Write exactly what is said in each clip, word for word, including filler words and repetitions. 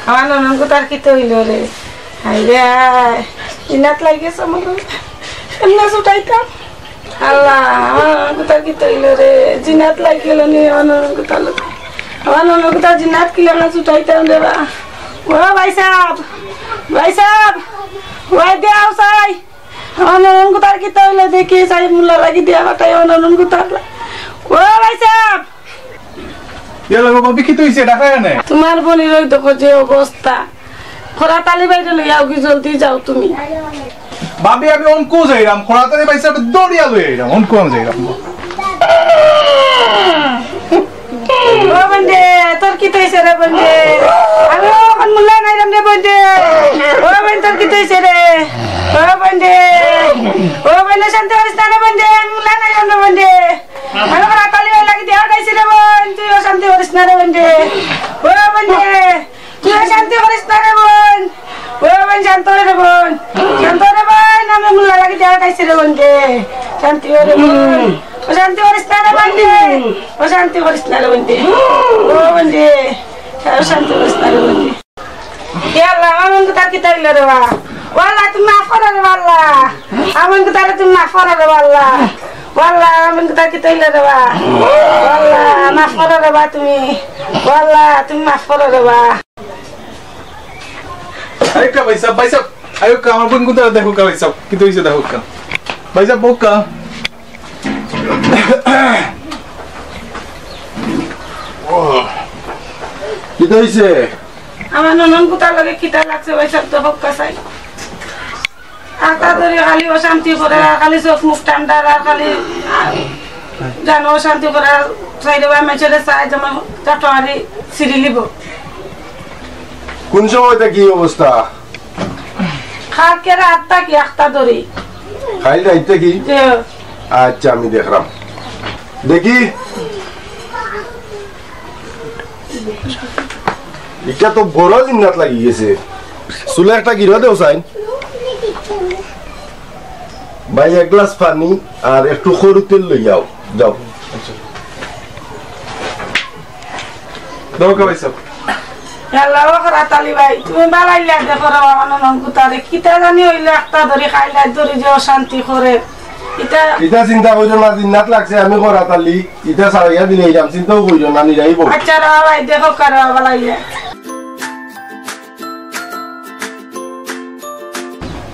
আমার ননদ গুতার কিতা অইলো রে? হায় রে হায়, জিনাত লাগি গেছে আমার। কেমনে ছুটাইতাম? আল্লাহ, আমার ননদ গুতার কিতা অইলো রে? জিনাত লাগি গেলো নি আমার ননদ গুতার লগে। আমার ননদ গুতার জিনাত কিলা না ছুটাইতাম রে বা। ও ভাই সাব, ভাই সাব, ভাই দেও চাই। আমার ননদ গুতার কিতা অইলো দেখি চাই, মুল্লা লাগি দিয়া পাঠাই আমার ননদ গুতার। ও ভাই সাব, ইয়া লাগো, ভাবি, কিতা অইছে? ডাকায় আনে। তুমার বইনর অউ দেখো যে অবস্থা। খরাত আলী ভাইরে লইয়া আওগি, জলদি যাও তুমি। ভাবি, আমি অনকু যাইরাম, খরাত আলী ভাই সাবরে ধরিয়া লই আইরাম, অনকু আমি যাইরাম। ও বইন রে, তোর কিতা অইছে রে বইন রে? আমি অখন মুল্লা নাইরাম রে বইন রে। ও বইন, তোর কিতা অইছে রে? ও বইন রে, ও বইন, অশান্তি করিস না রে বইন রে, আমি মুল্লা নাইরাম রে বইন রে। আমি খরাত আলী ভাইর লাগি দেওয়া খাইছি রে বইন, তুই অশান্তি করিস না রে বইন রে। ও বইন রে, তুই অশান্তি করিস না রে বইন। ও বইন, শান্ত অ রে বইন, শান্ত অ রে বইন, আমি মুল্লা লাগি দেওয়া খাইছি রে বইন রে। শান্তি অ রে বইন, অশান্তি করিস না রে বইন রে, অশান্তি করিস না রে বইন রে। ও বইন রে, অশান্তি করিস না রে বইন রে। ইয়া আল্লাহ, আমার ননদ গুতার কিতা অইলো রে বা? ও আল্লাহ, তুমি মাফ করো রে বা আল্লাহ। আমার ননদ গুতারে তুমি মাফ করো রে বা আল্লাহ। ও আল্লাহ, আমার ননদ গুতার কিতা অইলো রে বা? ও আল্লাহ, মাফ করো রে বা তুমি। ও আল্লাহ, তুমি মাফ করো রে বা। আইউক্কা ভাই সাব, ভাই সাব, আইউক্কা, আমার বইন গুতারে দেখউক্কা ভাই সাব, কিতা অইছে দেখউক্কা। ভাই সাব, বউক্কা। কিতা অইছে? আমার ননদ গুতার লগে কিতা লাগছে ভাই সাব, দেখউক্কা চাই। আখতা ধরি খালি অশান্তি করে, আর খালি চউখ মুখ টান্ডার, আর খালি, আ, জানো অশান্তি করে, আর চাইরে বা মেচেরে চাই, যেমন চটকারি সিরিলিব। কুন সময় থাকি ই অবস্থা? কালকে রাইত থাকি আখতা ধরি। কাইল রাইত থাকি? জি। আচ্ছা, আমি দেখরাম। দেখি। ইটা তো বড় জিন্নাত লাগি গেছে। চুলে একটা গিরো দেও চাইন। ভাই, এক গ্লাস পানি আর একটু খরু তেল লই আও। যাও। দেখউক্কা ভাই সাব। আল্লাহ, ও খরাত আলী ভাই, তুমি বালাইলা দেখো রে বা, আমার ননদ গুতারে। কিতা জানি অইলো, আখতা ধরি কাইল রাইত ধরি যে অশান্তি করে। ইতা ইতা চিন্তা করিও না, জিন্নাত লাগছে, আমি খরাত আলী। ইতা ছাড়াইয়া দিলে ইরাম চিন্তাও করিও না, নিরাইব। আচ্ছা রে বা ভাই, দেখউক্কা রে বা বালাইলা।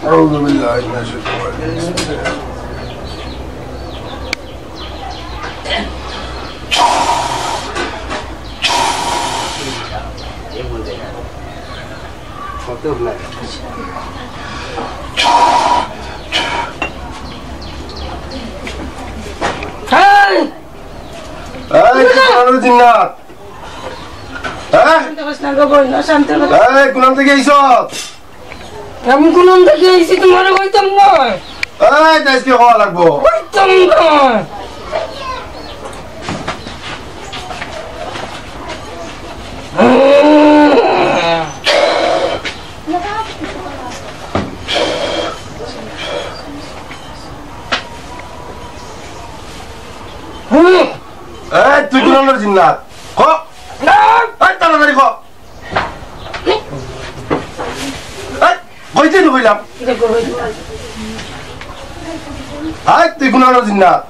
أعوذ بالله من الشيطان الرجيم. بسم الله. এই! এই, কি করার জিন্নাত? হ্যাঁ? শান্ত করিস না গো বইন, শান্ত করিস। এই, কুনান থাকি আইছস? আমি কুনান থাকি আইছি, তুমারে কইতাম না। এই, তে আইজকে কওয়া লাগবো। কইতাম না। এই, তুই কুনানর জিন্নাত? ক। এই, তাড়াতাড়ি ক। এই, কইতে তো কইলাম। এই, তুই কুনানর জিন্নাত?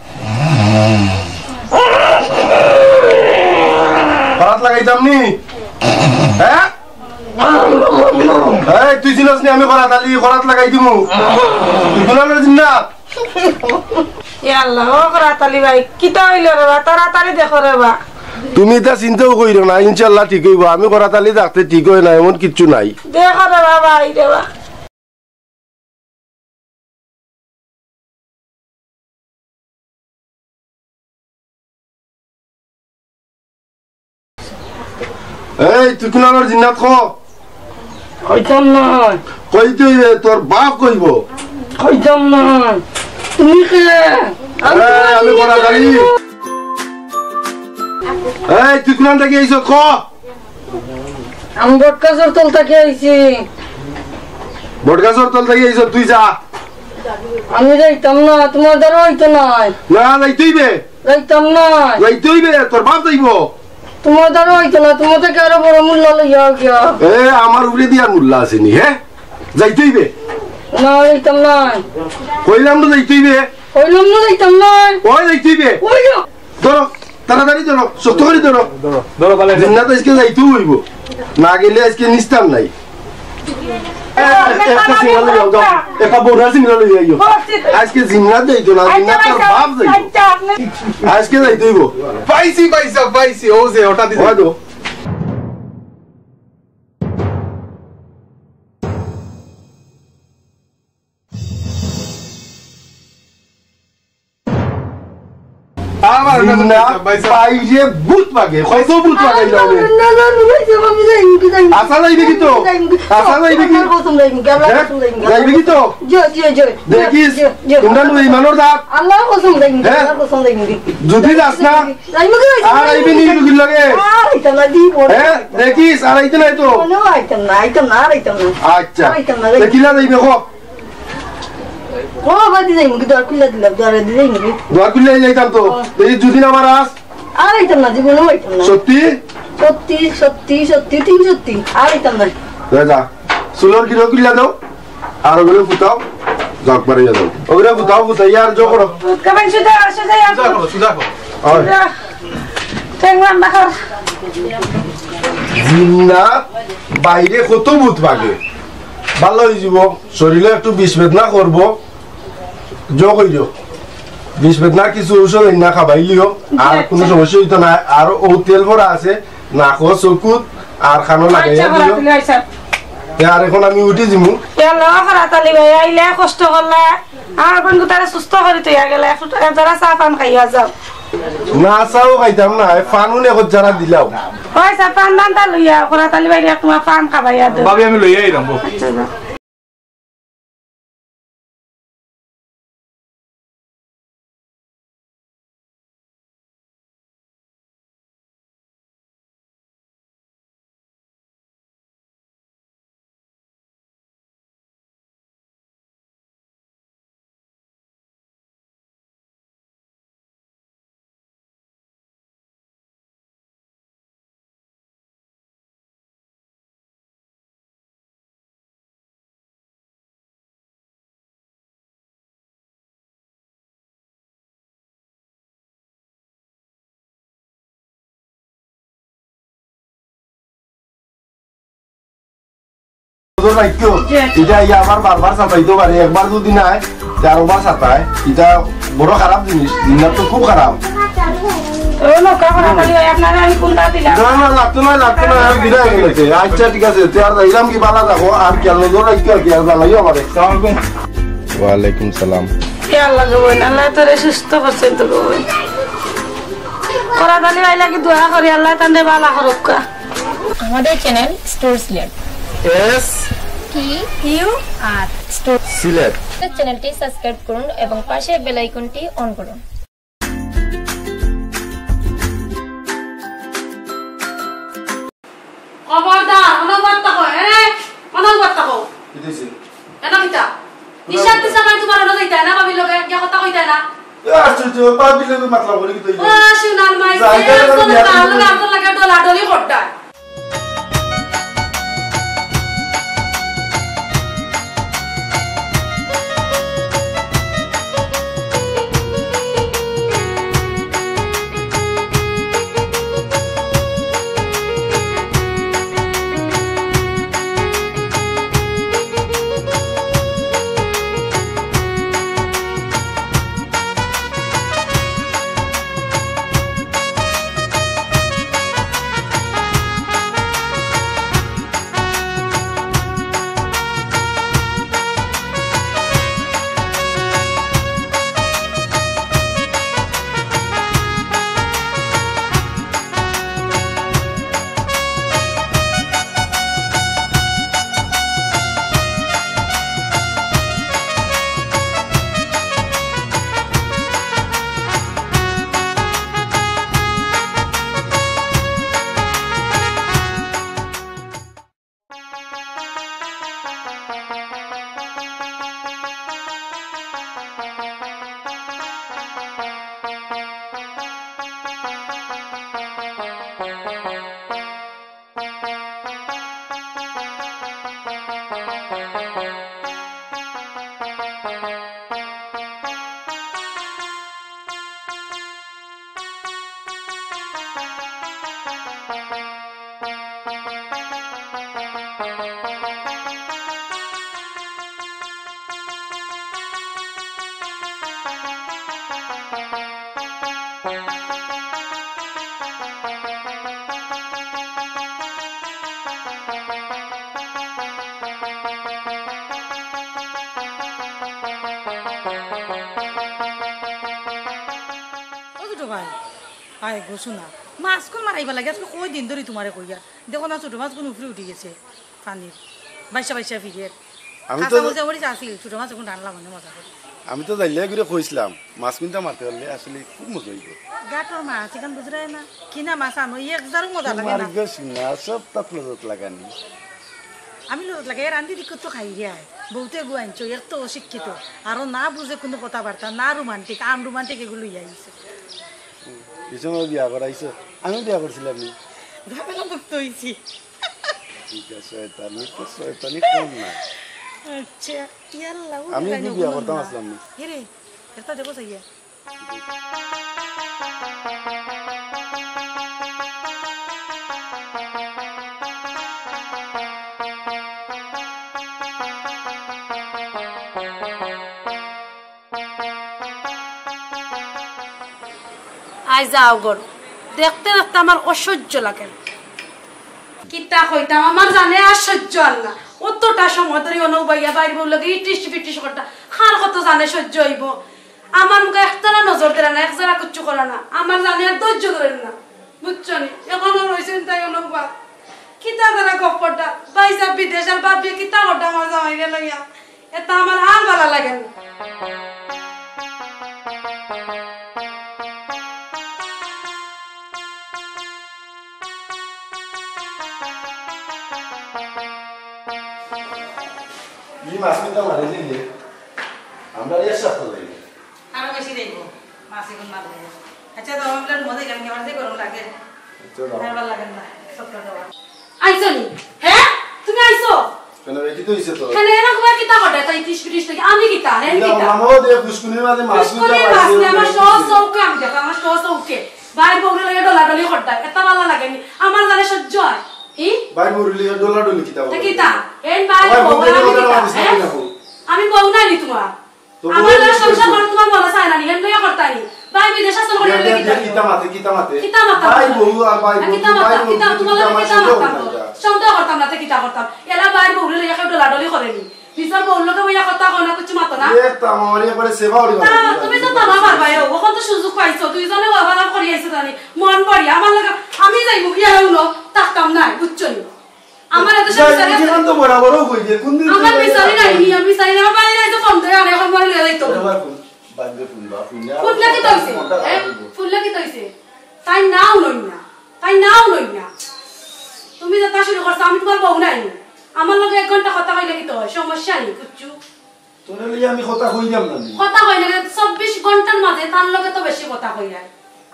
খরাত লাগাইতাম নি? হ্যাঁ? এই, তুই চিনস নি আমি খরাত আলী, খরাত লাগাই দিমু। তুই কুনানর জিন্নাত? ইয়া আল্লাহ, ও খরাত আলী ভাই, কিতা অইলো রে বা? তাড়াতাড়ি দেখো রে বা। তুমি ইতা চিন্তাও করিও না, ইনশাআল্লাহ ঠিক অইবো। আমি খরাত আলী থাকতে ঠিক অয় না, এমন কিচ্ছু নাই। দেখো রে বা, ভাই রে বা। এই, তুই কুনানর জিন্নাত ক? কইতাম না। কইতে অইবে, তোর বাপ কইবো। কইতাম না। তুমি কে? আমি এই, আমি খরাত আলী। এই, তুই কুনান থাকি আইছস ক? আমি বটগাছর তল থাকি আইছি। বটগাছর তল থাকি আইছস, তুই যা। আমি যাইতাম না, তুমার দ্বারা অইতো নায়। না, যাইতে অইবে। যাইতাম না। যাইতে অইবে, তোর বাপ যাইবো। তুমার দ্বারা অইতো না, তুমার থাকি আরো বড় মুল্লা লইয়া আও গিয়া। এ, আমার উপরে দিয়া মুল্লা আছেনি, হে? যাইতে অইবে। না, যাইতাম না। কইলাম তো যাইতে অইবে। কইলাম না যাইতাম না। ওই যাইতে অইবে। ওই যা। ধরো, তাড়াতাড়ি ধরো, শক্ত করি ধরো। ধরো, ধরো, পালে। জিন্নাত আইজকে যাইতেউ অইবো। না গেলে আইজকে নিস্তার নাই। এ, এ, একটা সিঙ্গারা লইয়া আও, যাও। একটা বড় সিঙ্গারা লইয়া আইও। আইজকে জিন্নাত যাইতো না, জিন্নাত তার বাপ যাইতো। আইজকে যাইতে অইবো। পাইছি, পাইছি, পাইছি। ও যে, ওটা দিছে। ওই তো। আমার না, না, ভাই সাহেব। বাইরে ভূত পাগে, কত ভূত পাগে যাবে? না, না, না, ভাই সাহেব, আমি যাইমু গি, যাইমু গি। আশা যাইবে কি তো? যাইমু গি। আশা যাইবে কি? আল্লাহর কসম যাইমু গি, আল্লাহর হ্যাঁ? কসম যাইমু গি। যাইবে কি তো? জি, জি, জি। দেখিস, জি, জি, তোমরা জি। নু ইমানর দাঁত। আল্লাহর কসম যাইমু গি, হ্যাঁ? আল্লাহর কসম যাইমু গি। যদি যাস না, যাইমু গি, যাইমু গি। আর আইবি নি রুগীর লগে? আর আইতাম না, দি বড়। হ্যাঁ? দেখিস, আর আইতে নাই তো? কোনো আইতাম না, আইতাম না, আর আইতাম না। আচ্ছা। আর আইতাম না, তে কিলা যাইবে, কো? ও, বাদি যাইমু গি, দুয়ার খুলিয়া দিলাম, দুয়ারে দি যাইমু গি। দুয়ার খুলিয়া যাইতাম তো। ও। এই দুদিন আমার আস। আর আইতাম না, জীবনেও আইতাম না। সত্যি? সত্যি, সত্যি, সত্যি, তিন সত্যি। আর আইতাম না। যা, যা। চুলর গিরো খুলিয়া দাও। আর ওগুলো ফুটাও। যাও, বাড়ি যাও। ওগুলো ফুটাও, ফুটাই আর জো করো। উৎকা পাইছো তো, আসো যাই, আসো। সুজা করো, সুজা করো। আর সুজা। ঠেংলাম বাকর। জিন্নাত বাইরে কত ভূত পাগে। ভালা অইযিবো, শরীরে একটু বিষ বেদনা করবো। জো কইরো। বিষ বেদনার কিছু ঔষধ আইনা খাবাইলিও। আর জি, কোনো আচ্ছা। সমস্যা অইতো না। আর ও তেল ভরা আছে, নাকো, চকুত, আর কানো লাগাইয়া আচ্ছা, দিও। ভালো, ভালো, আচ্ছা। তে আর এখন আমি উঠি যিমু। এ লো, খরাত আলী ভাই, আইলা, কষ্ট করলা। আমার বোন তারে সুস্থ করি থইয়া গেলা, একটু, একজরা চা পান খাইয়া যাও। না, চাও খাইতাম না, এই পান উনে একটু জরা দিলাও। ওই চা পান দান তা লইয়া, খরাত আলী ভাইরে এক টুমা পান খাবাইয়া দেও। ভাবি, আমি লইয়া আইলাম, বউ। আচ্ছা, যাও। নজর রাখিও, জি। ইটা ইয়া আবার বারবার সাতাইতো পারে, একবার যদি না হয়, তে আরোবার সাতায়। ইটা বড় খারাপ জিনিস, জিন্নাত তো খুব খারাপ। ও নৌকা করা খালি হয়, আপনারা আমি কোনটা দিলাম? না, না, লাগতো না, লাগতো না, আমি বিদায় হয়ে গেছে। আচ্ছা, ঠিক আছে, তে আর যাইলাম কি, বালা থাকো, আর কি আর নজর রাখিও, আর কি আর জানাইও আমারে। আসসালামু আলাইকুম। ওয়ালাইকুম সালাম। ইয়া আল্লাহ গো বইন, আল্লাহ তোরে সুস্থ করছেন তো গো বইন। খরাত আলী ভাইর লাগি দোয়া করি, আল্লাহ তানরে বালা করুক্কা। আমাদের channel store Sylhet. S T U R store Sylhet. চ্যানেলটি সাবস্ক্রাইব করুন এবং পাশে বেল আইকনটি অন করুন। খবরদার, অনবর থাকো, এ, অনবর থাকো। কি দিছে? এনো কিতা? হিসাব টিসাব আর তোমার অনো যাইতা না, ভাবির লগে গিয়া কথা কইতা না। এ, আশ্চর্য, ভাবির লগে মাতলাম বলে কি তুই? ও, সোনার মাই, যাইতা না, আসলে বিয়া তাহলে করবি। আসলে লাগে ডলাডলি করতা। ভাই, আয় গো সোনা, মাছগুন মারাইবার লাগি আজকে কয় দিন ধরি তুমারে কইয়ার। দেখো না, ছোট মাছগুন উফরে উঠি গেছে পানির, বাইশা বাইশা ফিরের। আমি তো কাঁচা মরিচ আছিল, ছোট মাছ অখন রানলাম অনেক মজা করি। আমি তো জানলে ঘুরে কইছিলাম, মাছগুনটা মারতে পারলে আসলে খুব মজা অইব। গাটর মাছ, ইখান বুঝরায় না, কিনা মাছ আনো, ই এক জারও মজা লাগে না। মারিগো সোনা, সব তাত লজত লাগানি। আমি লজত লাগাই, রান্ধি দিকে তো খাই রে আয়। বউতে গু আনছো, এত অশিক্ষিত। আরো না বুঝে কুনু কথাবার্তা, না রোমান্টিক, আনরোমান্টিক এগু লইয়া আইছে। ই সময় বিয়া করাইছো? আমি বিয়া করছিলাম নি। ভাবেলা মুক্ত অইছি। ঠিক আছে, শয়তানি তো শয়তানি কম না। আচ্ছা, ইয়াল্লা, ও আমি বিয়া করতাম আসলাম নি। এরে, এটা দেখো চাইয়া। আই যাও গর, দেখতে দেখতে আমার অসহ্য লাগে। কিতা কইতাম, আমার জানে আর সহ্য আর না। অতটা সময় ধরি অনৌ বাইয়া বাইর বউর লগে ইটিস পিটিস করতা, কার কত জানে সহ্য অইব? আমার মুখে একটানা নজর দিলা না, এক জারা কিচ্ছু করা না, আমার জানে আর ধৈর্য ধরে না, বুঝছো নি? অখনো রইছেন তাই অনৌবা। কিতা তারা গপ করতা, ভাইসাব বিদেশ আর বাপ বিয়ে কিতা করতা আমার জামাইরে লইয়া, এটা আমার আর ভালা লাগে না। ই মাছ কিতা মারে দিলে, আমরা এর সাথে যাই। আরো বেশি দেখবো, মাছ এখন মারলে। আচ্ছা, তো আমার মধ্যে গেলাম, আমার যে গরম লাগে। আচ্ছা, দাও। আর ভালো লাগে না, সব করে দেওয়া। আইছো নি? হ্যাঁ? তুমি আইছো? কেন রে, কিতা অইছে তো? কেন এরা কবার কিতা করে? তাই ইটিস পিটিস থেকে আমি কিতা? হ্যাঁ, কিতা কিতা? বললাম, ও দে, ফুসকুনির মাঝে মাছ ফুসকুনির মাছ নিয়ে আমার সব চৌকে আমি দেখো, আমার সব চৌকে। ভাইর বউরে লইয়া ডলাডলি করতা, এটা ভালা লাগে নি। আমার জানে সহ্য হয়। ই? ভাইর বউরে লইয়া ডলাডলি কিতা তা বলে? কিতা? এই ভাইর বউ, আমি কিতা? হ্যাঁ? আমি বউ নায় নি তুমার? তো আমার বউ লগে সংসার করে তুমার মনে চায় না নি, এমনি করতায় নি। ভাই বিদেশ আসল করে কিতা? কিতা মাতে, কিতা মাতে? কিতা মাতে? ভাই বউ আর ভাই বউ, কিতা মাতে? কিতা তোমার লগে কিতা মাতে? সন্দেহ করতাম না, তে কিতা করতাম? এলা ভাইর বউরে লইয়া কেউ ডলাডলি করে নি। নিজর বউর লগে বইয়া কথা কও না, কিচ্ছু মাতো না। এ, তামারি একবারে সেবা উড়ি তা, তুমি তো তামা পারবায়, অখন তো সুযোগ পাইছো, দুইজনে ওভারলাপ করি আইছো জানি। মন পড়ি, আমার লগে, আমি যাইমু, ইয়ার উনো, থাকতাম না, বুঝছো নি? আমার এত যাই, বিচারে আছে। তো বরাবরও কই যে, কোন দিন আমার বিচারে নাই, আমি বিচারে নাই, আমার বাইরে যাইতে ফোন দেয়, আর অখন মনে লইয়া যাইতো। এবার কোন, বাদ দে কোন বা, কোন যা, কোন লাগে তো হইছে? কোনটা হ্যাঁ? খারাপ হইব? কোন লাগে তো হইছে? তাই নাও লই না, তাই নাও লই না। তুমি যেটা শুরু করছো, আমি তোমার বউ নাই। আমার লগে এক ঘন্টা কথা কইলে কিতা হয়? সমস্যা নি, বুঝছো? তোরে লইয়া আমি কথা কইলাম না নি। কথা কইলে চব্বিশ ঘন্টার মাঝে তার লগে তো বেশি কথা কইয়ার।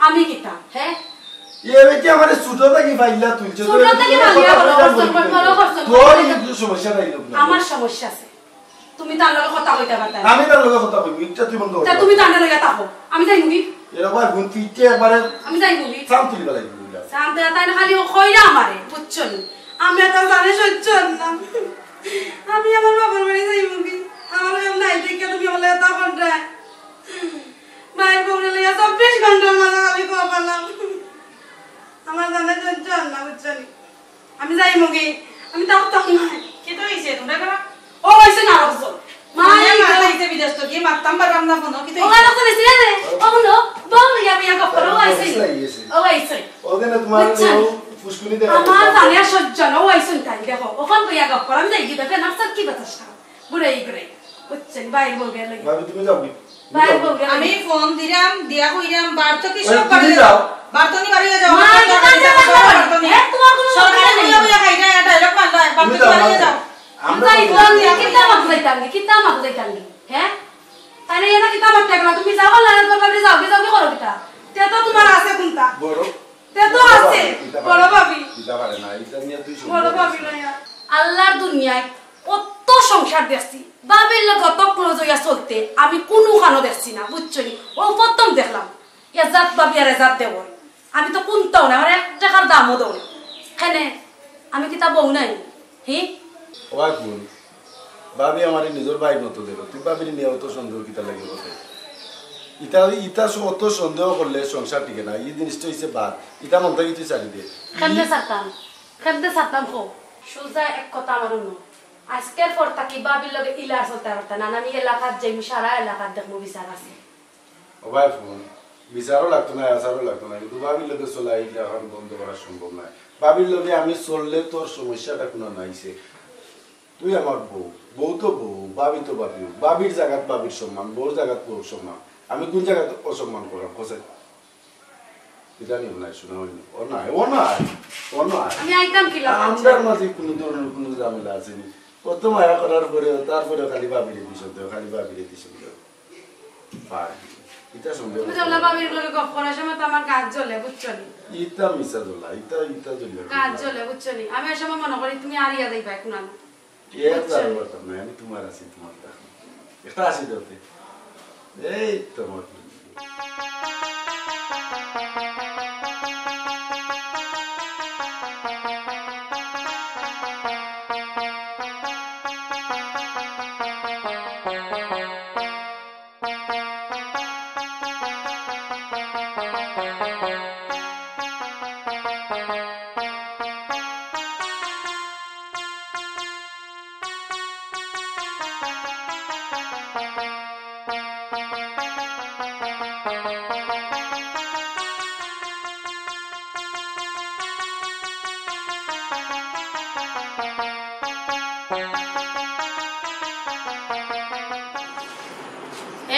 আমি কিতা, হ্যাঁ? এ বেটি আমারে ছোট থাকি পাইলা তুলছে, ছোট থাকি পাইলা বড় করছো, বড় করছো। তোর কিন্তু সমস্যা নাই লোক না। আমার সমস্যা আছে। তুমি তার লগে কথা কইতে পারতা না। আমি তার লগে কথা কইবো, ইচ্ছা তুই বন্ধ কর। তা তুমি তার লগে থাকো, আমি যাইমুগি। এরা ভাই বোন তুই ইচ্ছে একবারে আমি যাইমুগি। সাম তুলি বেলাই দিবি। সাম তুলি তাই না খালি ও কইরা আমারে, বুঝছো নি? আমি আর তার জানে সহ্য হয় না। আমি আমার বাবার বাড়ি যাইমুগি। আমার কাম নাই দেখে তুমি আমার লগে তখন যায়। ভাই বোন লইয়া চব্বিশ ঘন্টার মাঝে আমি কপালাম। আমার জানে সহ্য হয় না, বুঝছো নি? আমি যাইমুগি, আমি থাকতাম না। কিতা অইছে? তোমরা কেন? ও অইছে না, অইছে। মা, মা, এই মা তো আইছে বিদেশ তো, কি মারতাম পারলাম না ফোনো, কিতা ও অইছে? গান তো নিছে রে। ও হুনো, বউ লইয়া বিয়া গপ করো, ও আইছে। ও আইছে। ও কেন তোমার বুঝছো? ও ফুসকুনি দেয়? আমার জানে আর সহ্য না, ও আইছে তাই দেখো। অখন বিয়া গপ করো, আমি যাই কি দেখে না, সব কি বাতাস খাও। ঘুরে ঘুরে। বুঝছো? বাইরে বউ গেলে। ভাবি, তুমি যাও কি? বাইরে বউ গেলে। আমি ফোন দিলাম, দিয়া কইলাম, বার তো কি সব তুমি বাড়ি যাও। যাও। বার তো নি বাড়ি যাও। মা, আমার এটা দরকার নেই, কাজে আমার লাগা দরকার নেই। নেই। এ, তোমার কোনো সরকারি দরকার নেই। বইয়া খাই না, এটা এরকম মারলা, বার তো নি বাড়ি যাও। আমি যাইতাম নি, কিতা মাত যাইতাম নি, কিতা মাত যাইতাম নি, হ্যাঁ? তাই না, এরা কিতা মাত যাইতাম না, তুমি যাও, আল্লাহ দরকার নেই, যাও, কি যাও, কি করো কিতা? তে তো তোমার আছে কোনটা? বড়। তে তো আছে, বড় ভাবি। কিতা পারে না, এটা নিয়ে তুই বড় ভাবি লইয়া। আল্লাহর দুনিয়ায় কত সংসার দেখছি, ভাবির লগে অত ক্লোজ হইয়া চলতে আমি কোনো কানো দেখছি না, বুঝছো নি? ও প্রথম দেখলাম, এজাত ভাবি আর এজাত দেওর। আমি তো কুন্তাও না, আমার এক টাকার দামও দেও না। কেনে, আমি কিতা বউ নাই? হি? ওই বোন, ভাবি আমারে নিজর ভাইর মতো দেখো, তুই ভাবির নিয়ে অত সন্দেহ কিতা লাগে বলতে? ইতা, ইতা স-, অত সন্দেহ করলে সংসার টিকে না, এই জিনিসটা হইছে বাদ, ইতা মন থাকি তুই ছাড়ি দে। কেমনে ছাড়তাম? কেমনে ছাড়তাম কও? সুজা এক কথা আমার হুনো। আজকের পর থাকি ভাবির লগে ইলা চলতে পারতাম না, আমি এলাকাত যাইমু, সারা এলাকাত দেখমু বিচার আছে। ও ভাই বোন, বিচারও লাগতো নায়, আচারও লাগতো নায়, কিন্তু ভাবির লগে চলা ইটা অখন বন্ধ করা সম্ভব নায়। ভাবির লগে আমি চললে তোর সমস্যাটা কুনানো আইছে। তুই আমার বউ, বউ তো বউ, ভাবি তো ভাবি, ভাবির জাগাত ভাবির সম্মান, বউর জাগাত বউর সম্মান। আমি কুন জাগাত অসম্মান করলাম, কও চাই? ইটা নিও না, শোনা হয়নি। ও না, ও না, ও না। আমি আইতাম কিলা? আমরার মাঝে কুনু ধরনের কুনু ঝামেলা আছে নি? অত মায়া করার পরেও, তারপরেও খালি ভাবিরে দিছো দেও, খালি ভাবিরে দিছো দেও। পারি। ইটা সন্দেহ তুমি করতে যেগুলা পারো না। ভাবির লগে গপ করার সময় তো আমার গাত জ্বলে, বুঝছো নি? ইটা মিছা জ্বলা, ইটা, ইটা জ্বলে না। গাত জ্বলে, বুঝছো নি? আমি ওই সময় মনে করি তুমি আরিয়া যাইবা এখন আমি। এর বুঝছো জ্বালা নি? করতাম না, আমি তোমার আছি, তোমার দেখো। একটা আছি ধরতে। এই তোমার।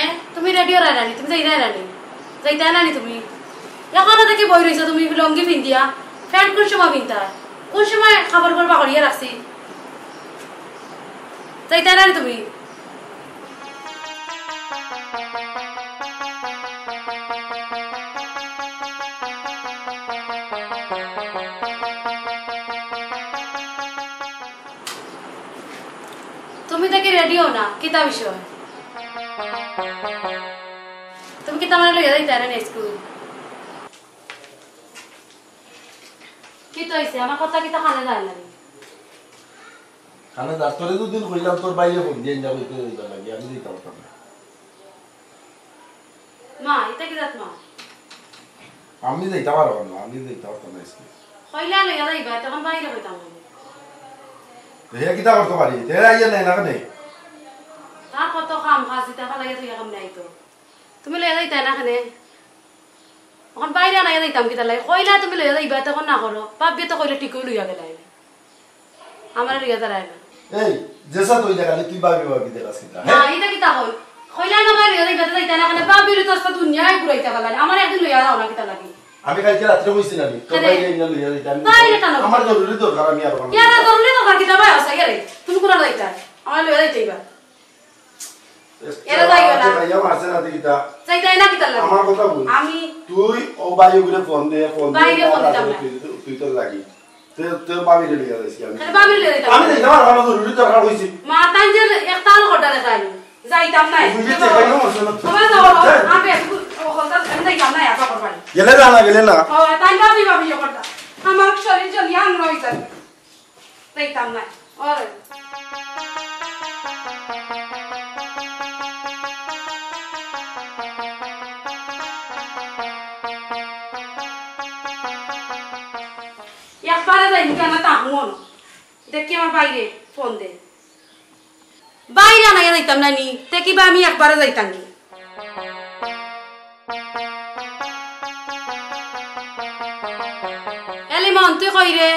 এ, তুমি রেডি অইরায় না নি? তুমি যাইরায় না নি? যাইতায় না নি তুমি? অখনো দেখি বই রইছো তুমি লুঙ্গি পিন্দিয়া। প্যান্ট কুন সময় পিনতায়? কুন সময় কাপড় পরবা করিয়া রাখছি? যাইতায় না নি তুমি? তুমি দেখি রেডি অও না, কিতা বিষয়? তুমি কিতা আমারে লইয়া যাইতায় না নি স্কুল? কিতা অইছে? আমার কথা কিতা কানে যায় না নি? কানে যার, তোরে দুদিন কইলাম তোর ভাইরে ফোন দিয়া ইন্দা কইতে যাইবার লাগি, আমি যাইতাম পারতাম না। মা, ইটা কিতা জাত মাত? আমি যাইতাম পারতাম না, আমি যাইতাম পারতাম না স্কুল। কইলা লইয়া যাইবা, তখন ভাইরে কইতাম আমি। তো হে কিতা করতো পারে? তে আইয়া নাই না কেনে? তার কত কাম কাজ, ইতা ফালাইয়া তুই এখন নাই তো। তুমি লইয়া যাইতায় না কেনে? অখন ভাইরে আনাইয়া যাইতাম কিতার লাগি? কইলা তুমি লইয়া যাইবা, তখন না করো। ভাবিয়ে তো কইলে ঠিকউ লইয়া গেলায়। আমারে লইয়া যাইরায় না। এই, যেছা তুই দেখালি, তুই ভাবি ভাবি দেখাস কিতা? না, হ্যাঁ? ইটা কিতা কই? কইলা না ভাই লইয়া যাইবা, তো যাইতায় না কেনে? ভাবি লইয়া তো আজকে দুনিয়ায় ঘুরাইতা পারলায়। আমারে একদিন লইয়া যাও না কিতার লাগি? আমি কালকে রাত্রে কইছি না নি? তোর আরে, ভাইরে ইন্দা লইয়া যাইতাম। ভাইরে টানো। আমার জরুরি দরকার, আমি আর ওখানে কিতা রে জরুরি দরকার কিতা ভাই আছে, ইয়ারে? তুমি কুনার যাইতায়? আমারে লইয়া যাইতায় বা। এরা যাইও না। যাইয়া মারছে না, দেখি তা। যাইতায় না কিতার লাগি? আমার কথা হুন। আমি তুই ও ভাইরে ফোন দে, ফোন দে, ভাইরে ফোন দিতাম না। তুই, তুই তোর লাগি। তে, তে ভাবিরে লইয়া যাইছি আমি। খালি ভাবিরে লইয়া যাইতাম। আমি যাইতাম পারতাম না, আমার জরুরি দরকার অইছে। মা, তাইন যে একটা আলো কটা দেখায়নি। যাইতাম না। তুই যে চেকাইও মারছে না। আমার যাওয়ার যাই। আমি একটু ও কথা আমি যাইতাম না, একা করবানি। গেলে যা না, গেলে না। ও, তাই ভাবি, ভাবি, ও কথা। আমার শরীর জ্বলিয়া আংরা অইতাম। যাইতাম না। ওই। একবারে যাইমু কেনে তা হুন। দেখি আমার ভাইরে ফোন দে। ভাইরে আনাইয়া যাইতাম না নি, তে কিবা আমি একবারে যাইতাম নি? এ লিমন, তুই কই রে?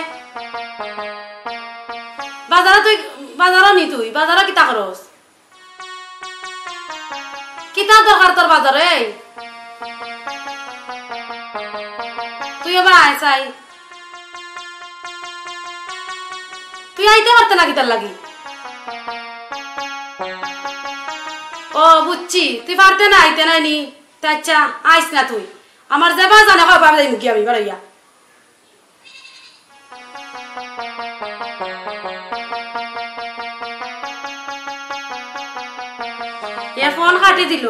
বাজারো তুই, বাজারো নি তুই? বাজারো কিতা করস? কিতা দরকার তোর বাজারো? এই, তুই এবার আয় চাই। তুই আইতে পারতে না কিতার লাগি? ও, বুঝছি, তুই পারতে না, আইতে নায় নি। তে আচ্ছা, আইস না তুই। আমার যেবা জানে কয়, ভাবে যাইমু কি আমি বাড়াইয়া। এ ফোন কাটি দিল।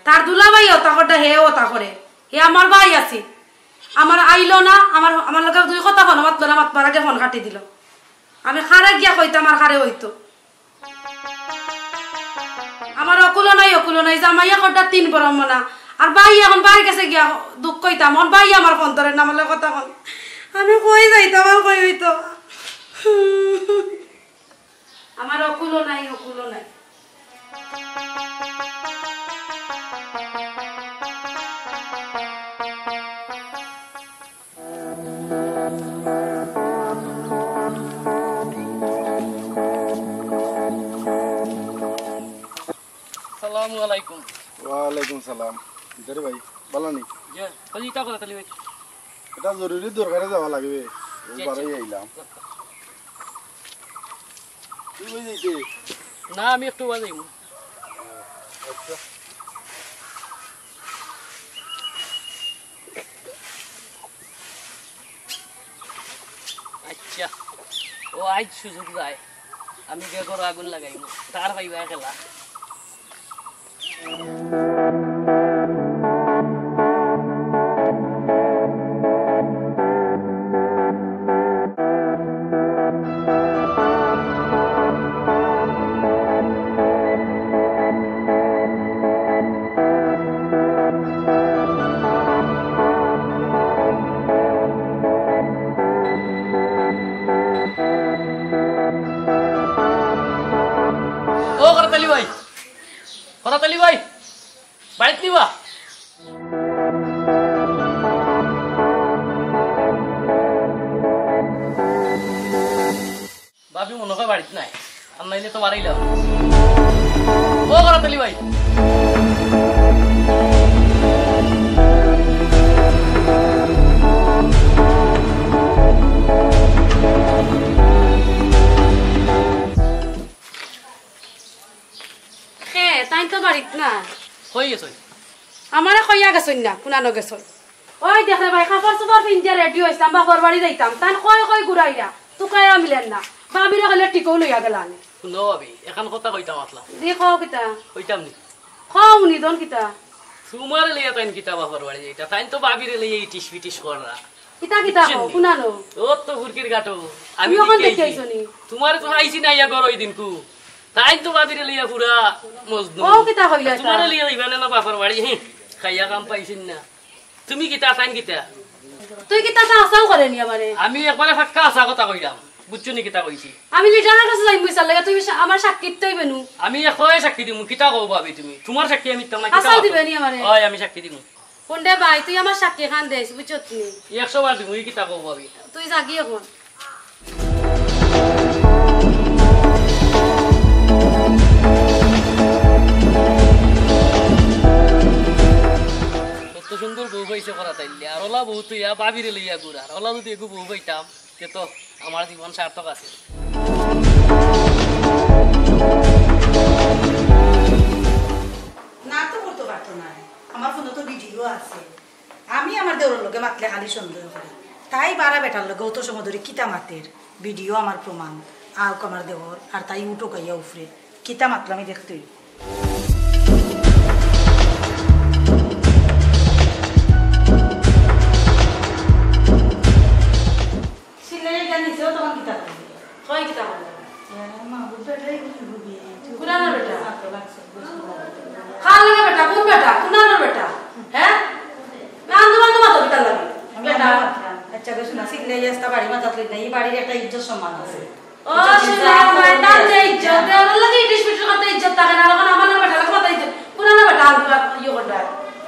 তার দুলাভাই ওতা করে, হে ওতা করে। হে আমার ভাই আছি। আমার আইলো না, আমার, আমার লগে দুই কথা ফোন মাতলো না, মাতবার আগে ফোন কাটি দিল। আমি কারে গিয়া কইতাম আর কারে অইতো। আমার অকুলও নাই, অকুলও নাই, জামাইয়ে করতা তিন বরম মনা। আর ভাই এখন ভাইর গেছে গিয়া দুখ কইতাম, অখন ভাই আমার ফোন ধরে না, আমার লগে কথা কন। আমি কই যাইতাম আর কই অইতো? আমার অকুলও নাই, অকুলও নাই। আসসালামু আলাইকুম। ওয়ালাইকুম সালাম। ভিতরে ভাই, ভালা নি? জি, কই ইতা করা তালি ভাই? এটা জরুরি দরকারে যাওয়া লাগবে। জি, জি। বারই আইলাম। তুই কই যাইতে? না, আমি একটু বাদে যাইমু। আচ্ছা। আচ্ছা, ও আইজ সুযোগ যায়, আমি বেগর আগুন লাগাইমু, তার পাইবা খেলা। ও করতালি ভাই, করতালি ভাই, বাড়িত নিবা? ভাবি মনে হয় বাড়িত নাই, আর নাইলে তো বাড়াইলাম। ও করতালি ভাই। হে, তাইন তো বাড়িত না। কই গেছইন? আমারে কইয়া গেছইন না, কুনানো গেছইন। ওই দেখ রে ভাই, কাপড় চোপড় পিন্দিয়া রেডি অইছলাম, বাপর বাড়ি যাইতাম। তাইন কই কই ঘুরাইরা, তুকাইয়া মিলের না। ভাবিরে কইলে ঠিকও লইয়া গেলা নি। হুনো ভাবি, এখান কথা কইতাম আছলাম। দি কও কিতা? কইতাম নি। কও নি দন কিতা? তুমারে লইয়া তাইন কিতা বাপর বাড়ি যাইতা? তাইন তো ভাবিরে লইয়া ইটিস পিটিস কররা। কিতা কিতা বুঝছেন কও, নি? কুনানো? ও তো ফুরকির ঘাটো। আমি তুমি অখন দেখি দেখি আইছি। আইছো নি? তুমারে তো আইছি না ইয়া ঘর ওই দিনকু। তাইন তো ভাবিরে লইয়া পুরা মজনু। ও কিতা কইলা এটা? তুমারে লইয়া যাইবা না, না বাপর বাড়ি, হি, খাইয়া কাম পাইছইন না। তুমি কিতা, তাইন কিতা? তুই কিতা তা আশাও করে নি আমারে? আমি একবারে ফাক্কা আশা কথা কইলাম, বুঝছো নি কিতা কইছি? আমি লিডারর কাছে যাইমু ইসার লাগি, তুই সা-, আমার সাক্ষী দিতে অইবে নু। আমি একবারে সাক্ষী দিমু, কিতা কও ভাবি তুমি? তুমার সাক্ষী আমি দিতাম না, কিতা আশাও কও? দিবে নি আমারে? অয়, আমি সাক্ষী দিমু। হুন রে ভাই, তুই আমার সাক্ষী খান দেস, বুঝছত নি? একশো বার দিমু, ই কিতা কও ভাবি? তুই যাগি অখন। কত সুন্দর বউ পাইছে করা তাইলে। আর ওলা বউ তুই ইয়া ভাবিরে লইয়া ঘুর। আর ওলা যদি এগু বউ পাইতাম, তে তো আমার জীবন সার্থক আছে। না তো করতে পারতো না। আমার ফোনো তো ভিডিও আছে। আমি আমার দেওরর লগে মাতলে খালি সন্দেহ করি। তাই বারা বেটার লগে অত সময় ধরি কিতা মাতের, ভিডিও আমার প্রমাণ। আউক আমার দেওর, আর তাই উঠুক আইয়া উফরে। কিতা মাতলো আমি দেখতে অইবো। সিলাই এটা নিচেও তখন কিতা করবি? কই কিতা করবি? এ, মা, বুঝতে এটাই কি বুঝবি? কুনানোর বেটা? মাত্র লাগছে, বুঝতে পারবি। কার লগে বেটা? কুন বেটা? কুনানোর বেটা? হ্যাঁ? না, আন্দু বান্দু মাতো কিতার লাগি? আমি বেটা। আন্দু মাতলাম। আচ্ছা, গো, শোনা, সিলাই আস্তা বাড়ি মাথাত লই না, এই বাড়ির একটা ইজ্জত সম্মান আছে। ও, ইজ্জত শোনা, আছে, ভাই, তার যে ইজ্জত, হ্যাঁ। ওর লগে ইটিস পিটিস করতে ইজ্জত থাকে না, এখন আমার লগে বেটা লগে মাথা ইজ্জত। কুনানোর বেটা, আন্দু বান্দু ইয়ে করবে।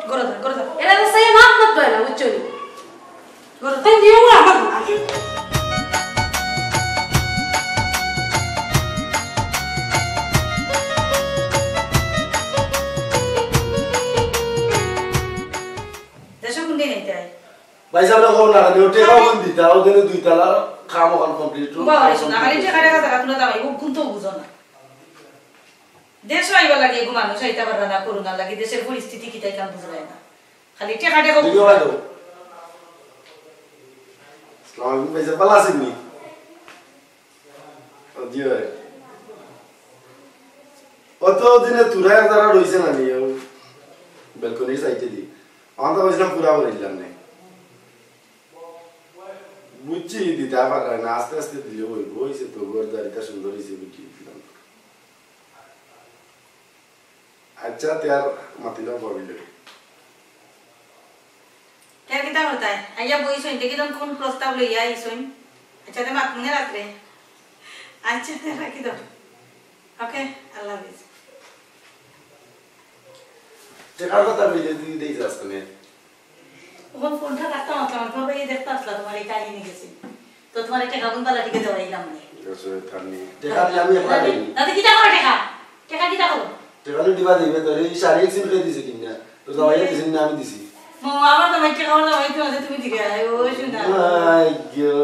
গরো ধর, গরো ধর। এরা তো সেই মাত মাত দেয় না, বুঝছো নি? গরো ধর। তাই নিয়ম আমার আগে। দেশো কোন দিন এইটাই? ভাই সাহেব, কও না, ও টেকা কোন দিতা? ও দিনে দুই তালা কাম ওখান complete। বাবা রে, শোনা, খালি টেকা টেকা তারা তুলে দাও, ও গুণ তো বুঝো না। দেশো আইবার লাগি এগু মানুষ আইতা পাররা না, করোনার লাগি দেশের পরিস্থিতি কিতা ইখান বুঝরায় না। খালি টেকা টেকা দিদি বুঝরায়। ভাই তো। আসসালামু আলাইকুম, ভাই সাহেব, ভালা আছইন নি? জি ভাই। অত দিনে তুরা যারা রইছে না নি, ও বেলকনির সাইডে দি। আমার তো কইছিলাম পুরা করিলাম নে। বুঝছি, দিতে পারলাম না, আস্তে আস্তে দিলে অইবো, অইছে তো, ঘর দাড়িটা সুন্দর অইছে, বুঝছি দিলাম। আচ্ছা, তে আর মাতিলাম ভাবিলে। তে কিতা করতায়? আইয়া বইছইন, দেখি তখন কোন প্রস্তাব লইয়া আইছইন। আচ্ছা, তে মাতমুনে রাত্রে। আচ্ছা, তে রাখি দাও। ওকে, আল্লাহ হাফিজ। টেকার কথা কইলে তুই দেই যাস কেনে? ওখান ফোনটা রাখতাম, আমার বাবা এই দেখতে আসলা, তোমার এই কাহিনী গেছে। তো তোমার একটা গাবন বালা টিকে দেওয়া এই গামনে। ঠিক আছে, তার নেই। টেকা দিলে আমি একলা দাদি, দেই। দাদি, কিতা করো টেকা? টেকা কিতা করো? টেকা দিবা দিবে তোর, এই শাড়ি এক সিন করে দিছে কিনা? তোর জামাইয়ে দিছে না আমি দিছি? ও, আমার জামাই টেকা, আমার জামাই তো আছে, তুমি দিবে। আয়, ও শোনা। আই গো,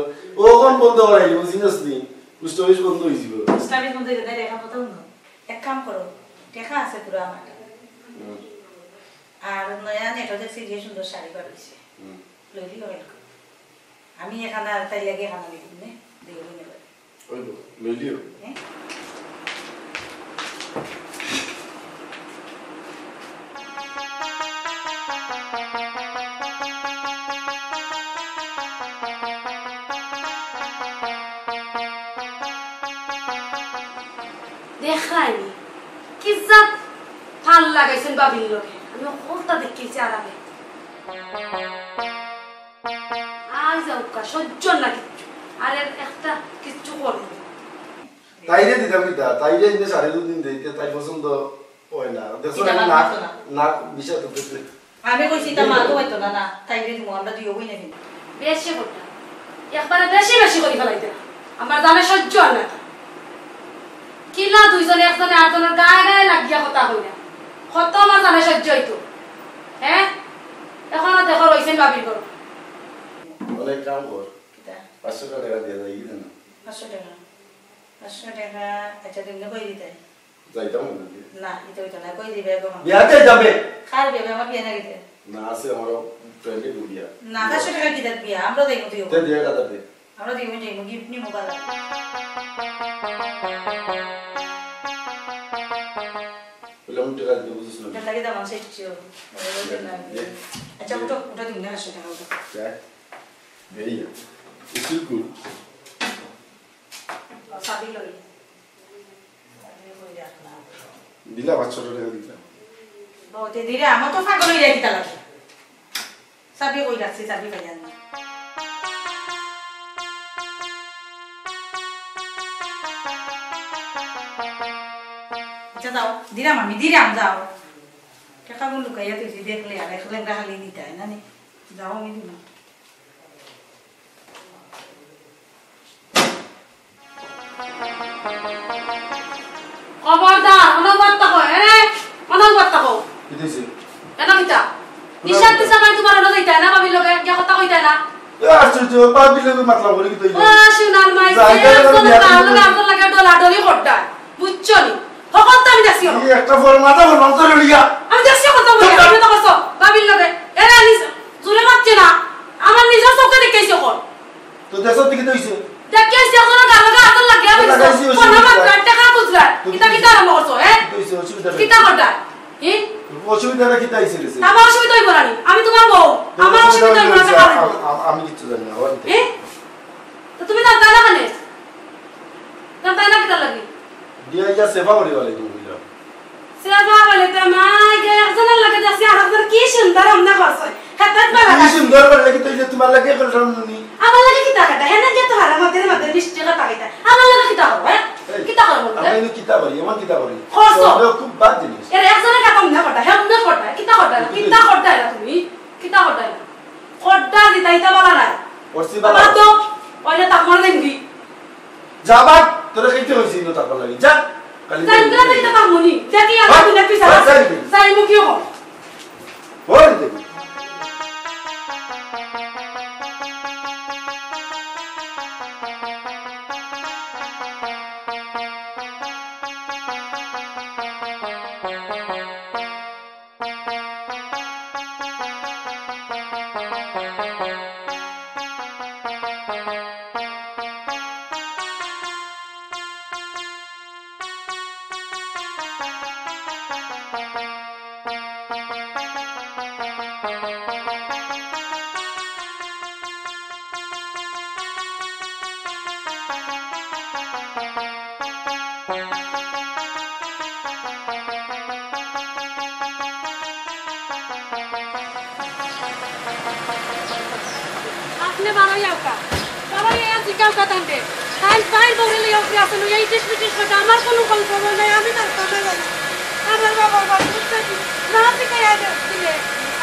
ও কোন বন্ধ করাইলি, বুঝিস নি? পোস্ট অফিস বন্ধ হয়ে যাবে। পোস্ট অফিস বন্ধ হয়ে যাবে, দেখা কথা বন্ধ। এক কাম করো, টেকা আছে পুরো আমার। হুম। আর নয়া নেটো দেখছি যে সুন্দর শাড়ি বার হইছে। হুম। লইলি ওয়েলকাম। আমি এখানে আর তাই লাগে এখানে আমি কিনে দিয়ে নেবে। ওই গো, লইলিও। হ্যাঁ? দেখরায়নি, কি জাত ফাল লাগাইছইন ভাবির লগে। আমি হকলতা দেখিছি আরামে। আই যাউক্কা, সহ্য না কিচ্ছু। আর এর একটা কিচ্ছু করবো না। তাইরে দিতাম কিতা? তাইরে এনে সাড়ে দুই দিন দিতে, তাই পছন্দ হয় না। দেখছো, এটা আমি আমার না, মতো না। না, বিষয় তো দেখলে। আমি কইছি, এটা মা তো হইতো না, না, তাইরে দিমু, আমরা দুইও বই না কিন্তু। বেশি কথা। একবারে বেশি বেশি করি ফেলাইতে না। আমার জানে সহ্য হয় না। কিলা দুইজনে একজনে আরজনর গায়ে গায়ে লাগিয়া কথা কইরা। কত আমার জানে সহ্য হইতো। হ্যাঁ? এখনো দেখো রইছেন ভাবির ঘর। অনেক কাম কর। কিতা? পাঁচশো টাকা দিয়ে যাই, কি জানো? পাঁচশো টাকা? পাঁচশো টাকা, আচ্ছা, তুমি কই দিতে? যাইতাম না। না, এটা হইতো না, কই দিবে এখন? বিয়াতে যাবে। কার বিয়া? আমার বিয়া না দিতে। না, আছে আমার ফ্রেন্ডের বিয়া। না, পাঁচশো টাকা কি দেখ বিয়া? আমরা দেখবো তুই। তে দিয়ে কথা দে। আমরা দুই মিনিট যাইমু, গিফট নিমু বালা। বললাম, টেকা দিতে বুঝিস না। টেকা দিতে আমার শেষ ছিল। ওই যে না। দে। আচ্ছা, উঠো, উঠো, দিন না, পাঁচশো টাকা উঠো। যা। এই, স্কুল। ও, চাবি লই। দিলা, পাঁচশো টাকা দিলা। ও, তে দিলে আমার তো পাগল হইয়া কিতা লাগে। চাবি কই রাখছি, চাবি পাইয়ার না। আচ্ছা, যাও, দিলাম আমি, দিলাম, যাও। টেকাগুন লুকাইয়া থইছি, দেখলে আর এক লেংড়া খালি নিতায় না নি? যাও, আমি দিলাম। খবরদার, অনবর থাকো, এরে, অনবর থাকো। কিতা হইছে? কেন কিতা? নিশা তিশা ভাই তোমার হলো যাইতায় না, ভাবির লগে গিয়া কথা কইতায় না। এ, আশ্চর্য, ভাবির লগে মাতলাম করি কিতা হইলো? ও, সোনার মাই, যাই, যে যাই, একজন যাই, তার লগে যাই। একজন লাগে ডলাডলি করতায়, বুঝছো নি? হকল তো আমি দেখছি। এই একটা ফোন মাথা ফোন মাথা লইয়া। আমি দেখছি কত বলি, চুপ কর। আমি তো কইছো, ভাবির লগে। এরে আনিস, জুরে মাতছে না। আমার নিজের চোখে দেখতেছি এখন। তো দেখো, তুই কিতা হইছে? দেখি আইছি, এখন গাল লাগা আদর লাগে, আমি তো লাগাইছি, তো অসুবিধা কোন নাই। মাত কাটতে খা বুঝলা? তো কিতা, কিতা আরম্ভ করছো, হ্যাঁ? কিতা হইছে, অসুবিধা নাই। কিতা করতা? হ্যাঁ? অসুবিধাটা কিতা হইছে রে? আমার অসুবিধা হইব না নি? আমি তোমার বউ, তো আমার অসুবিধা অসুবিধা হইব হইব না, না, হইছে, আমি, আমি, আমি কিচ্ছু জানি না, ওর ভিতরে। হ্যাঁ? তো তুমি জানতা না কেনে? জানতা না কিতা লাগি? দিয়া ইয়া সেবা করি বলে তুমি বুঝলাম। সেবা বলে তো মা, এই যে একজনের লগে দেখছি, আর একজন কি সুন্দর আমনে করছে। হেতাত কি পারা সুন্দর করে লাগি তো এই যে তোমার লগে করলাম নি। আমার লগে কিতা কথা? হেনে যে তো হারা মাতের মাতের মিষ্টি কথা কইতা। আমার লগে কিতা করবো, হ্যাঁ? এই, কিতা করবো, আমরা হ্যাঁ? কিন্তু কিতা করি, এমন কিতা করি? খরচ। আমরা খুব বাদ জিনিস। এর একজনের কথা আমনে কথা, হে আমনে কথা, কিতা কথা, কিতা কথা না তুমি? কিতা কথা না? কথা দিতা ইতা বলা নাই। করছি বালা। আমার তো, ওইলে তাক মারা দেন দি। যা বাদ, তোরে খাইতে হইছে ইনো তারপর লাগি। যা, কালি যাই, যাই, যাই, যাই। যাই, যাই, মুনি। দেখি, আমার হ্যাঁ? তুলে পিছা। হ্যাঁ, যাই, যাই। যাই, মুখি হো। ওই দেখি। আপনে বারোই আউকা, বারোই আইয়া জিকাউকা তানরে। তাইন বাইর বউরে লইয়া উঠে আসেন, ওই ইটিস পিটিস কথা, আমার কোনো খোঁজ খবর নাই, আমি তার কথা জানি। আমার বাবার বাড়ি বুঝতে কি? না জিকাইয়া দিলে।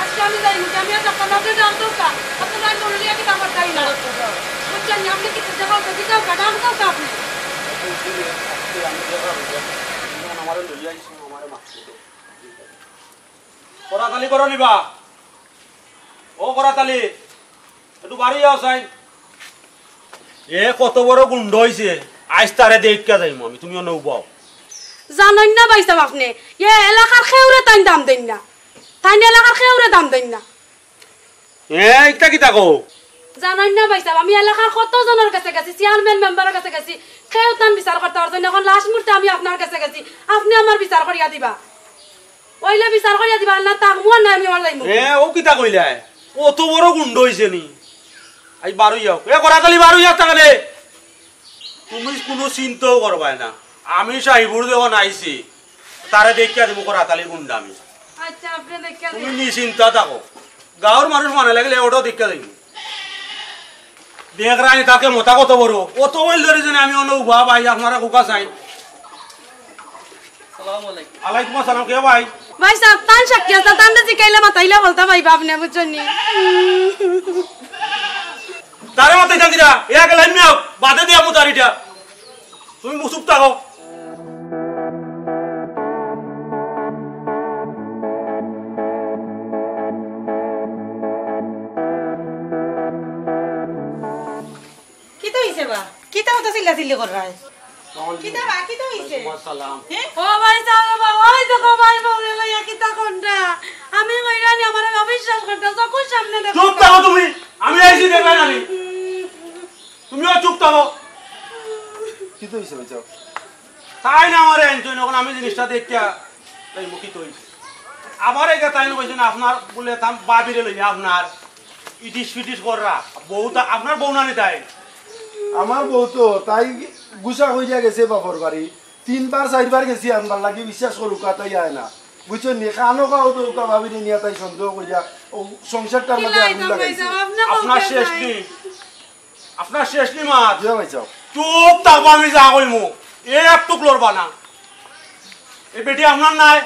আজকে আমি যাই মুখে, আমি আর যাবো না, আপনি যান তো কা। আপনি বাইর বউরে লইয়া কি কাপড় খাই না? বুঝছেন নি? আপনি কি দেখা হচ্ছে? জিকাউকা, ডান কাউকা আপনি। আমারে লইয়া আইছো, আমারে মারতে তো। করাতালি করো নিবা। ও করাতালি, একটু বাড়ি যাও চাই। এ কত বড় গুন্ডা অইছে, আইজ তারে দেখিয়া যাইমু আমি, তুমি অনো উবাও। জানইন না ভাইসাব আপনে, এ এলাকার কেউরে তাইন দাম দেইন না, তাইন এলাকার কেউরে দাম দেইন না। এ, ইটা কিতা কও? জানইন না ভাইসাব, আমি এলাকার কত জনর গেছে গেছি, চেয়ারম্যান মেম্বারর গেছে গেছি, কেউ তান বিচার করতা পারছইন না। অখন লাস্ট মুহূর্তে আমি আপনার গেছে গেছি, আপনে আমার বিচার করিয়া দিবা। অইলে বিচার করিয়া দিবা, না থাকমু আর না আমি আমার যাইমু। এ, ও কিতা কইলায়? অত বড় গুন্ডা অইছে নি? আই বারই যাও। এ, করাতালি বারই যাও তাহলে। তুমি কুনু চিন্তাও করবায় না। আমি সাহিবুর যখন আইছি, তারে দেখিয়া দিমু করাতালি গুন্ডা আমি। আচ্ছা, আপনে দেখিয়া তুমি দিন। নিশ্চিন্তা থাকো। গাঁওর মানুষ মানে লাগলে ওটাও দেখিয়া দিমু। দেখরায়নি তাকে মোটা কত বড়। অত বইল ধরি যেন আমি অনো উবা ভাই, আপনারা কুকা চাই। সালাম আলাইকুম। আলাইকুম আসসালাম, কে ভাই? ভাইসাব, তান সাক্ষী আছে, তানরে জিকাইলে মাতাইলে বলতা ভাই বাপ নে, বুঝছইন নি? তারে মাতাইতাম কিরা? এ আগে লাইন মিয়াও, বাদে দিয়া মুতারিটা। তুমি মুসুক থাকো। কিতা অইছে বা? কিতা অত চিল্লাচিল্লি কররায়? কিতা বা, কিতা অইছে? ওয়ালাইকুম আসসালাম। হে? ও ভাইসাব, বাবা, ওই দেখো ভাই বউরে লইয়া কিতা কররা। আমি কইরানি আমারে অবিশ্বাস করতা, চকুর সামনে দেখো। চুপ থাকো তুমি। আমি আইছি দেখরায় না নি। তুমিও চুপ থাকো। কিতা অইছে ভাইসাব? তাইন আমারে আনছইন, অখন আমি জিনিসটা দেখিয়া তাই মুখিত অইছি। আমারে গিয়া তাইন কইছইন, আপনার বুলে তান বাবিরে লইয়া আপনার ইটিস ফিটিস কররা। বউ তা, আপনার বউ নানি তাই? আমার বউ তো, তাই গুছা কইরা গেছে বাপর বাড়ি। তিনবার চাইরবার গেছি আনবার লাগি, বিশ্বাস করুক্কা, তাই আয় না। বুঝছইন নি? কানো কাও তো উকা বাবিরে নিয়া তাই সন্দেহ কইরা অউ সংসারটার মাঝে আগুন লাগাইছে। আপনার শেষ নি। আপনার শেষ নি মাত। জি ভাইসাব। চুপ থাকবা, আমি যা কইমু। এ এক টুক লড়বা না। এ বেটি আপনার নায়?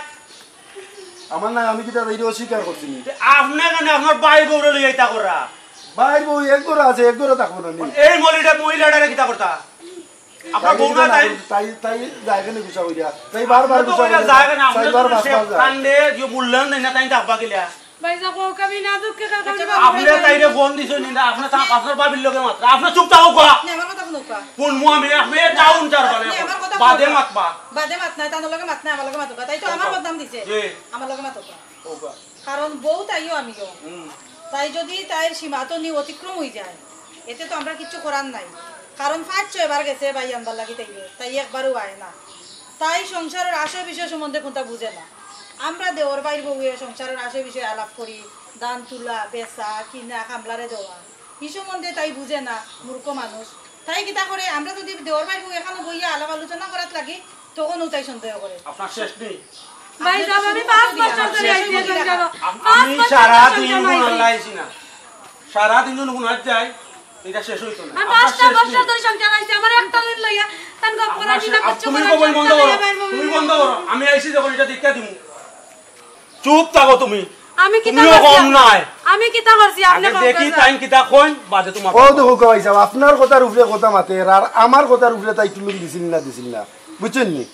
আমার নায়, আমি কিতা তাইরে অস্বীকার করছি নি? তে আপনে কেনে আপনার ভাইর বউরে লইয়া ইতা কররা? ভাইর বউ এক ঘরে আছে, এক ঘরে থাকবো না নি? এই মহিলাটা, মহিলাটারে কিতা করতা? আপনার বউ না তাই? তাই, তাই যায় কেনে গুছা কইরা? তাই বারবার গুছা কইরা। যায় কেনে? আপনার তাই বারবার যায়। কান্দে যে মূল্যায়ন দেয় না, তাই থাকবা কিলা? ভাইসাব, ও কবি না দুঃখে কার কবি না। আপনে তাইরে ফোন দিছইন নি, আপনে তা আপনার বাবির লগে মাতরা। আপনে চুপ থাকো কা। আপনে আমার কথা হুনুক্কা। কোন মুয়া আমি, আপনে টাউন চার বানে। আপনে আমার কথা বাদে হুনুক্কা। মাতবা। বাদে মাত নাই, তার লগে মাত নাই, আমার লগে মাতুক্কা। তাই তো আমার বদনাম দিছে। জি। আমার লগে মাতুক্কা। ওবা। কারণ বউ তাইও আমিও। হুম। তাই যদি তাইর সীমাত নি অতিক্রম অইযায়, এতে তো আমরার কিচ্ছু করার নাই। কারণ পাঁচ ছয়বার গেছে ভাই আনবার লাগি তাইরে, তাই একবারও আয় না। তাই সংসারর আশয় বিষয় সম্বন্ধে কুন্তা বুঝে না। আমরা দেওর ভাইর বউয়ে সংসারর আশয় বিষয় আলাপ করি, ধান তুলা, বেচা, কিনা, কামলারে দেওয়া, ই সম্বন্ধে তাই বুঝে না, মূর্খ মানুষ। তাই কিতা করে, আমরা যদি দেওর ভাইর বউ এখানো বইয়া আলাপ আলোচনা করাত লাগি, তখনও তাই সন্দেহ করে। আপনার শেষ নি। ভাইসাব, আমি পাঁচ বছর ধরি আইছি এই সংসারো। আপ-, পাঁচ আমি বছর সারা ধরি দিন সংসার গুনার আইছি। লাইছি না। সারা দিন যখন গুনার যাই, এটা শেষ অইতো না। আমি আপনার পাঁচটা শেষ বছর নি। ধরি সংসার আইছি, আমার একটা দিন লইয়া তান গপ করা আপনার দিন শেষ, না, আপ-, কিচ্ছু তুমি করার কবই বন্ধ করো। তুমি বন্ধ করো। আমি আইছি যখন এটা দেখিয়া দিমু। চুপ থাকো তুমি। আমি কিতা তুমিও করছি কম আপ-, নাই। আমি কিতা করছি আপনে আগে কম দেখি করছেন? তাইন কিতা কইন, বাদে তোমার ও কথা। দেখো ভাইসাব, আপনার কথার উপরে কথা মাতের, আর আমার কথার উপরে তাই টুলুম দিছিল না, দিছিল না, বুঝছইন নি?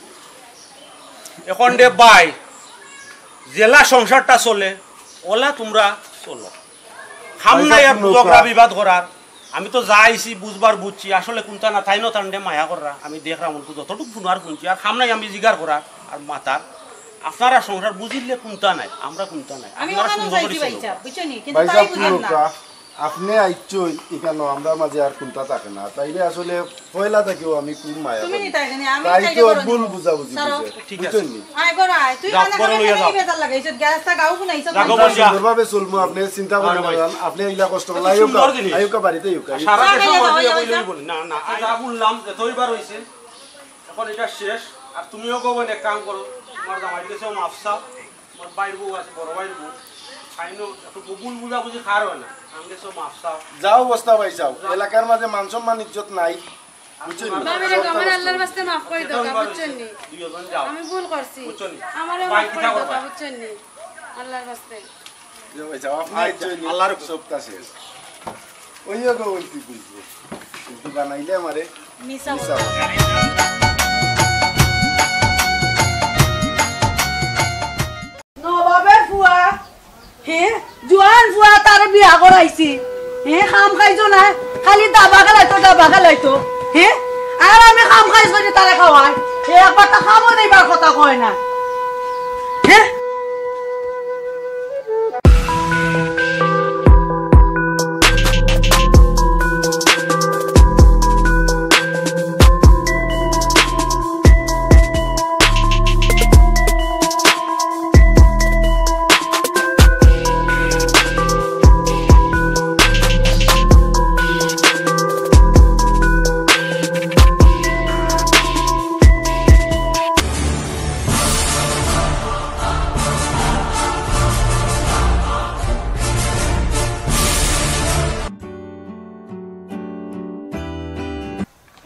এখন রে ভাই, যেলা সংসারটা চলে, ওলা তোমরা চলো। খাম নাই আর ভাইসাব, নৌকা। ঝগড়া বিবাদ করার। আমি তো যা আইছি বুঝবার বুঝছি, আসলে কুন্তা না, তাইনও তানরে মায়া কররা। আমি দেখরাম অনকু যতটুক হুনার হুনছি, আর খাম নাই আমি জিগার করার আর মাতার। আপনারা সংসার বুঝিলে কুন্তা নাই, আমরা কুন্তা নাই। আমি আপনারা ওখানেও সুন্দর করি যাইছি চলো। ভাইসাব, বুঝছো নি? কিন্তু ভাইসাব, তাই বুঝেন না। নৌকা। আপনে আইছইন ইখানো, আমরার মাঝে আর কুন্তা থাকে না। তাইরে আসলে পয়লা থাকিও আমি খুব মায়া তুমি করি। নিতা এখানে, আমি তাই তাইরে তো বড় ভুল নিব। বুঝাবুঝি ছাড়ো। হইছে। ঠিক আছে। বুঝছইন নি? আয় গো, আয়। তুই যাও, কানে বড় কানে লইয়া খালি যাও। বেজার লাগাইছস, গ্যাসটা গাও কুনাইছস, যাও, না? বড়। সুন্দরভাবে চলমু, আপনে চিন্তা আরে করবেন ভাই। না। আপনে ইলা কষ্ট কত লাইও সুন্দর কা, জিনিস। আইও কা বাড়িতে আইও কা। আর সারা দেশর যাও, মানুষ যাও, ইয়া যাও, কইলেই যাও। বলে, না, না, আর যা বললাম, যতইবার হইছে, এখন এটা শেষ। আর তুমিও গো বোন এক কাম করো, তোমার জামাইর কাছেও মাফ চাও। আমার ভাইর বউ আছে, বড় ভাইর বউ। তাইনও একটু ভুল বুঝাবুঝি কার হয় না। আমি গেছো মাফ চাও। যা অবস্থা ভাইসাব, যাও। এলাকার মাঝে মান সম্মান ইজ্জত নাই। বুঝছইন নি? ভাবি রে, আমার আল্লাহর ওয়াস্তে মাফ করি দেও, বুঝছইন নি? দুইজন যাও। আমি ভুল করছি। বুঝছো নি? আমারে ভাই মাফ কিতা করি দেও, করবা? বুঝছইন নি? আল্লাহর ওয়াস্তে। যে ভাইসাব, আপনি আচ্ছা, আইছইন নি? আল্লাহর হুকুম। সবটা শেষ। ওই গো, ওই কি বুঝবো? কিন্তু বানাইলে আমারে মিছা মিছা। তা করাইছি। হে, কাম কাইজও না, খালি দাবা খেলাইতো, দাবা খেলাইতো। হে, আর আমি কাম কাইজ করি তারে খাওয়াই। হে, একবারতা কামও যাইবার কথা কয় না। হে?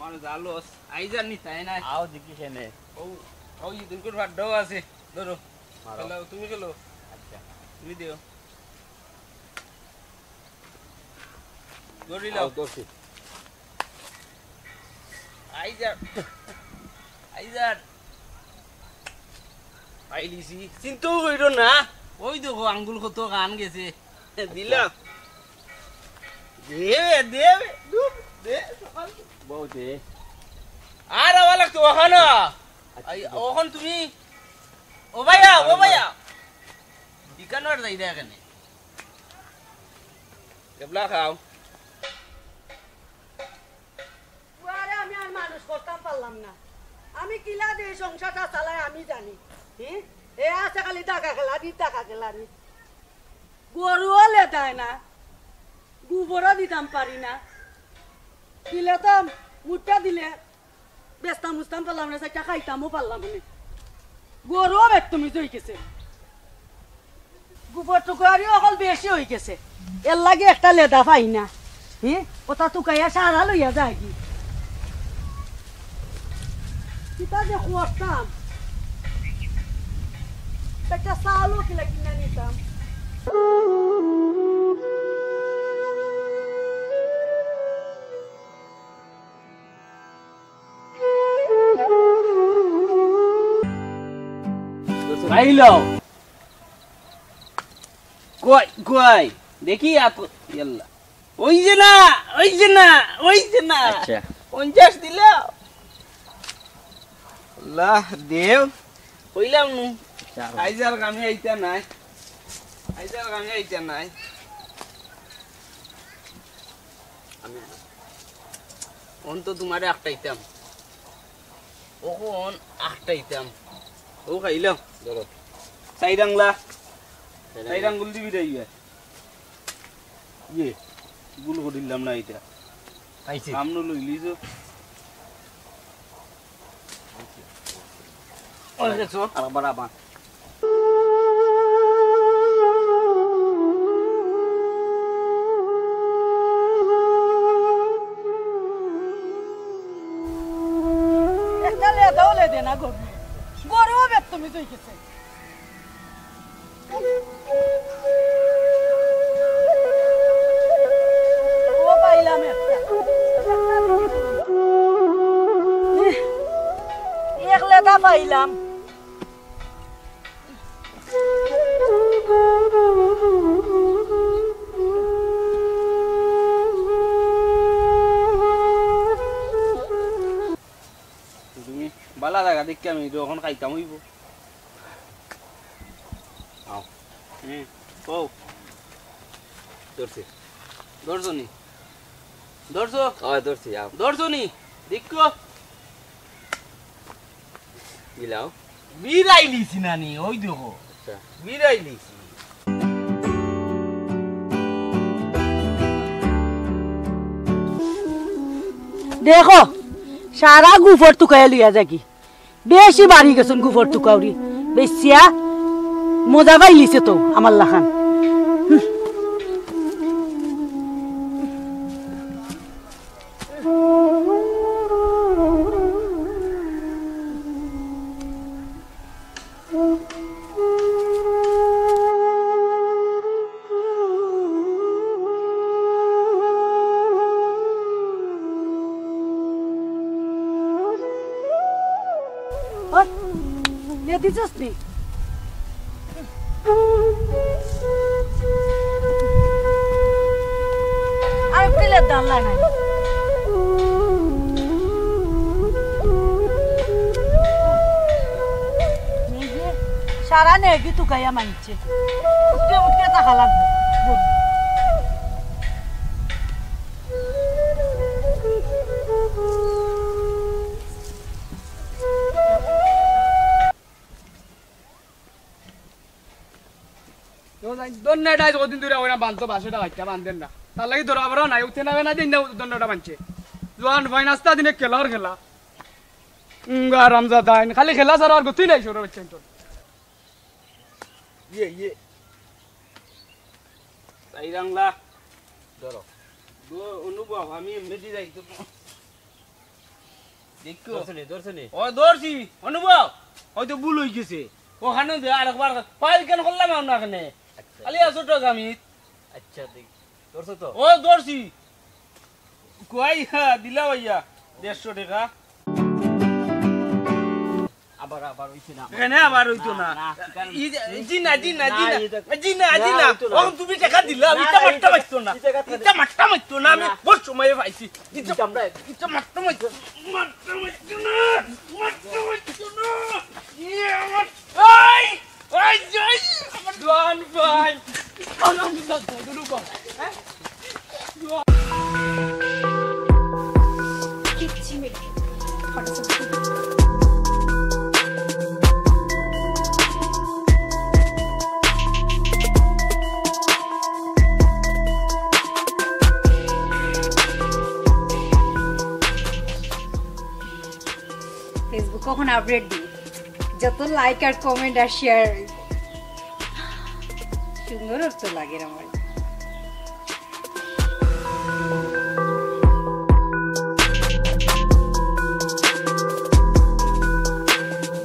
আমার জালস, আইজার নি তাই না? আও দেখি কেনে। ও, ও, ই দিন করে ফাড্ডাও আছে। ধরো। মারো। খেলাও, তুমি খেলো। আচ্ছা। তুমি দিও। ধরিলাও। আও, ধরছি। আইজার। আইজার। পাইলিছি। চিন্তাও কইরো না। ওই দেখো, আঙ্গুল কত কান গেছে। দিলাম। দে, দে, দূর, দে, সকাল। বউ দে। আর আওয়া লাগতো, ওখানো। আচ্ছা, আই, ঠিক আছে। ওখান তুমি, ও ভাইয়া, ও ভাইয়া। ইকানোর যাই দে এখানে। এবলা খাও। বুয়ারে আমি আর মানুষ করতাম পারলাম না। আমি কিলা যে এই সংসারটা চালাই আমি জানি। হি? এ আছে খালি টাকা খেলানি, টাকা খেলানি। গরুও লেদায় না, গোবরও দিতাম পারি না। দিলে তো মুট্টা দিলে বেচতাম উচতাম পারলাম না, চাইরটা খাইতামও পারলাম না। গরুও বেত্তমিজ অই গেছে। গোবর টুকারি অকল বেশি অই গেছে, এরলাগি একটা লেদা পাই না। হি? ওটা টুকাইয়া সারা লইয়া যায়গি। কিতা যে করতাম, একটা চাউলও কিলা কিনা নিতাম। খাইল। কই, কই? দেখি আত-, ইয়াল্লা। ওই যে না, ওই যে না, ওই যে না। আচ্ছা। পঞ্চাশ দিল। আল্লাহ, দেও। কইলাম নু। আচ্ছা। আইজ আর কামে আইতা নাই। আইজ আর কামে আইতা নাই। আমি অন তো তোমারে আটকাইতাম। অখন আটকাইতাম। ও খাইলাম। ধরো। চাইর আংলা। চাইর আংলা। চাইর আঙ্গুল দিবি রে ইয়া। ইয়ে, ভুল করিলাম না এটা। খাইছি। সামনে লইলি তো। ওই দেখছো? আরেকবার আবার। একটা লেদাও লেদে না গরু। গরুও বেত্তমিজ অই গেছে। ও পাইলাম একটা। এক লেদা পাইলাম। তুমি বালা জাগা দেখি আমি অখন খাইতাম অইবো। আও। হুম, কও। ধরছি। ধরছো নি? ধরছো? অয়, ধরছি, আও। ধরছো নি? দেখো। বিলাও। বিরাইলিছি নানি, ওই দেখো। আচ্ছা। বিরাইলিছি। দেখো, সারা গুফর তুকাইয়া লইয়া যাগি। বেশি বাড়ি গেছইন গুফর তুকাউরি। বেশিয়া মজা পাইলিছে তো আমার লাখান। হুম। ওই, লেদিছস নি? এপ্রিলের ধান লাগাই। এই যে সারা নেগি তুকাইয়া মানছে। উঠতে উঠতে টাকা লাগবে। তো যাই, দন্ডাটা আজ কদিন ধরে ওরা বানতো বাসেটা বাইকটা বান্ধেন না। তার লাগি ধরা বড় নাই, উঠে না বেনা দিন না দন্ডাটা বানছে। জোয়ান ভাই নাস্তা দিনে খেলার খেলা। উম, আরামজাদা আইন। খালি খেলা ছাড়া আর গতি নাই সৌরভ বাচ্চা তো। ইয়ে, ইয়ে। তাই রাংলা। ধরো। গো, অনুভব, আমি এমনি যাই তো। দেখো। ধরছো নি, ধরছো নি? ও, ধরছি। অনুভব, হয়তো ভুল হয়ে গেছে। ওখানে দে, আরেকবার। পাইল কেন করলাম আমরা এখানে? আচ্ছা। খালি আছো তো আমি। আচ্ছা, দেখ। ধরছো তো? ও, ধরছি। কই, হ্যাঁ, দিলা ভাইয়া। দেড়শো টাকা। আবার, আবার হইছে না। এখানে আবার হইতো না। না, না, কারণ ই যে, জি না, জি না, জি না, না। ই যে, জি না, জি না, না। হইতো না। ও, তুমি টাকা দিলা, না, ইটা না, মারটা ইটা, মারতো না। ইটা কথা ইটা না। মারটা মারতো না, আমি না। বহুত সময় পাইছি। ইটা, ইটা আমরা ইটা মারটা মারতো, মারটা মারতো না, মারটা মারতো না। ইয়ে, আমার, এই, এই, এই, আমার দোয়ান ভাই। আলহামদুলিল্লাহ, দোয়ান ভাই। হ্যাঁ? Facebook অখন আপডেট দি। যত লাইক আর কমেন্ট আর শেয়ার, সুন্দর অর্থ লাগে আমার।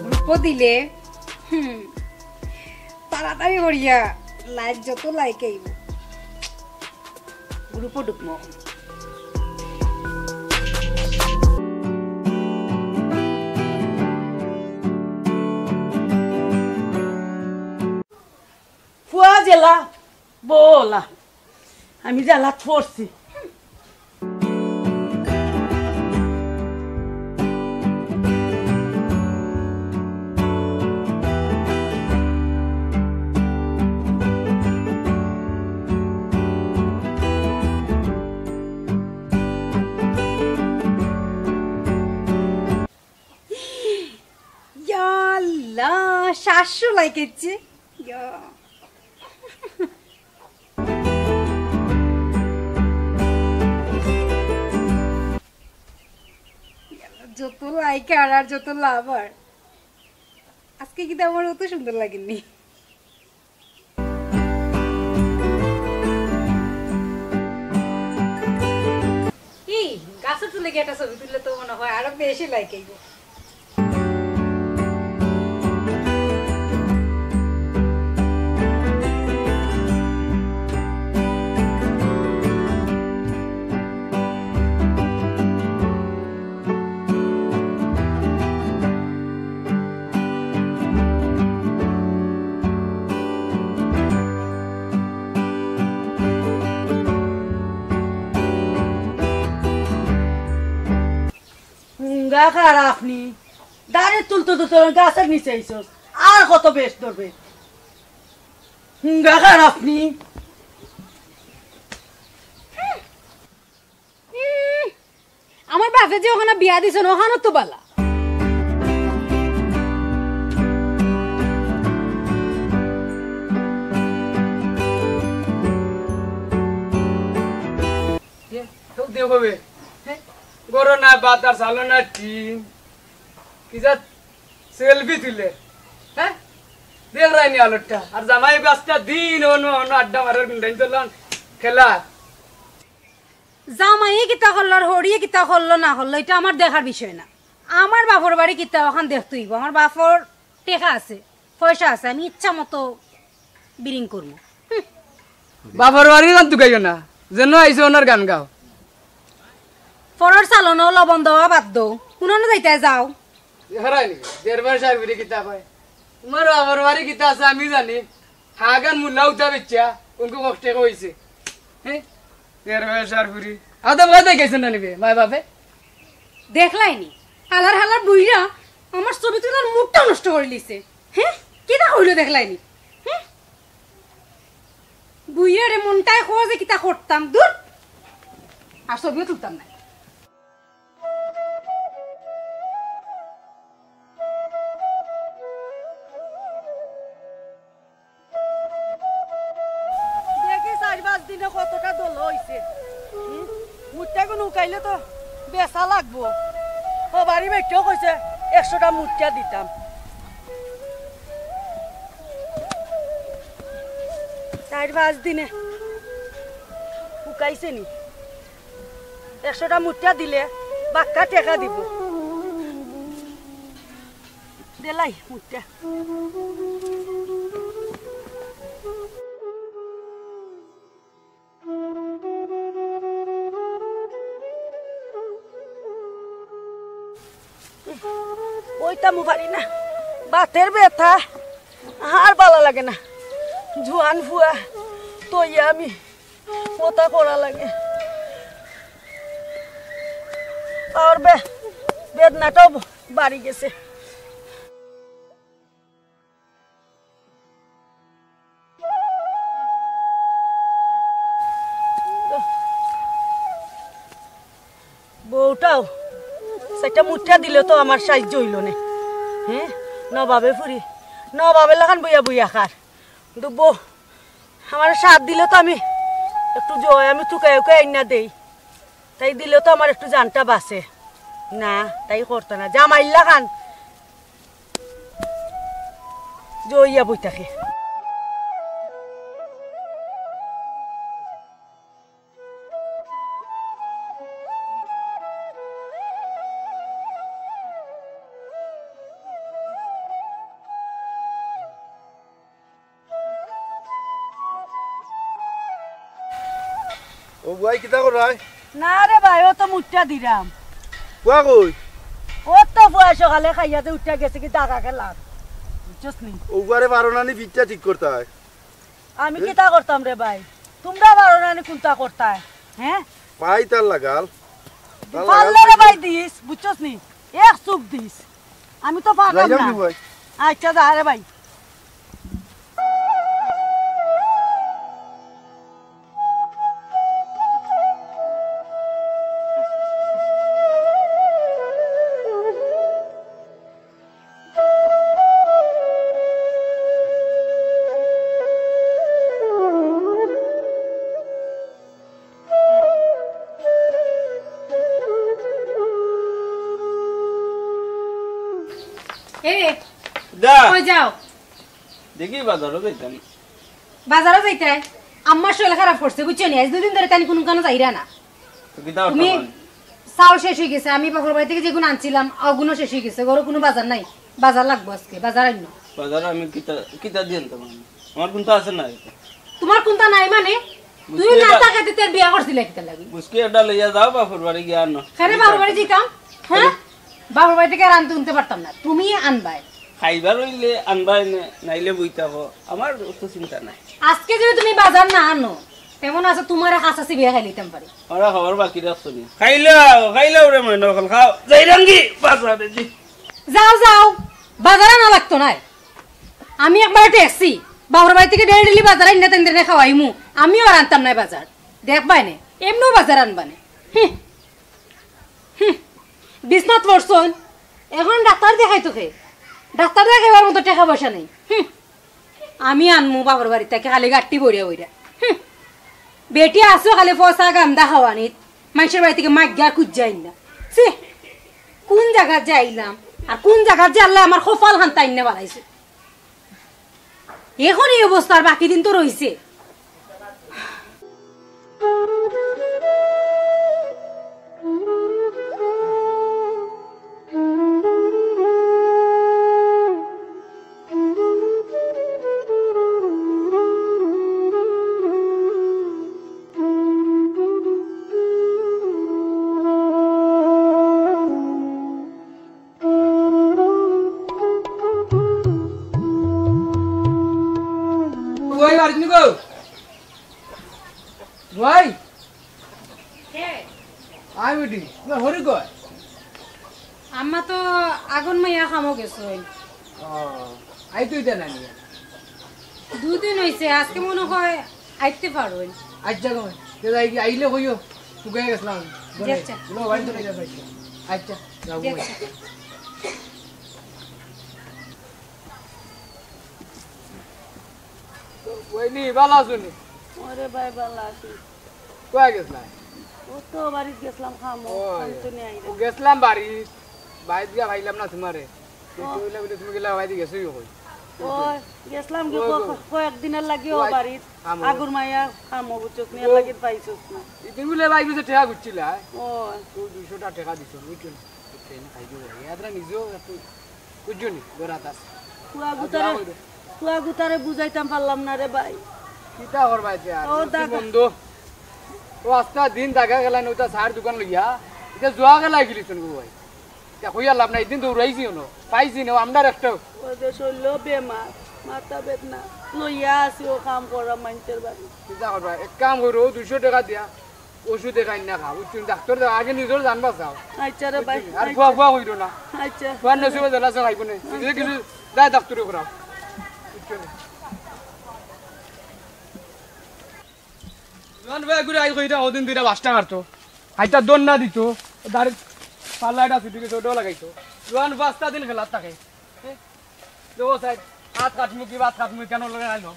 গ্রুপও দিলে, হুম, তাড়াতাড়ি করিয়া লাইক, যত লাইক আইব, গ্রুপও ঢুকমু। ফুয়া জেলা, বলা, আমি জেলাত পড়ছি। ইয়া আল্লাহ, সাতশো লাইক আইছে। ইয়া। যত লাইক আর, আর যত লাভার। আজকে কিন্তু আমার অত সুন্দর লাগেনি। এই গাছর তলে গিয়া একটা ছবি তুললে তো মনে হয় আরো বেশি লাইক আইব। হুঙ্গা খারাপ নি, দাড়ি তুলতে তুলতে গাছর নিচে আইছস, আর কত বেশ ধরবে? হুঙ্গা খারাপ নি। উম, আমার বাপে যে ওখানে বিয়া দিছইন, ওখানো তো বালা। এ, তো দেখো বে, হ্যাঁ? গরো না ভাত আর চালো না টিন। কি জাত সেলফি তুলে, হ্যাঁ? দেখরায়নি আলোরটা। আর জামাই বাস্তা দিন অনো অনো আড্ডা মারের গুন্ডাইন তোলান খেলা। জামাইয়ে কিতা করলো আর হরিয়ে কিতা করলো না করলো, এটা আমার দেখার বিষয় না। আমার বাপর বাড়ি কিতা ওখান দেখতে হইব। আমার বাপর টেকা আছে, পয়সা আছে, আমি ইচ্ছা মতো বিরিং করবো। হুম। বাপর বাড়ি গান তুকাইও না, যেন আইসো ওনার গান গাও। পরর চালনো লবণ দেওয়া বাদ দেও, হুনানো যাইতায় যাও। হারায়নি, দেড় মাস আর বিড়ি কিতা পায়। তোমার বাপর বাড়ি কিতা আছে আমি জানি। হাগান মুল্লা উঠা বেচ্চা, উনকু কষ্টে কইছে। হ্যাঁ? তেরো হাজার ফুরি। আদম গাদা গেছে না নিবে, মায় বাপে। দেখলায়নি? হালার হালার বুইড়া আমার ছবি তুলার মুডটা নষ্ট করিলিছে। হে? কিতা কইলো দেখলায়নি? হে? বুইড়ারে মনটায় কয় যে কিতা করতাম, দূর। আর ছবিও তুলতাম না। দেখি চাইর পাঁচ দিনে কতটা দলা অইছে। হুম? মুট্টা গুন হুকাইলে তো বেচা লাগবো। ও বাড়ি বেটিও কইছে একশোটা মুট্টা দিতাম। চাইর পাঁচ দিনে হুকাইছে নি? একশোটা মুট্টা দিলে বাক্কা টেকা দিবো। দেলাই মুট্টা। বইতামও পারি না, বাতের ব্যথা, আর বালা লাগে না। জুয়ান ফুয়া তইয়া আমি কথা করা লাগে। আর বে-, বেদনাটাও বাড়ি গেছে। বউটাও চাইরটা মুট্টা দিলে তো আমার সাহায্য অইলো নে। হ্যাঁ, নবাবে ফুরি, নবাবের লাখান বইয়া বইয়া খার। কিন্তু বউ আমার সাথ দিলে তো আমি একটু জয় আমি তুকাই উকাই আইনা দেই, তাই দিলে তো আমার একটু জানটা বাঁচে। না, তাই করতো না, জামাইর লাখান জইয়া বই থাকে। ও ভাই, কিতা করায়? না রে ভাই, ও তো মুট্টা দিরাম। ফুয়া কই? ও তো ফুয়া সকালে খাইয়া দে উঠিয়া গেছে কি দাগা খেলাত। বুঝছস নি? ও ফুয়ারে পারো না নি ফিটটা ঠিক করতায়? আমি এ? কিতা করতাম রে ভাই? তুমরা পারো না নি কুনতা করতায়? হ্যাঁ? পাই তার লাগাল। তার লাগাল পারলে রে পাই। ভাই দিস, বুঝছস নি? এক চুপ দিস। আমি তো পারলাম যাইলাম না। নি ভাই? আচ্ছা, যা রে ভাই। এ, দা। কই যাও? দেখি বাজারো যাইতাম। বাজারো যাইতায়? আম্মার শরীর খারাপ করছে, বুঝছো নি? আজ দুদিন ধরে তানি কুনু কানো যাইরা না। তো কিতা তুমি করতাম আমি? চাউল শেষ অই গেছে, আমি বাপর বাড়ি থাকি যেগুন আনছিলাম, অগুনও শেষ অই গেছে। ঘরো কুনু বাজার নাই, বাজার লাগবো আজকে, বাজার আইনো। বাজার আমি কিতা, কিতা দিয়া আনতাম আমি? আমার কুনতা আছে না? তুমার কুনতা নাই মানে? বুঝছি তুই না এটা। থাকাতে তোর বিয়া করছিলে কিতার লাগি? বুঝছি এটা লইয়া যাও বাপর বাড়ি গিয়া আনো। কেনে বাপর বাড়ি যাইতাম? হ্যাঁ? বাপর বাড়ি থাকি আর আনতে উনতে পারতাম না, তুমি আনবায়। খাইবার অইলে আনবায় নে, নাইলে বইতা হো। আমার অত চিন্তা নাই। আজকে যদি তুমি বাজার না আনো, তেমন আছে তুমারে কাছা চিবিয়া খাইলিতাম পারি। ওরা খবর বাকি রাখছো নি? খাইলাও, খাইলাও রে ময়না অকল, খাও। যাইরামগি বাজারে দি। যাও, যাও, বাজার আনা লাগতো নায়। আমি একবারে ঠেকছি, বাপর বাড়ি থাকি daily daily বাজার আইনা তেন তেনে খাওয়াইমু। আমিও আর আনতাম নায় বাজার, দেখবায় নে, এমনেও বাজার আনবা নে। হুঁ। হুম, বিছনাত পড়ছইন, এখন ডাক্তার দেখাইতো কে? ডাক্তার দেখাইবার মতো টেকা পয়সা নাই। হুম, আমি আনমু বাপর বাড়ি থাকি খালি গাট্টি বইরা বইরা। হুম, বেটি আছো খালি ফসা গান্দা খাওয়ানিত, মানষর বাড়ি থাকি মাগিয়া খুজিয়া আইন না। ছি, কুন জাগাত যে আইলাম, আর কুন জাগাত যে আল্লায় আমার কপালখান তাইন্না বানাইছে। এখন এই অবস্থা, আর বাকি দিন তো রইছে। ওই, বাড়িত নি গো? ওই, আয় বেটি, তুমার হরি কই? আম্মা তো আগুন মাইয়া কামো গেছইন। ও, আইতো ইতা না নি? দুদিন অইছে, আজকে মনে হয় আইতে পারইন। আচ্ছা গো, তে যাই কি, আইলে কইও, তুকাই গেছলাম। জি আচ্ছা। বাড়িত যাই, আচ্ছা, যাও। জি আচ্ছা। ওইনি, ভালা আছো নি? ওরে ভাই, ভালা আছি। কই গেছলা? ও তো বাড়িত গেছলাম, কামো, ও, কাম তো নেই আইরা। ও গেছলাম বাড়িত, বাড়িত গিয়া পাইলাম না তুমারে। তো ও। কইলা বলে তুমি গেলা, বাড়িত গেছো কই? ও, গেছলাম কি ও, ক-, ও। কয়েকদিনর লাগি ও ও, বাড়িত। কামো। আগুর মাইয়া কামো, বুঝছস নি, ও। এর লাগি পাইছস না। ইদিন বলে ভাই বুঝে টেকা খুজছিলা, হ্যাঁ? ও। তো দুইশো টা টেকা দিছো, বুঝছো না? তো ট্রেনে খাই দিও, এরা নিজেও একটু বুঝছো নি, বেড়াত আছে। ফুয়া আর গুতারে, দোয়া করো। ফুয়া গুতারে বুঝাইতাম পারলাম না রে ভাই। কিতা করবা ইতা আর? ও দাদা। বন্ধু, ও আস্তা দিন দাগা গেলা না, ওটা চার দোকান লইয়া, ইটা জুয়া খেলা গেলিছন গো ভাই। ইটা কইয়া লাভ নাই, ইদিন দৌড়াইছি অনো, পাইছি না, আমরার একটা। ও যে শরীরও বেমার, মাথা বেদনা, লইয়া আছি ও কাম করা মাইনষের বাড়ি। কিতা করবা, এক কাম করো, দুইশো টেকা দিয়া, ওষুধ দেখাই না খা, বুঝছো? ডাক্তার দেখাও, আগে নিজর জান বাঁচাও। আচ্ছা রে ভাই, বুঝছো? আর আচ্ছা। ফুয়া ফুয়া কইরো না। আচ্ছা। ফুয়ার নসিবে জ্বালা আছে, খাইবো না। আচ্ছা। এই কিছু যায় ডাক্তারে করাও। বুঝছো নি? জোয়ান ভাই ঘুরে আই কইরা, ওদিন দুইটা বাসটা মারতো। হাইটা দৌড় না দিত, দাড়ি পাল্লা এটা ছুটি গেছে, ওটাও লাগাইতো। জোয়ান পাঁচটা দিন খেলাত থাকে। এ? দেখো সাইড, ভাত খাটমু কি, ভাত খাটমু কেন লগে আইলো?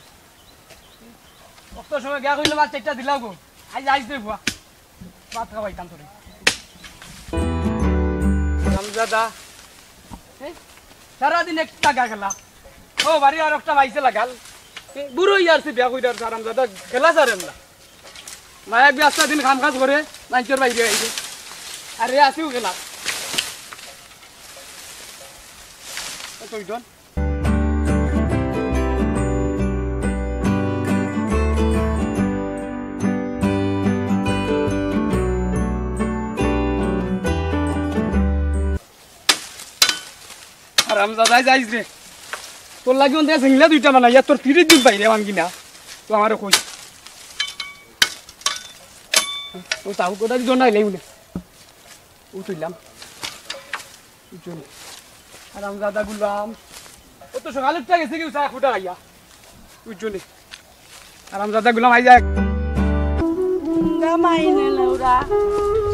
অত সময় গিয়া কইলো, "ভাত চারটা দিলাও গো।" আইজ, আইজ দে বুয়া। ভাত খাওয়াইতাম তোরে। হারামজাদা। এ? সারাদিন একটা গা খেলা। ও, বাড়ি আর একটা পাইছে লাগাল। এ, বুড়ো ইয়ার সে বিয়া কইরা হারামজাদা খেলা ছাড়েন না। মায়া বিয়াস্তা দিন কাম কাজ করে, মাইনষর বাইরে আইছে। আর রে আসিও খেলা। এ, কই দন? হারামজাদায় যাইস রে। তোর লাগি অন্তে সিংলা দুইটা বানাইয়া তোর পিরিত দুধ বাইরে ভাঙ্গি না। তো আমারে কই। ও তাও কোটা দি দোনা আইলাই উনে। ও তুইলাম। বুঝছো নি? হারামজাদা গুলাম। ও তো সকালে উঠতে গেছে কি চা ফুটা খাইয়া। বুঝছো নি? হারামজাদা গুলাম আই যাক। গুঙ্গা মাইনে লেউরা।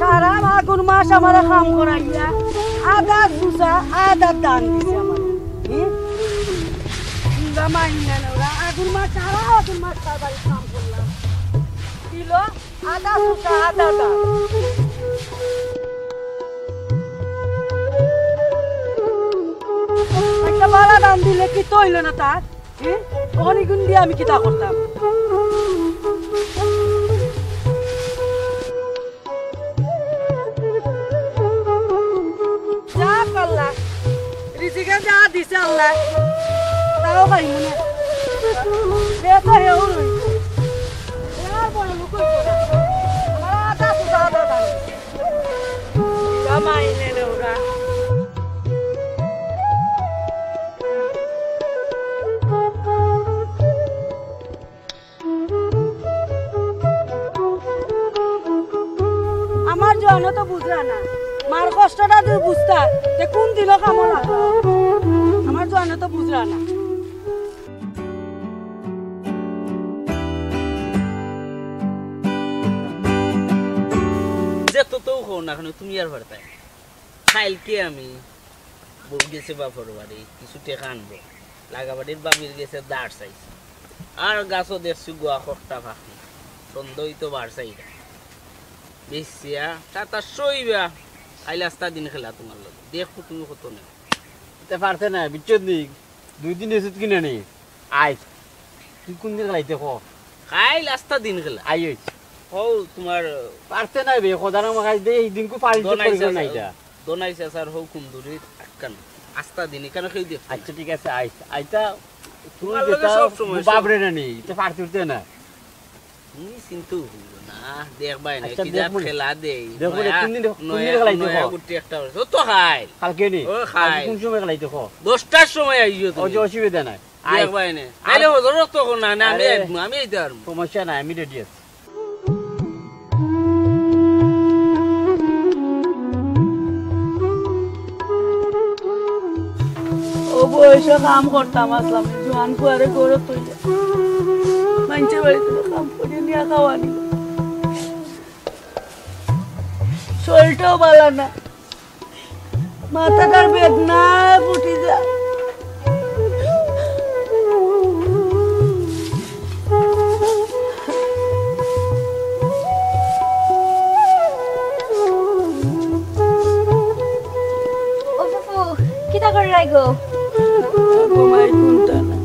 সারা আগুন মাস আমারে কাম করাইয়া। আধা সুজা, আধা দান দিছে আমারে। হুম? গুঙ্গা মাইনে লেউরা। আগুন মাস, সারা আগুন মাস তার বাড়িত কাম করলাম। দিল আধা সুজা, আধা দান। একটা বালা দান দিলে কিতা অইলো না তার? হুম? অখন ইগুন দিয়া আমি কিতা করতাম? যা আল্লাহ, রিজিকে যা দিছে আল্লাহ, তাও খাইমু না। হে তো হেউ রইছে। হে আর বড় লোক অইছে না। আমার আধা সুজা আধা দান। কামাই নেনে ওরা। আমার জোয়ানো তো বুঝরা না, মার কষ্টটা যদি বুঝতা, তে কোন দিনও কামো লাগলা। আমার জোয়ানো তো বুঝরা না। যে তো তো কও না কেন, তুমি আর পারতায়। কাইলকে আমি বউ গেছে বাপর বাড়ি, কিছু টেকা আনবো। লাগা বাড়ির বাবির গেছে ধার চাইছি। আর গাছো দেখছি গুয়া খকটা ফাঁকি। সন্দেহই তো বার চাইরা। বেশিয়া, তা তার সইবা। কাইল আস্তা দিন খেলা তোমার লগে। দেখো তুমি কত নেও। তে পারতে না, বুঝছো নি? দুই দিন এসে কিনে নি। আইস। তুই কোন দিন খেলাইতে ক? কাইল আস্তা দিন খেলা। আই হইছে। হও, তোমার পারতে নাই বে, খোদার আমার কাছে দে, এই দিনকু পারি দোনাই করে চাচা, না এটা। দোনাই চাচার হও কুন্দুরি আক্কান। আস্তা দিন এখানে খেয়ে দেখো। আচ্ছা, ঠিক আছে, আইস। আইতা তুই তোমার লগে যেটা সব সময়, সব বাবরে না নি, এটা পারতে উঠতে না। তুমি চিন্তা করিও না, দেখবাই না, আচ্ছা, কি জাত দেখবো নি। খেলা দেই। দেখবো নি, নয়া, কোন দিন দেখ-, কোন দিন নয়া, খেলাইতে নয়া ক? গুটি একটা হইছে। ও তো খাইল। কালকে নি? ও খাইল। কালকে কোন সময় খেলাইতে ক? দশটার সময় আইও ও তুমি। যে অসুবিধা নাই। আই। দেখবাই না। আই। তাইলে হজর রক্ত কর না, না, আমি আরে। আইবো, আমি আইতে পারবো। সমস্যা নাই, আমি রেডি আছি। ও বয়সে কাম করতাম আছলাম, জোয়ান ফুয়ারে ঘরো থইয়া মাইনষের বাড়িত কাম করি নিয়া খাওয়ানি। শরীরটাও ভালা না, মাথাটার বেদনায় ফুটি যায়। ও ফুফু, কিতা কররায় গো? ও মাই, কুন্তা না।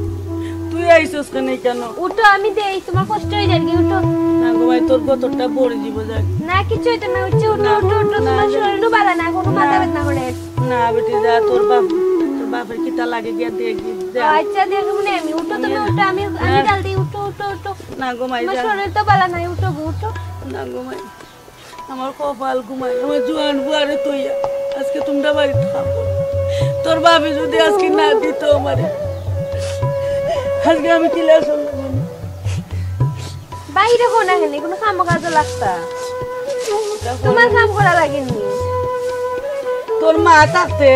তুই আইছস কেনে কেনে? উঠো, আমি দেই, তুমার কষ্ট অই যারগি, উঠো। না গো মাই, তোর গতরটা ভরি দিব যাক। না, কিচ্ছু অইতো না, উঠো, উঠো, না, উঠো, উঠো, না, তুমার না। শরীরও ভালা না, কুনু মাথা না। বেদনা করে। না বেটি, যা, তোর বাপ, তোর বাপের কিতা লাগে গিয়া দেখগি, যা। আচ্ছা, দেখমুনে আমি, উঠো তুমি, না। উঠো, আমি, আমি না। ডাল দেই, উঠো, উঠো, উঠো। না গো মাই, তুমার যা। শরীর তো ভালা নাই, উঠো গো, উঠো। না গো মাই। আমার কপাল গো মাই, আমার জোয়ান ফুয়ারে থইয়া আজকে তুমরা বাড়িত খাবো। তোর বাপে যদি আজকে না দিত আমারে, আজকে আমি কিলা চললাম? বাইরে কোন আহেনি, কুনু কাম কাজে লাগতা। তুমার কাম করা লাগেনি। তোর মা থাকতে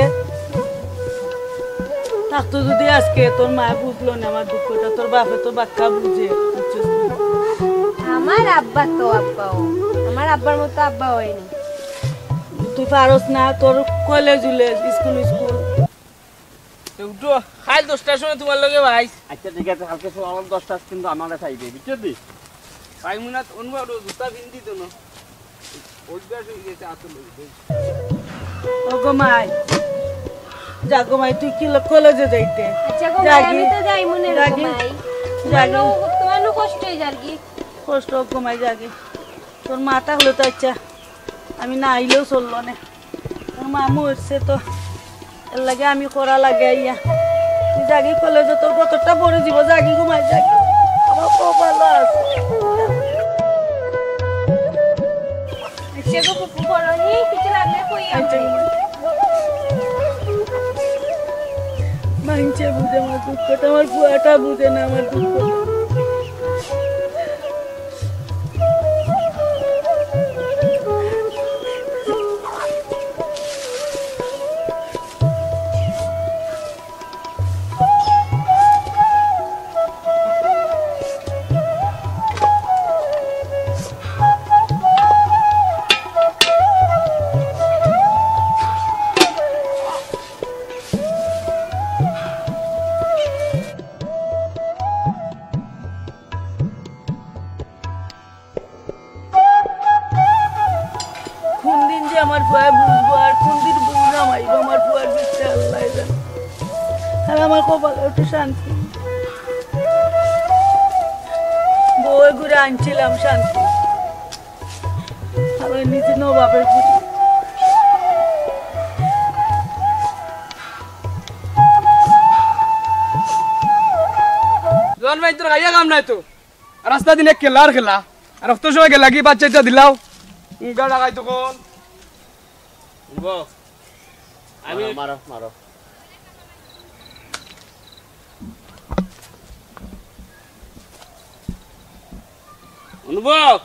থাকতো যদি আজকে তোর মায় বুঝলো না আমার দুঃখটা, তোর বাপে তো বাক্কা বুঝে, বুঝছস না? আমার আব্বা তো আব্বাও, আমার আব্বার মতো আব্বা অয়নি। তুই পারস না, তোর কলেজ উলেজ, স্কুল স্কুল। তে উঠো, কাইল দশটার সময় তুমার লগে ভাই। আচ্ছা, ঠিক আছে, কাইলকে সকাল দশটা কিন্তু আমারে চাইবে, বুঝছো দি? পাইমু না, অনুভব জুতা পিন্দি তো না। অভ্যাস অই গেছে আসলে। ওগো মাই, যা গো মাই, তুই কি ল-, কলেজে যাইতে? আচ্ছা গো মাই, যাগি। আমি তো যাইমুনে গো যাগি। মাই। যাগি। তুমার নু, তুমার নু কষ্ট অই যারগি। কষ্ট অউক গো মাই, যাগি। তোর মা থাকলে তো আচ্ছা, আমি না আইলেও চললো নে। তোর মা মরছে তো। এর লাগি আমি করা লাগে আইয়া। তুই যাগি কলেজো, তোর গতরটা ভরি দিব, যাগি গো মাই যাগি। আমার কপালো আছে। আচ্ছা গো ফুফু, বলো নি, কিছু লাগলে কই আচ্ছা। আমি। মাইনষে বুঝে আমার দুঃখটা, আমার ফুয়াটা বুঝে না আমার দুঃখটা। কুনদিন যে আমার ফুয়ায় বুঝবো আর কুনদিন বুঝ না মাইবো আমার ফুয়ার বিষটা আল্লায় জানে। আর আমার কপালো একটু শান্তি। বউ ঘুরে আনছিলাম শান্তি। আর ওই নিজে নবাবের পুরি। জোয়ান ভাই, তোর খাইয়া কাম নাই তো। আর রাস্তা দিনে খেলা আর খেলা। আর অত সময় গেলা কি বাচ্চা ইচ্ছা দিলাও? উঙ্গা ডাকাই তখন। উঙ্গো। আমি মারো, মারো, মারো। অনুভব,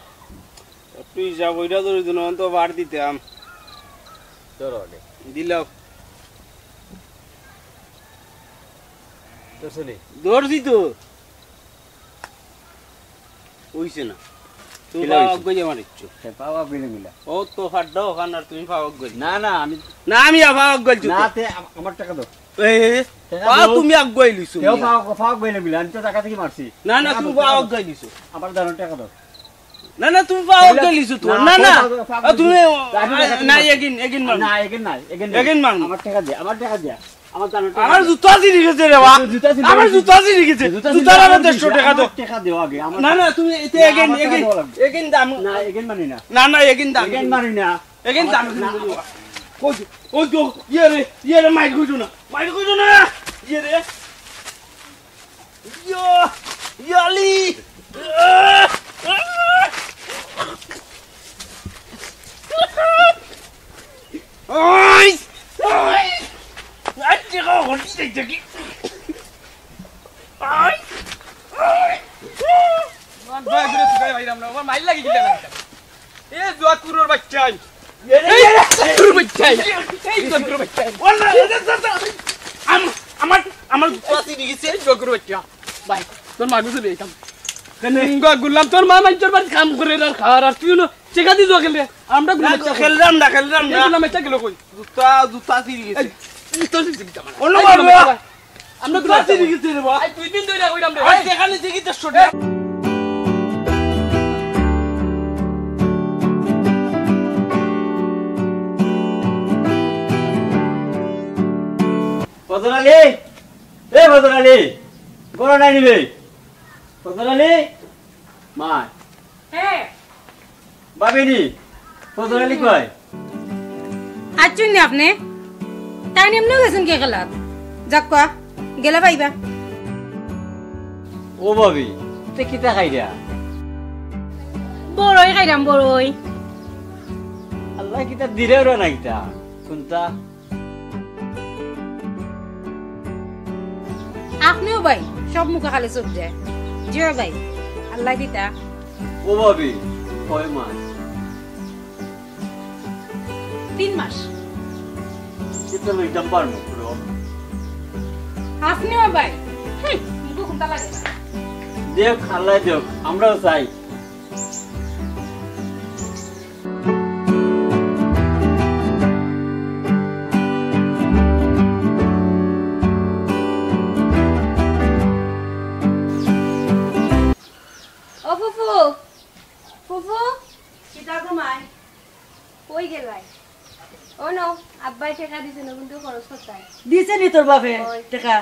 তুই যা বইটা ধরে দিন, অন্ত বার দিতাম। ধরো আগে। দিলাও। ধরছো নি? ধরছি তো। অইছে না। তুমি কিলা পাও অইছে? আগুয়াইয়া মারিচ্ছ। হে, পাও আগুয়াইলে মিলা। ও তো ফাড্ডা ওখান আর তুমি পাও আগুয়াইলে। না, না, আমি না, আমি আর পাও আগুয়াইলছি না, তো। তে আম-, আমার টেকা দাও। এই, এই, এই, টেকা পাও দাও। তুমি আগুয়াইলিছো তেও মিয়া। পাও, পাও আগুয়াইলে মিলা, আমি তো টেকা থাকি মারছি। না, না, টেকা তুমি দাও, পাও টেকা দাও। আগুয়াইলিছো। আমার দাঁড়ানো টেকা দাও। না, না, তুমি পাও টেকা আগুয়াইলিছো তো। না, না, না, না। পাও, পাও, পাও তুমি আগুয়াইলিছো। না, না, এগিন, এগিন মারমু। না, এগিন নাই, এগিন নাই। এগিন মারমু। আমার টেকা দে, আমার টেকা দে। আমার দাঁড়ানো টেকা আমার দে। জুতা ছিঁড়ি গেছে রে বা। জুতা ছিঁড়ি আমার গেছে। জুতা ছিঁড়ি গেছে। জুতা জুতা ছিঁড়ি গেছে। আমার দেড়শো টেকা দাও। আমার টেকা দেও আগে, আমার না, না, তুমি এতে না, এগিন, আমার টেকা এগিন, দেওয়া লাগবে। এগিন দাম। না, এগিন মানি না। না, না, এগিন দাম। এগিন মানি না। এগিন দাম। আমার না। কই, ওই তো, ওই তো, ইয়ে রে, ইয়ে রে, মাইর কইছো না। মাইর কইছো না। ইয়ে রে। ইয়া, ইয়ালি। ওই, ওই। আজকে কখন দেখি? ওই, ওই। আমার ভয় করে তুই বাইরাম না, আমার মাইর লাগি গেল না। এ জুয়াকুরর বাচ্চাই। এই জুয়াকুরর বাচ্চাই। এই জুয়াকুরর বাচ্চাই। ওলা, ওলা, ওলা, ওলা। আম-, আমার, আমার জুতা ছিঁড়ি গেছে। এই জগর বাচ্চা। ভাই, তোর মা গুছে দিতাম। কেনে? উম, গো, গুলাম, তোর মা মাইনষর বাড়িত কাম করে আর খার, আর তুই হলো টেকা দি জুয়া খেলে। আমরা গুলাম না, বাচ্চা খেললাম না, খেললাম এই না। গুলাম বাচ্চা গেল কই? জুতা, জুতা ছিঁড়ি গেছে। এই, এই তোর ছিঁড়ি গেছে আমার। অন্য এই গুলাম বাবা। বাচ্চা। আমরা জুতা গুলাম ছিঁড়ি বাচ্চা। গেছে রে বাবা। এই দুই দিন ধরে কইরাম রে। আজ এই। টেকা নিতে কি দেড়শো টেকা? ফজর আলী, এ ফজর আলী, ঘরো নাই নি বে? ফজর আলী, মা। হ্যাঁ। ভাবিনি, ফজর আলী কই? আইচ্ছইন নি আপনে? তাইন এমনেউ গেছইন কে খেলাত? যাউক্কা, গেলে পাইবা। ও ভাবি, তে কিতা খাইরা? বড়ই খাইরাম, বড়ই। আল্লায় কিতা দিরা ওরা না কিতা? কুনতা? আপনেও ভাই, সব মুখো খালি চুপ যায়। জি অয় ভাই, আল্লায় দিতা। ও ভাবি, কয় মাস? তিন মাস। কিতা লইতাম পারমু, পুরো। আপনেও ভাই, হুম, মুখো কুনতা লাগে না। দেউক, আল্লায় দেউক, আমরাও চাই। ও ফুফু, ফুফু। কিতা গো মাই? কই গেলায়? ও নু, আব্বায় টেকা দিছে নু, কিন্তু খরচ করতায়। দিছে নি তোর বাপে অয়। টেকা?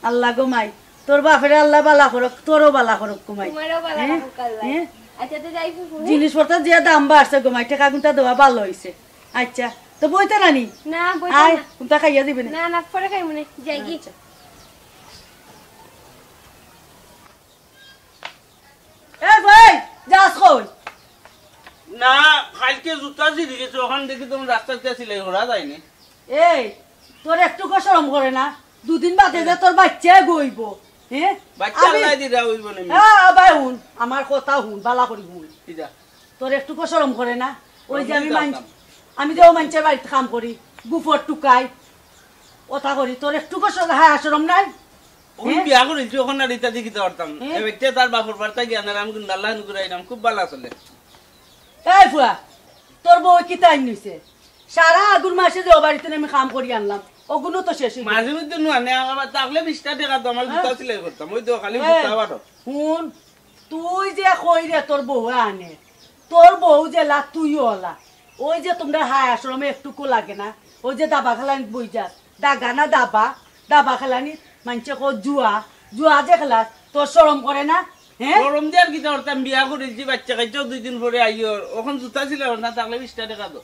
আল্লাহ গো মাই, তোর বাপেরে আল্লায় বালা করউক, তোরেও বালা করউক গো মাই। তুমারেও বালা হ্যাঁ? রাখউক আল্লায়। হ্যাঁ? আইচ্ছা, তে যাই ফুফু, হ্যাঁ? জিনিসপত্রর যে দাম বাড়ছে গো মাই, টেকা কুনতা দেওয়া ভালা অইছে। আইচ্ছা, তে বইতে না নি? না, বইতে আয়, না। কুনতা খাইয়া দিবে নি? না, না, পরে খাইমু নে, যাইগি। আইচ্ছা। এ ভাই, যাস কই? না, কাইলকে জুতা ছিঁড়ি গেছে, অখন দেখি তুমার রাস্তাত সিলাই করা যায়নি। এই, তোর একটুকু শরম করে না? দুদিন বাদে যে তোর বাইচ্চা অইবো, হ্যাঁ? বাইচ্চা আমি আল্লায় দিরা অইবো না নি? হ্যাঁ, ভাই হুন, আমার কথা হুন, বালা করি হুন। কিতা? তোর একটুকু শরম করে না? ওই যে আমি মাইনষ-, আমি যে ও মাইনষর বাড়িত কাম করি, গুফর টুকাই, ওটা করি, তোর একটুকু শরম, হায়া শরম নাই? অখন হ্যাঁ? বিয়া করিলছি, অখন আর ইতা দি কিতা করতাম? হ্যাঁ? এ বেটা তার বাপর বাড়িত গিয়া না, আমি গুন্ডার লাখান ঘুরাইলাম, খুব বালা চলে। এই ফুয়া, তোর বউ কিতা আইন নিছে? সারা আগুর মাসে যে ও বাড়িত আমি কাম করি আনলাম, অগুনও তো শেষ অই গেছে। মাঝে মধ্যে নুয়া নে, আমার থাকলে বিশটা টেকা তো আমার হ্যাঁ? জুতা সিলাই করতাম, ওই তো খালি এই, জুতা বারো। হুন, তুই যে কইরে তোর বউ আনে, তোর বউ যেলা তুইও অলা। ওই যে তুমরার হায় আশ্রমে একটুকু লাগে না? ওই যে দাবা খেলানিত বই যাস, দাগা না দাবা, দাবা খেলানিত মাইনষে কয় জুয়া, জুয়া যে খেলাস, তোর শরম করে না? হ্যাঁ? শরম দিয়া আর কিতা করতাম, বিয়া করিলছি, বাইচ্চা কাইচ্চাও দুই দিন পরে আইয়র, অখন জুতা সিলাই না থাকলে বিশটা টেকা দো।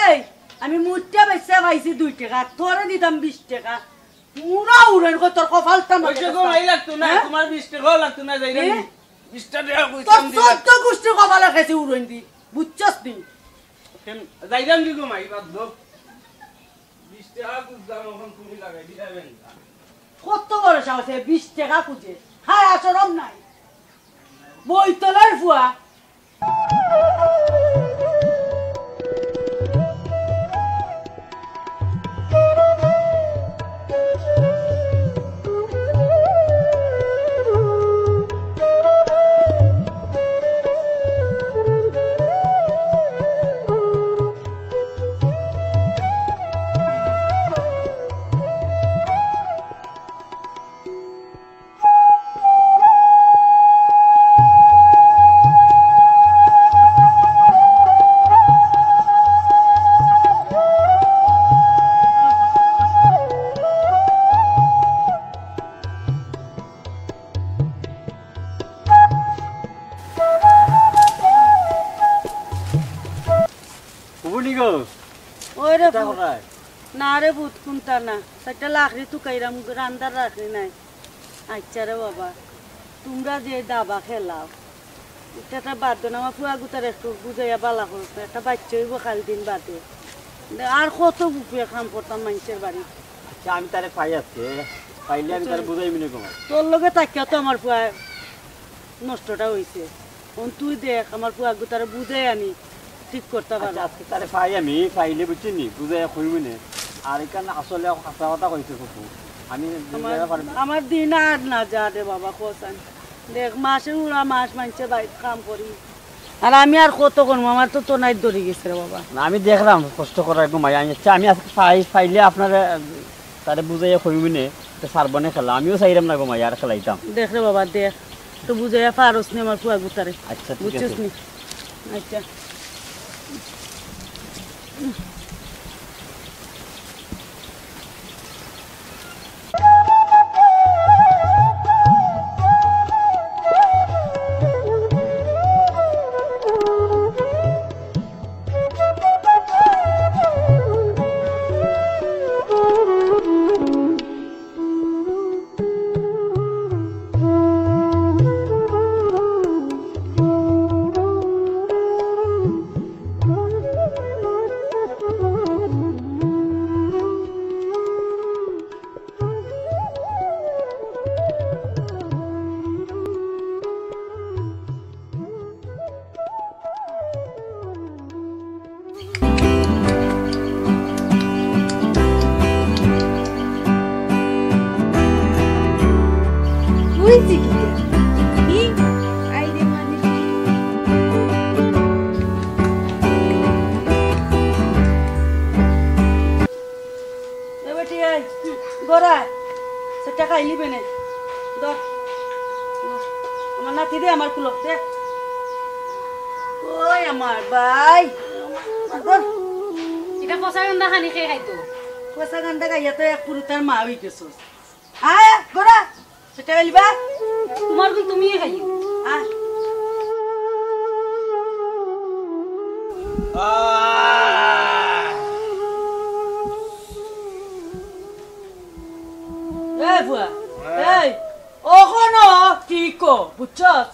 এই, আমি মুইটা বেচা পাইছি দুই টেকা, তোরে দিতাম বিশ টেকা। মুরা উড়েন কই তোর কপালটা না ওই যে দেখা গো, যায়। এই লাগতো না, হ্যাঁ? তুমার বিশ টেকাও লাগতো না, যাইরা হ্যাঁ? নি। বিশটা টেকা তোর কইতাম দিলা। চোদ্দ গুষ্টি কপালে খেছি উড়েন দি, বুঝছস নি? কেন, যাইরাম কি গো মাই, বাদ দো। বিশ টেকা খুঁজতাম, অখন তুমি লাগাই দিলা বেঙ্গা। কত বড় সাহসে বিশ টেকা খুঁজে? হায়, শরম নাই। বইতলার ফুয়া। হুবুনি গো। ওই রে কিতা পুত। করায়? না রে পুত, কুন্তা না। চাইরটা লাকড়ি তুকাইরাম, রান্দার লাকড়ি নাই। আইচ্ছা রে বাবা, তুমরা যে দাবা খেলাও, ইটা একটা বাদ দেও না, আমার ফুয়া গুতারে একটু বুঝাইয়া বালা করো। একটা বাইচ্চা অইবো কাইল দিন বাদে। আর কত বুকুয়ে কাম করতাম মাইনষের বাড়িত। আইচ্ছা, আমি তারে পাই আজকে, পাইলে আমি তারে বুঝাইমু নে গো মাই। তোর লগে থাকিয়া তো আমার ফুয়া নষ্টটা অইছে। অন তুই দেখ, আমার ফুয়া গুতারে বুঝাই আনি ঠিক করতা পারো। আইচ্ছা, আজকে তারে পাই আমি, পাইলে বুঝছস নি, বুঝাইয়া কইমু নে। আর ইখান আসলে হাছা কথা কইছে ফুফু। আমি আমার, আমার দিন আর না যা রে বাবা, কছাইন। দেখ, মাসর উড়া মাস মানষে বাড়িত কাম করি। আর আমি আর কত করমু, আমার তো তনাইত ধরি গেছে রে বাবা। না, আমি দেখরাম কষ্ট করার গো মাই। আমি, আচ্ছা, আমি আজকে পাই-, পাইলে আপনারে, তারে বুঝাইয়া কইমু নে, তো পারবো না খেলা। আমিও চাইরাম না গো মাই, আর খেলাইতাম। দেখ রে বাবা, দেখ। তো বুঝাইয়া পারস নি আমার ফুয়া গুতারে। আচ্ছা, ঠিক বুঝছস আছে। নি? আচ্ছা। এ বেটি, এই, গড়া, সেটা খাইলি বেনে। ধর। আমার নাতি দে, আমার কুলক দে। ওই আমার ভাই। ধর। এটা পচা গন্ধা খানি খেয়ে খাইতো। পচা গন্ধা খাইয়া তো এক পুরুতার মা হয়ে গেছো। আয়, গড়া, সেটা খাইলি বা? তোমার গুণ তুমিই খাইও। আয়। এ ফুয়া, এই, অখনো ঠিক কো, বুঝছস?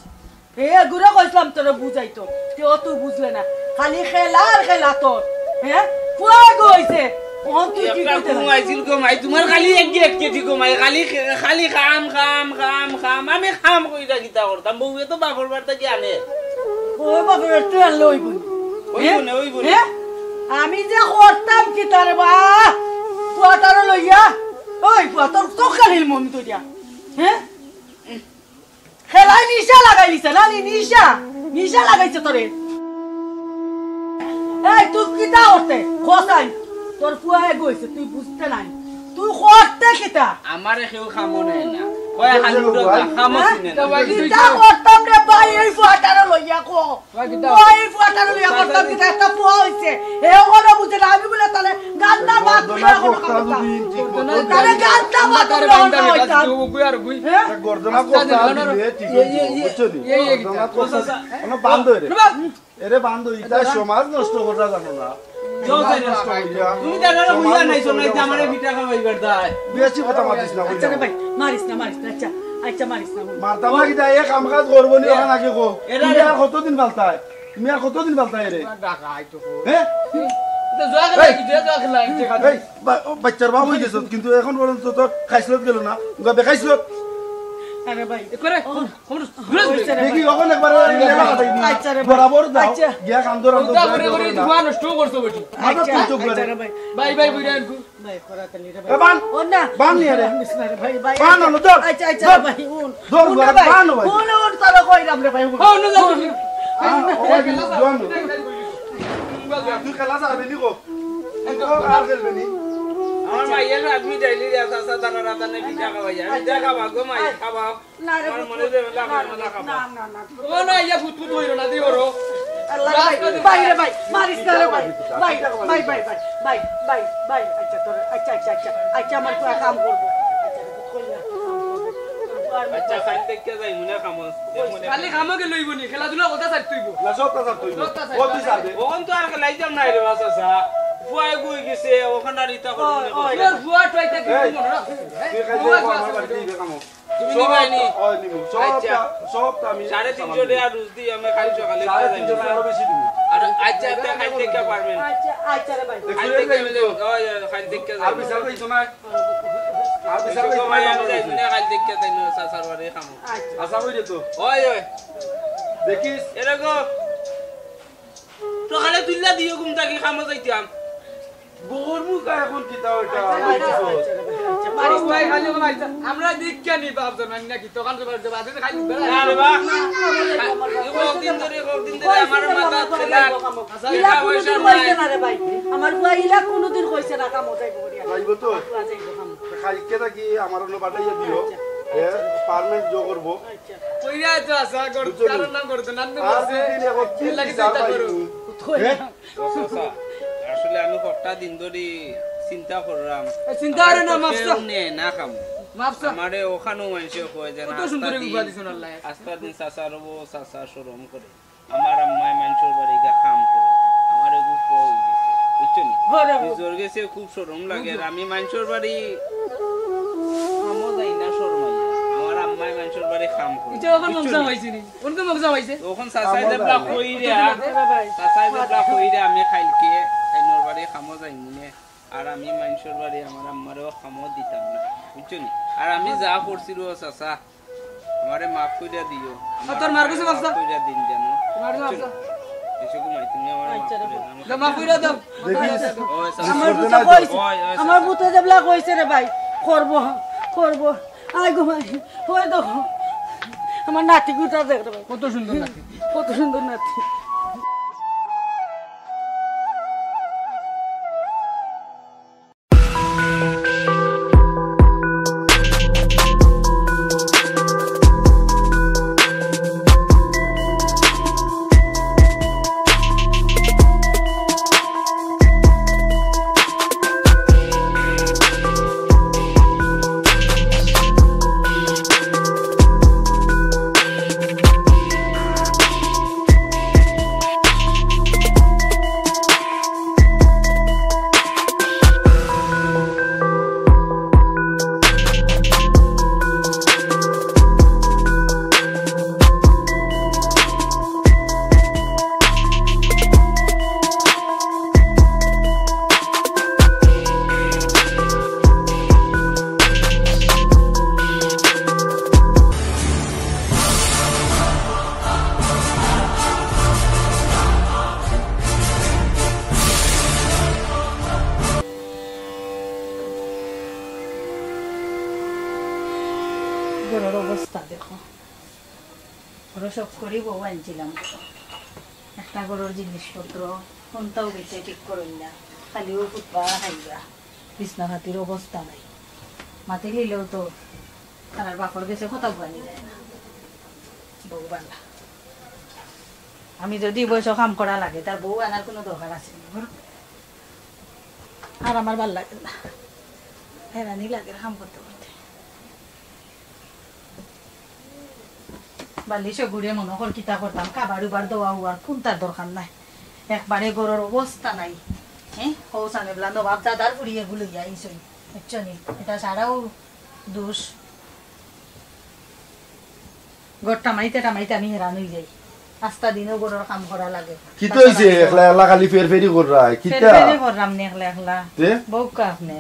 এ, গুড়া কইছিলাম তোরে বুঝাইতো, তুই অত বুঝলে না। খালি খেলা আর খেলা তোর, হ্যাঁ? ফুয়া গো হইছে, অখন তুই কি একটা করতে কুনু লাগে? আইছিল গো মাই, তোমার খালি এক গেট কেটি গো মাই, খালি খে-, খালি খাম, খাম, খাম, খাম। আমি খাম কইরা কিতা করতাম? বউয়ে তো বাপর বাড়ি থাকি আনে। ও বাপর বাড়ি তুই আনলে ওই বই। ওই হ্যাঁ? বনে, ওই বনে। হ্যাঁ? আমি যে করতাম কিতা রে বা? ফুয়াটারে লইয়া, ওই ফুয়া, তোর চোখ কালিল মন তো দিয়া। হ্যাঁ? খেলায় নিশা লাগাই দিছে না নি? নিশা, নিশা লাগাইছে তোরে। এই, তুই কিতা করতে? কছাইন, তোর ফুয়া এগো হইছে, তুই বুঝতে নাই। তুই করতে কিতা? আমারে কেউ খামো নেয় না। কয় হালুটো দা, খামো হ্যাঁ? চিনে না। কিতা করতাম রে ভাই, এই ফুয়াটারে লইয়া কো। ওই ফুয়াটারে লইয়া করতাম কিতা? একটা ফুয়া হইছে। এ ওগুলো বুঝে না, আমি বলে তাহলে গান্দা ভাত গর্দনা খাইয়া কোনো কক্কা খাবো না। যদি ইঞ্চি করতো, তাহলে গান্দা ভাত আমরা খাইতাম। হ্যাঁ? গর্দনা কক্কা দিলে ঠিক হইতো, বুঝছো নি? গর্দনা কক্কা, কোনো বান্ধ রে। এরে বান্ধ, ইতা সমাজ নষ্ট করা জানো না। যাও, যাই না। তুমি তারা সমাজ বুঝা নাই, নষ্ট শোনাই, করা আমারে জানো না। পিঠা খাওয়াইবার দায়। বেশি কথা মাতিস না, আচ্ছা রে ভাই, মারিস না, মারিস না, আচ্ছা, আচ্ছা, মারিস না। মারতাম না কিতা, এ কাম কাজ করবো নি, ওখানে আগে কো। এরা তুমি আর কতদিন ফালতায়? তুমি আর কতদিন ফালতায় রে? হ্যাঁ? তো জোয়া খেলা এই, কি, জোয়া, জোয়া খেলা, এই, এই, বা-, ও, বাচ্চার বাপ হয়ে গেছো, কিন্তু এখন পর্যন্ত তোর খাইছলত গেল না, বেখাইছলত। আরে ভাই, এ করে, ও, খবর, খবর, ঘুরে ঘুরে। হইছে রে দেখি, ভাই। ওখানে একবার লেলা কথা কি? আচ্ছা রে ভাই। বরাবর যাও, আচ্ছা। গিয়া কাম ধরো, কাম ধরো, ধরো, ধরো, ধরো, ধরো। ধোয়া নষ্ট করছো বেটি। আচ্ছা, আচ্ছা রে ভাই। ভাই, ভাই, বুঝে আনকু। ভাই, করা তালি রে ভাই। এ, বান। ও না। বান নিয়ে রে। বান না, ধর। আচ্ছা, আচ্ছা, ধর। ভাই, উন। ধর, উন ধর, রে ভাই। বান, ভাই। উন, উন, তারা কইরাম রে ভাই, উন। হ্যাঁ, উন, ধর। আ, ও ভাই, কিন্তু জোয়ান। তুই খেলা ছাড়বি নি গো? তুই তো আর খেলবি নি? আমার মাইয়ের আদমি ডেইলি রে, চাচা, তারা রাতানে পিঠা খাওয়াই যায়। পিঠা খাওয়া গো, মাই খাওয়া। না রে, আমার মনে যে বেলা না, খাওয়া না, না খাওয়া। না, না, না। ও না, ইয়া ফুটফুট হইল না, দি ওরো। আল্লাহ, ভাই, ভাই রে ভাই, মারিস না রে ভাই। ভাই, ভাই, ভাই। আচ্ছা, তোর, আচ্ছা, আচ্ছা, আচ্ছা। আচ্ছা, আমার তো কাম করবো। আচ্ছা, রে, কই না? আচ্ছা, খালি দেখে যাই, মনে কাম আছে। খালি কামো গেলে হইব নি, খেলাধুলা ওটা ছাড়তে হইব। না, সবটা ছাড়তে হইব। সবটা ছাড়তে ও তুই হইব। ছাড়বে। ওখান তো আর খেলাইতাম না রে, বাস আছে। ফুয়া এগো হয়ে গেছে, ওখান আর ইতা করবো ওখানে না। এই, তোর ফুয়া ট্রাই থাকি এই, মনে রাখ। তুই খালি ফুয়া দেখো, আছে। আমার বাড়িতে ইবে কামো। তুমি সব নিবাই নি? ওই নিব। সবটা, আচ্ছা। সবটা আমি সাড়ে তিনশো টাকা রুজ দিই, আমি খালি সকালে সাড়ে তিনশো টাকা আরো বেশি দিব। আর আচ্ছা, আচ্ছা, খালি দেখে পারবেন। আচ্ছা, আচ্ছা রে ভাই। খালি দেখে মিলে, ওই, ওই, খালি দেখে আর যাই। বিশাল কইছো না? আর বিশাল কইছো না? আমি যাই, মানে খালি দেখে যাই, না, স্যার, স্যার, বাড়ি খামো। আচ্ছা। আশা করি তো। ওই, ওই। দেখিস। এরকম। সকালে তুইলা দিও ঘুম থাকি, খামো যাইতাম। বউর মুখ এখন কিতা ওইটা? আচ্ছা, আচ্ছা, আচ্ছা, আচ্ছা। ভাই, খালি আমার আইসা, আমরা দেখিয়া নি বাপ জন্মানি নাকি? তখন তো বাপ জন্মানি খালি না রে বা। এই কদিন ধরে, কদিন ধরে আমার মাথা খেলা। আচ্ছা, ইলা এটা কোনোদিন পয়সা কইছে নাই। না রে ভাই। আমার ফুয়া ইলা কোনোদিন কইছে না, কামো যাইবো করিয়া। যাইবো তো? ফুয়া যাইবো কামো। কালকে থাকি আমার অন্য পাঠাইয়া দিও। আচ্ছা। এ, পার্মানেন্ট জো করবো। আচ্ছা। কইরা তো আছে, আগর বুঝছো নি? কারণ নাম করতে নাম আর বলছে। দুদিন এখন কি এর লাগি বিচার চিন্তা পাইবো? করো। হে? ও চাচা, আসলে আমি কতটা দিন ধরি চিন্তা করলাম। এ, চিন্তা করে না, আমারে তো মাফ কেউ চা। নেয় না কামো। মাফ চা। আমারে ওখানেও মানুষে কয় যে না, কত সুন্দর আস্তা দিন, উপাধি শোনার লাগে। আস্তা দিন চাচা রবো, চাচা শরম করে। আমার আম্মায় মানষর বাড়ি গিয়া কাম করে। আমার এগু কই গেছে, বুঝছো নি? ঘরে নিজর গেছে খুব শরম লাগে। আর আমি মানষর বাড়ি কামো যাই না শরমাইয়া। আমার আম্মায় মানষর বাড়ি কাম করে, ইটা আবার বুঝছো মগজা নি? হইছে নি? কোন কোন মগজা হইছে? তখন চাচাই কামো যেবলা যায় না। কইরা, কত দিন আগে? চাচাই যেবলা কইরা আমি কালকে তাইনর বাড়ি কামো যাইমু নে। আর আমি মানষর বাড়ি আমার আম্মারেও কামো দিতাম না, বুঝছো নি? আর আমি যা করছি রে চাচা, আমারে মাফ কইরা দিও। ও, তোর মার কাছে মাফ চা। মাফ কইরা দিন যেন। মার কাছে মাফ চা। বুঝছো নি? এসে ঘুমাই, তুমি আমারে মাফ আচ্ছা, কইরা দাও। দাও, মাফ কইরা দাও। দেখিস, ও, চাচা। আমার বুঝছো না পুতে তো। কইছে, ওই, ওই, আমার চাচা। পুতে যেবলা কইছে রে ভাই, করবো, করবো। আয় গো ভাই, ওই দেখো, আমার নাতি গুটা দেখ রে ভাই। কত সুন্দর নাতি। কত সুন্দর নাতি। ঘরর অবস্থা দেখো, ঘরো শখ করি বউ আনছিলাম, একটা ঘরর জিনিসপত্র কোনটাও বেচে ঠিক করইন না, খালি ও ফুটবা খাইবা। বিছনা খাটির অবস্থা নাই, মাতি লিলেও তো তারার বাপর গেছে কথা বুয়ানি যায় না। বউ বালা, আমি যদি বয়স কাম করা লাগে, তার বউ আনার কোনো দরকার আছে নি? আর আমার ভালা লাগে না, হেরানি লাগে কাম করতে করতে। বালিশো ঘুরে মনো কর কিতা করতাম, কাবার উবার দেওয়া হওয়ার কোনটার দরকার নাই। একবারে ঘরর অবস্থা নাই। হ্যাঁ, হৌসানে বলা নবাব দাদার ফুড়ি এগু লইয়া আইছইন, বুঝছো নি? এটা সারাও দোষ। ঘর টামাইতে টামাইতে আমি হেরান অই যাই। আস্তা দিনও ঘরর কাম করা লাগে। কিতা অইছে? একলা একলা খালি ফেরফেরি কররায়। কিতা? ফেরফেরি কররাম নি একলা একলা। তে? বউক্কা আপনে।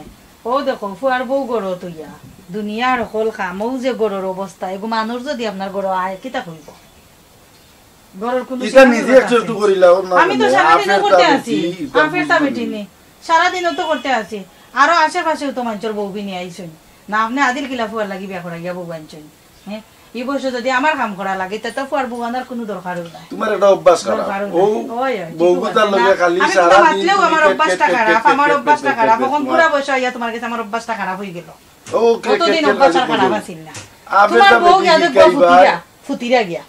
ও দেখো, ফুয়ার বউ ঘরো থইয়া। দুনিয়ার হকল কাম, ও যে ঘরর অবস্থা, এগু মানুষ যদি আপনার ঘরো আয়, কিতা কইবো? ঘরর কুনু ইটা নিজে একটু একটু করিলা, ওর না আমি তো জানে, সারাদিনও করতে আছি। আফেরতা বেটি নি। সারাদিনও তো করতে আছি। আরো আশেপাশেও তো মানষর বউ বিনি আইছইন। না, আপনে আদিল কিলা ফুয়ার লাগি বিয়া করাইয়া বউ আনছইন। হ্যাঁ? ই বয়সে যদি আমার কাম করা লাগে, তে তো ফুয়ার বউ আনার কুনু দরকারও নাই। তোমার একটা অভ্যাস খারাপ। দরকারও নাই। ও ওই, ওই, বউ ঠিক কথার আছে। লগে না, খালি আমি সারা তোমার দিন মাতলেও তুমি আমার পেট, অভ্যাসটা পেট, পেট, খারাপ, পেট, আমার পেট, অভ্যাসটা পেট, খারাপ। পেট, এখন তোমার বুড়া বয়সে আইয়া তোমার গেছে আমার অভ্যাসটা খারাপ অই গেল। ও, কে, কতদিন কে, কে, অভ্যাসটা কে, খারাপ কে, আছিল না। আবে তোমার তো বউ বেটি গিয়া দেখবা শিখাইবা। ফুতিরা, ফুতিরা গিয়া।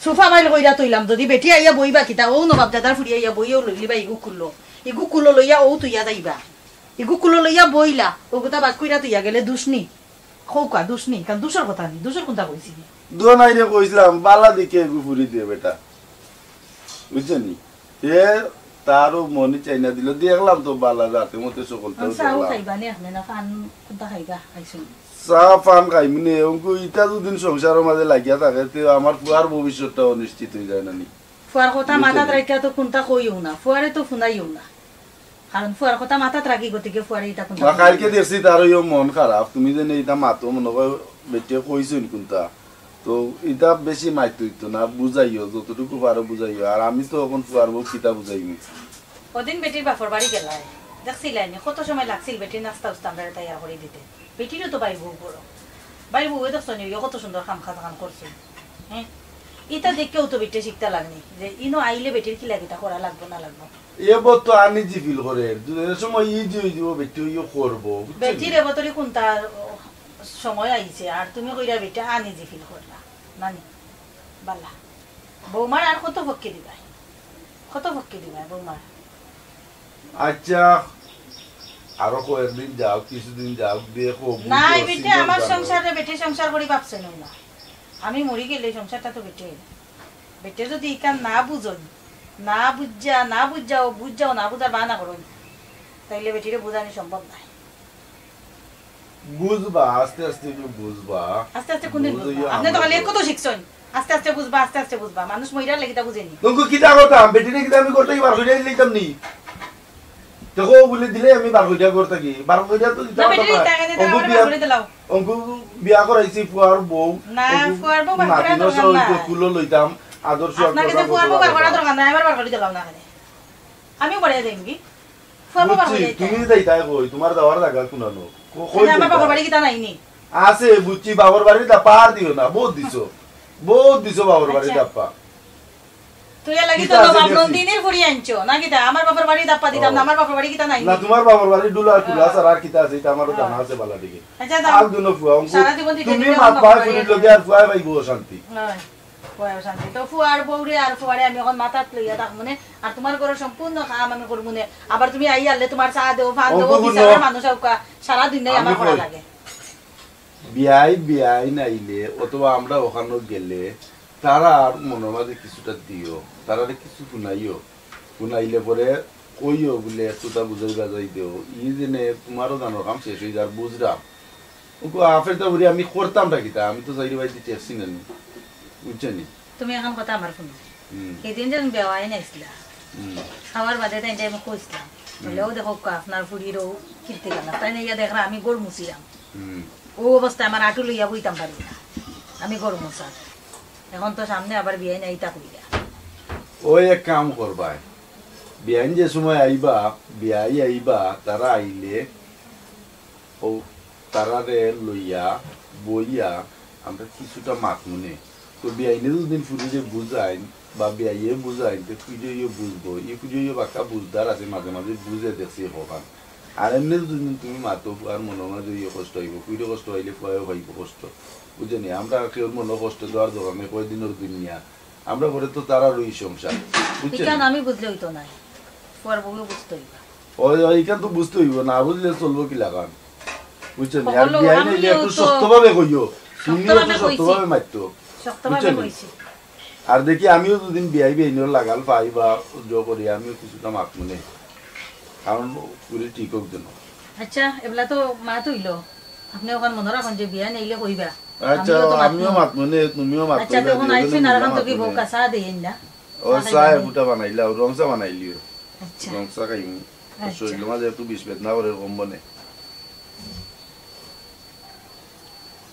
সোফা মাইল কইরা থইলাম, যদি বেটি আইয়া বইবা কিতা, ও নবাব দাদার ফুড়ি আইয়া বইও লইলিবা, ইগু কুলো। ইগু কুলো লইয়া ও তুইয়া যাইবা। ইগু কুলো লইয়া বইলা, ও গুতা বাদ কইরা তুইয়া গেলে দুষ নি। কউক্কা, দুষ নি, কারণ দুষর কথা নি, দুষর কুনটা কইছি নি? দোয়া নাই রে, কইছিলাম, বালা দেখে এগু ফুরি দে বেটা। বুঝছো নি? তে তারও মনে চাই না দিল, দেখলাম তো বালা জাতে মতে সকলটাও চাও দেখলাম। খাইবা নি আপনে না পান কুনটা খাইবা? খাইছুন। চা পান খাইমু নে, অঙ্কু ইতা দুদিন সংসারর মাঝে লাগিয়া থাকে, তে আমার ফুয়ার ভবিষ্যৎটা অনিশ্চিত অই যায় না নি? ফুয়ার কথা বুঝছো মাথাত নি? রাখিয়া তো কুনটা কইও না, ফুয়ারে তো ফুনাইও না। কারণ ফুয়ার কথা মাথাত রাখি গতিকে ফুয়ারে ইতা কুনটা না, কইও কালকে না। দেখছি তার ওই মন খারাপ, তুমি যে ইতা মাতো মনে কয় বেটিয়ে কইছইন কুনটা। তো ইতা বেশি মাইত অইতো না, বুঝাইও, যতটুকু পারো বুঝাইও। আর আমি তো এখন ফুয়ার বউ কিতা বুঝাইমু? ওদিন বেটির বাপর বাড়ি গেলায়, দেখছিলায়নি, কত সময় লাগছিল বেটির নাস্তা উস্তা আমরারে তৈয়ার করি দিতে। বেটিরও তো ভাই বউ বড়। ভাই বউয়ে দেখছো নি, অউ কত সুন্দর কাম কাজ কাম করছে। হ্যাঁ? ইতা দেখিয়াউ তো বেটিয়ে শিখতা লাগনি যে ইনো আইলে বেটির কিলা কিতা করা লাগবো না লাগবো। এ বউ তো আনইজি ফিল করে, এর সময় ইজি অই যিবো, বেটি অইও করবো, বুঝছো নি? বেটির এ বতরি কুনটা সময় আইছে, আর তুমি কইরা বেটি আনইজি ফিল করলা। নানি, বালা। বৌমার আর কত পক্ষে দিবায়? কত পক্ষে দিবায় বৌমার? আচ্ছা, আরো কয়েকদিন যাউক, কিছুদিন যাউক, দেখো, বুঝো, নাই, বেটি সিজন আমার জানো। সংসারে বেটি সংসার করি ভাবছে না। আমি মরি গেলে সংসারটা তো বেটি অইবো। বেটি যদি ইখান না বুঝইন, না বুঝা, না বুঝাও, বুঝাও, না বুঝার বাহানা করইন, তাইলে বেটিরে বুঝানি সম্ভব নায়। বুঝবা, আস্তে আস্তে একটু বুঝবা। আস্তে আস্তে কোনদিন বুঝবা? বুঝইও, আপনে তো খালি এক কথা শিখছইন, আস্তে আস্তে বুঝবা, আস্তে আস্তে বুঝবা। মানুষ মইরার লাগিতা বুঝেনি। তখন কিতা করতাম? বেটিরে কিতা আমি ঘর থাকি বার করিয়া দিলাইতাম নি? দেখো, বলে দিলে আমি বার করিয়া ঘর থাকি। বার করিয়া তো দিতাম না, বেটিরে না। ইতা এনে অঙ্কু বার বিয়া, করি দিলাও। অঙ্কু বিয়া করাইছি ফুয়ার বউ। না, অঙ্কু ফুয়ার বউ বার করা নাতিনও দরকার সহ নাই। কুলো লইতাম, আদর সোহাগ আপনার কাছে কথা ফুয়ার বউ বার করা বলতাম। দরকার নাই, আমার বার করি দিলাও না এখানে। আমিও বাড়িয়া যাইমু কি? ফুয়ার বাবা বুঝছি, কই যাইতা? তুমি যাইতায় কই? তোমার যাওয়ার জাগা কুনানো? ক-, কই মানে আমার যাইতায়? বাপর বাড়ি কিতা নাই নি? আছে, বুঝছি, বাপর বাড়ি দাপ্পা আর দিও না, বউত দিছো। বউত দিছো বাপর বাড়ি আচ্ছা। দাপ্পা। তুই এর লাগি কিতা তো আছে নবাব দেখছি? নন্দিনীর ফুড়ি আনছো, না কিতা? আমার বাপর বাড়ি দাপ্পা দিতাম না, ও। আমার বাপর বাড়ি কিতা নাই না, নি? তোমার বাপর বাড়ি ডুলা টুলা হ্যাঁ। ছাড়া আর কিতা আছে, ইটা আমারও হ্যাঁ। জানা আছে বালা দিকে। আচ্ছা, যাও। আর দুনো ফুয়া, অঙ্কু, সারা জীবন দিকে তুমি দিকে মাত অন্য পায় বাড়ি ফুড়ির আছে। লগে আর ফুয়ায় পাইবো অশান্তি। হ্যাঁ। ফুয়ায় অশান্তি। তো ফুয়ার বউরে আর ফুয়ারে আমি অখন মাথাত লইয়া থাকমু নে। আর তোমার ঘরর সম্পূর্ণ কাম আমি করমু নে। আবার তুমি আইয়ারলে তোমার চা দেও, পান দেও, অঙ্কু হুনো। বিচারার মানুষ আউক্কা, সারা দিন নাই আমি আমার করা কই। লাগে। বিয়াই, বিয়াইন আইলে অথবা আমরা অখানো গেলে তারার মনর মাঝে কিছুটা দিও, তারারে কিছু হুনাইও। হুনাইলে পরে কইও বুলে একটুতা বুঝাই বাজাই দেও। ই জেনে তোমারও জানোর কাম শেষ অই যার, বুঝরাম। অগু আফেরতা করি আমি করতাম না কিতা, আমি তো চাইরে বাইদি টেকছি না নি, বুঝছো নি? তুমি অখন কথা আমার হুনো। হুম। হিদিন যেন বেয়াইন আইছলা, হুম। খাওয়ার বাদে তাইনরে আমি কইছলাম, হুম। বলে, "ও দেখউক্কা, আপনার ফুড়ির অউ কীর্তি কাণ্ড।" তাইন আইয়া দেখরা আমি ঘর মুছিরাম। হুম। অউ অবস্থায় আমার আটু লইয়া বইতাম পারি না, আমি ঘর মুছার। অখন তো সামনে আবার বিয়াইন আইতা কইরা। অউ এক কাম করবায়, বিয়াইন যে সময় আইবা, বিয়াই আইবা, তারা আইলে অউ তারারে লইয়া বইয়া আমরা কিছুটা মাতমু নে। তো বিয়াইনে যদি ফুড়িরে বুঝাইন বা বিয়াইয়ে বুঝাইন, তে ফুড়িয়েও বুঝবো। ই ফুড়িও বাক্কা বুঝদার আছে, মাঝে মাঝে বুঝে দেখছি অখান। আর এমনে যদি তুমি মাতো, ফুয়ার মনর মাঝে ইয়ে কষ্ট অইবো, ফুড়ির কষ্ট অইলে ফুয়ায়ও পাইবো কষ্ট, বুঝছো নি? আমরা কেউর মনো কষ্ট দেওয়ার দরকার নাই, কয়দিনর দুনিয়া। আমরা পরে তো তারারউ সংসার, বুঝছো নি? ইখান আমি বুঝলে অইতো নায়, ফুয়ার বউয়ে বুঝতে অইবা। ওই, ওই, ইখান তো বুঝতে অইবো, না বুঝলে চলবো কিলাখান? বুঝছো নি? আর হকলউ, বিয়াইন আইলে আমিও একটু তো শক্তভাবে কইও, তুমিও শক্তভাবে একটু কইছি। শক্তভাবে মাততো। শক্তভাবে বুঝছো নি? কইছি। আর দেখি আমিও যদি বিয়াই বিয়াইনর লাগাল পাই বা জো করি, আমিও কিছুটা মাতমু নে। কারণ পুরি ঠিক অউক যেন। আচ্ছা, এবলা তো মাত অইলো। আপনে অখান মনো রাখইন যে বিয়াইন আইলে কইবা। আচ্ছা, আমিও তো মাতমু। আমিও মাতমু নে, তুমিও মাতো আচ্ছা, না, তখন দুইজনে আইছইন আর মিলিয়া অখান তো কি মাতো বউ নে। কাছা দেইন না? ও, চা খাইবা নি? এগুটা বানাইলাও, রং চা বানাইলিও। আচ্ছা। রং চা খাইমু। আচ্ছা। শরীলর মাঝে একটু বিষ বেদনা করের, কমবো নে।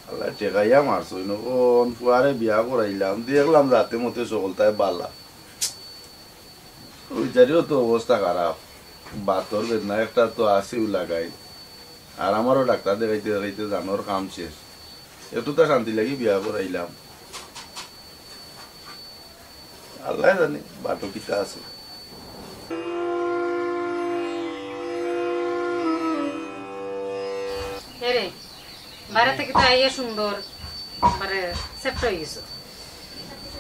আল্লায় ঠেকাইয়া মারছইন, অখন ফুয়ারে বিয়া করাইলাম, দেখলাম জাতে মতে সকলতায় বালা। অউ বিচারিও তো অবস্থা খারাপ, বাতর বেদনা একটা তো আছেউ লাগাইল, আর আমারও ডাক্তার দেখাইতে দেখাইতে জানোর কাম শেষ। একটুতা শান্তি লাগি বিয়া করাইলাম। আল্লায় জানে বাটো কিতা আছে। এরে, বাইরে থাকি তো আইয়া সুন্দর, মানে, সেট অই গেছো।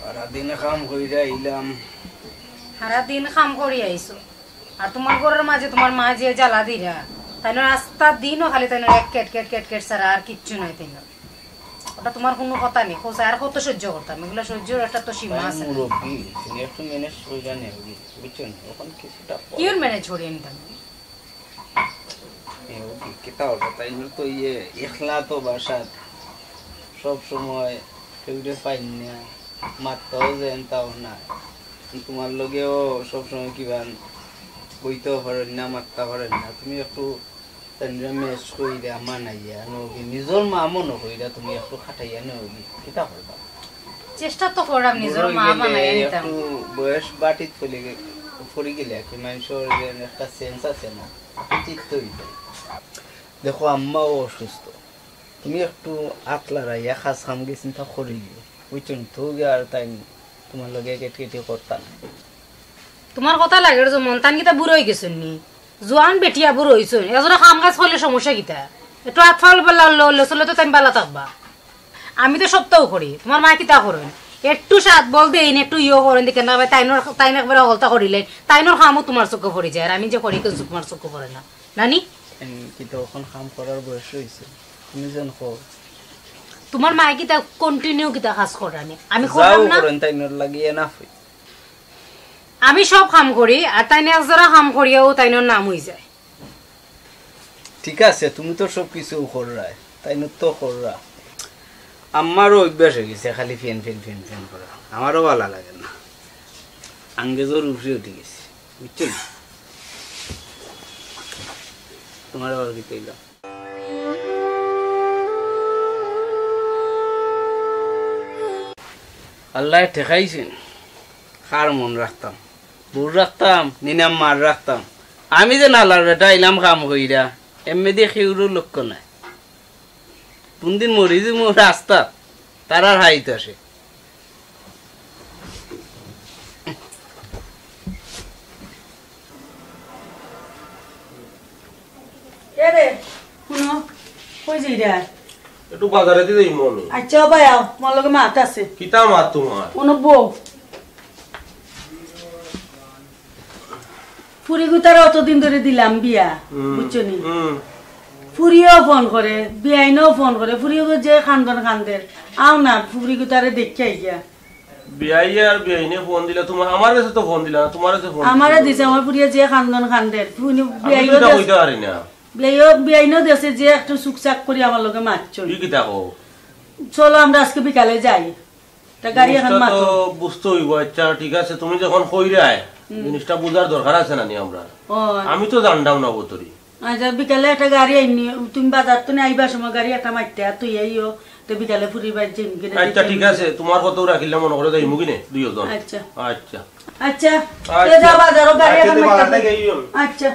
সারাদিন কাম করিয়া আইলাম। সারাদিন কাম করি আইছো। আর তোমার ঘরর মাঝে তোমার মা যে জ্বালা দিরা, তাইনর আস্তা দিনও খালি তাইনর এক কেট কেট কেট কেট ছাড়া আর কিচ্ছু নাই তাইনর। ওটা তোমার কুনু কথা নাই, কও চাই আর কত সহ্য করতাম, এগুলা সহ্যর একটা তো সীমা আছে। মুরব্বি, তুমি একটু ম্যানেজ করিয়া নেওগি, বুঝছো নি? অখন কিছুটা পরে। কিওর ম্যানেজ করি আনতাম? নেওগি, কিতা অইবো? তাইনর তো ইয়ে, একলা তো বাসাত, সব সময় কেউরে পাইন না, মাততাও যেন তাও না। তোমার লগেও সব সময় কিবান বইতাও পারইন না, মাততা পারইন না। তুমি একটু তাইনরে ম্যানেজ করিয়া মানাইয়া নেওগি, নিজর মা মনো করিয়া তুমি একটু খাটাইয়া নেওগি, কিতা করবা? চেষ্টা তো কররাম নিজর মা মানাইয়া নিতাম। একটু বয়স বাটিত চলে গে-, পড়ি গেলে আর কি, মানুষর যে একটা সেন্স আছে না, চিত্ত হইতে। দেখো, আম্মাও অসুস্থ, তুমি একটু আত লড়াইয়া কাজ কাম গিয়া চিন্তা করি গিয়া, বুঝছো নি? তো গিয়া আর তাই তোমার লগে কেটকেটি করতা না। তোমার কথা লাগে রে জমন, তান কিতা বুড়া হই গেছইন নি? জোয়ান বেটিয়া বুড়া হইছইন, এজরা কাম কাজ করলে সমস্যা কিতা? একটু আত ফাল বেলা ল-, ল-, চলে তো তাই বালা থাকবা। আমি তো সপ্তাহ করি, তোমার মা কিতা করেন? একটু সাত বল দেইন, একটু ইয়ো করেন, দেখেন না ভাই, তাইনর, তাইন একবারে হলতা করিলেন, তাইনর কামও তোমার চোখে পড়ি যায়, আর আমি যে করি কিছু তোমার চোখে পড়ে না, নানি? এন কিতা অখন কাম করার বয়স হইছে, তুমি যেন কও। তোমার মায়ে কিতা কন্টিনিউ কিতা কাজ করানি? আমি যাও করলাম না? করেন, তাইনর লাগিয়ে না হই। আমি সব কাম করি, আর তাইন এক জোড়া কাম করিয়াও তাইনর নাম হই যায়। ঠিক আছে, তুমি তো সব কিছু কররায়, তাইনর তো কররা। আমারও অভ্যাস হয়ে গেছে খালি ফ্যান, ফ্যান, ফ্যান, ফ্যান করা, আমারও ভালা লাগে না। আঙ্গেজর উপরে উঠি গেছে, বুঝছো নি? তোমার আবার কি কইলাম? আল্লায় ঠেকাইছইন, কার মন রাখতাম, বউর রাখতাম, নিনাম মার রাখতাম। আমি যে নালার বেটা আইলাম কাম কইরা, এমনি দিয়ে কেউরও লক্ষ্য নাই। কোনদিন মরি যে মোর রাস্তা, তারার হাইত আসে। এ রে, হুনো, কই যাইরা? একটু বাজারে দি যাইমু আমি। আচ্ছা, ও ভাই, আও, আমার লগে মাত আছে। কিতা মাত তোমার? হুনো বউ। ফুরি গুতারে অতদিন ধরে দিলাম বিয়া, হুম, বুঝছো নি? হুম। ফুরিও ফোন করে, বিয়াইনও ফোন করে, ফুরিও যে কান্দন কান্দের, আও না, ফুরি গুতারে দেখিয়া আইগিয়া। বিয়াই আর বিয়াইনে ফোন দিলা, তোমার, আমার কাছে তো ফোন দিলা না, তোমার কাছে ফোন আমারে দিছে। দিছে, আমার ফুরিয়ে যে কান্দন কান্দের, ফুনি আমি তো বিয়াইও এটা দেশ-, কইতে পারি না। বিয়াইও, বিয়াইনও দেশে যে একটু চুকচাক করি আমার লগে মাতছইন। কি কিতা কও? চলো আমরা আজকে বিকালে যাই, তা গাড়ি এখন জিনিসটা তো মাতো। বুঝতে হইব। আচ্ছা, ঠিক আছে, তুমি যখন কইরায়, হুম। জিনিসটা বুঝার দরকার আছে না নি আমরা? ও। আমি তো জানতাম না বতরি। আচ্ছা, বিকালে একটা গাড়ি আইনি, তুমি বাজার তো আইবার সময় গাড়ি একটা মারতে, আর তুই আইও, তো বিকালে ফুরির বাড়ি যাইমু কিনে আচ্ছা, দেখে ঠিক আইমু। আছে, তোমার কত রাখিলাম মনে করে যাইমু কিনে, দুইজন। আচ্ছা। আচ্ছা। আচ্ছা, আচ্ছা। তো যা বাজারও গাড়ি আচ্ছা, এখন তো মারতে বাজার থাকো। থেকে আইও। আচ্ছা।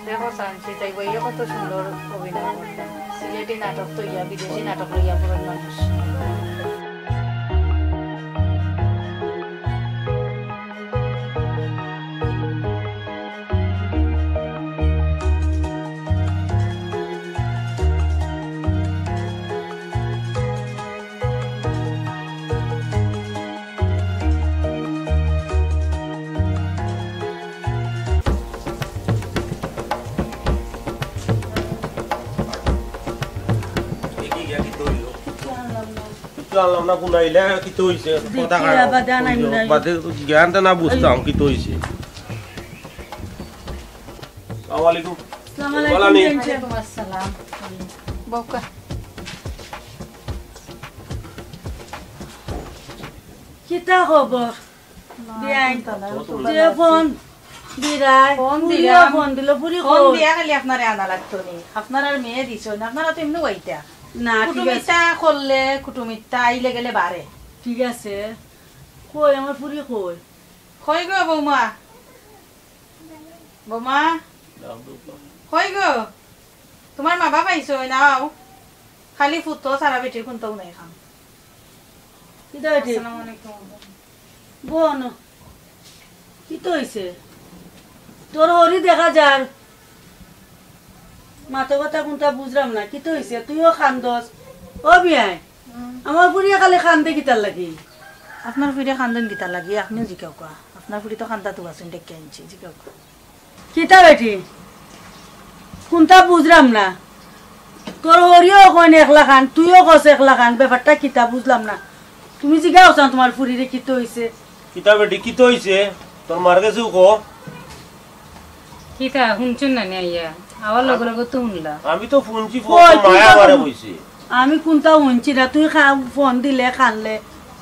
দেখো চান্সি, তাই বইয়া কত সুন্দর অভিনয় করতে। সিলেটি নাটক তো ইয়া, বিদেশি নাটক লইয়া পড়েন মানুষ। কিচ্ছু আনলাম না, কোন আইলে কিতা হইছে? দেখি কথা খারাপ। আবার জানাই নাই। বাদে জ্ঞানটা না বুঝতাম কিতা হইছে। আসসালামু আলাইকুম। আসসালামু আলাইকুম, বলা নেই। জানছে। ওয়ালাইকুম আসসালাম। বউকা। কিতা খবর? না, বিয়াই। কোনটা না, যে ফোন দিরায়, ফোন ফুরিও দিলাম। ফোন দিল, ফুরি ফোন কই? দিয়া খালি আপনারে আনা লাগতো নি। আপনার আর মেয়ে দিছো না, আপনারা তো এমনি ওইটা। না, ঠিক আছে। কুটুমিতা করলে, কুটুমিতা আইলে গেলে বারে। ঠিক আছে। কই আমার ফুরি কই? কই গো বৌমা? বৌমা? কই গো? তোমার মা বাবা আইছো না? আও। খালি ফুতো সারা বেটির কোনটাও নাই খাম। কিতা বেটি? আসসালামু আলাইকুম। বোন, কিতা হইছে? তোর হরি দেখা যার। মাতো কথা কোনটা বুঝলাম না। কিতা হইছে? তুইও কান্দস। ও বিয়াই, হুম। আমার ফুরিয়ে খালি কান্দে কিতার লাগি? আপনার ফুরিয়ে কান্দন কিতার লাগি? আপনিও জিকাউকা। আপনার ফুরি তো কান্দা তো আছেন, ডেকে আনছি, জিকাউকা। কিতা বেটি? কোনটা বুঝলাম না। তোর হরিও কইন একলা খান, তুইও কস একলা খান, ব্যাপারটা কিতা বুঝলাম না। তুমি জিগাও চাও তোমার ফুরিরে কিতা হইছে? কিতা বেটি, কিতা হইছে? তোর মার গেছে উকো? কিতা, হুনছইন না নি আইয়া? আওয়ার লগে লগে তো হুনলা। আমি তো হুনছি, কই, তোর মায়ে আমারে কইছে। আমি কোনটা হুনছি না, তুই খা-, ফোন দিলে কানলে,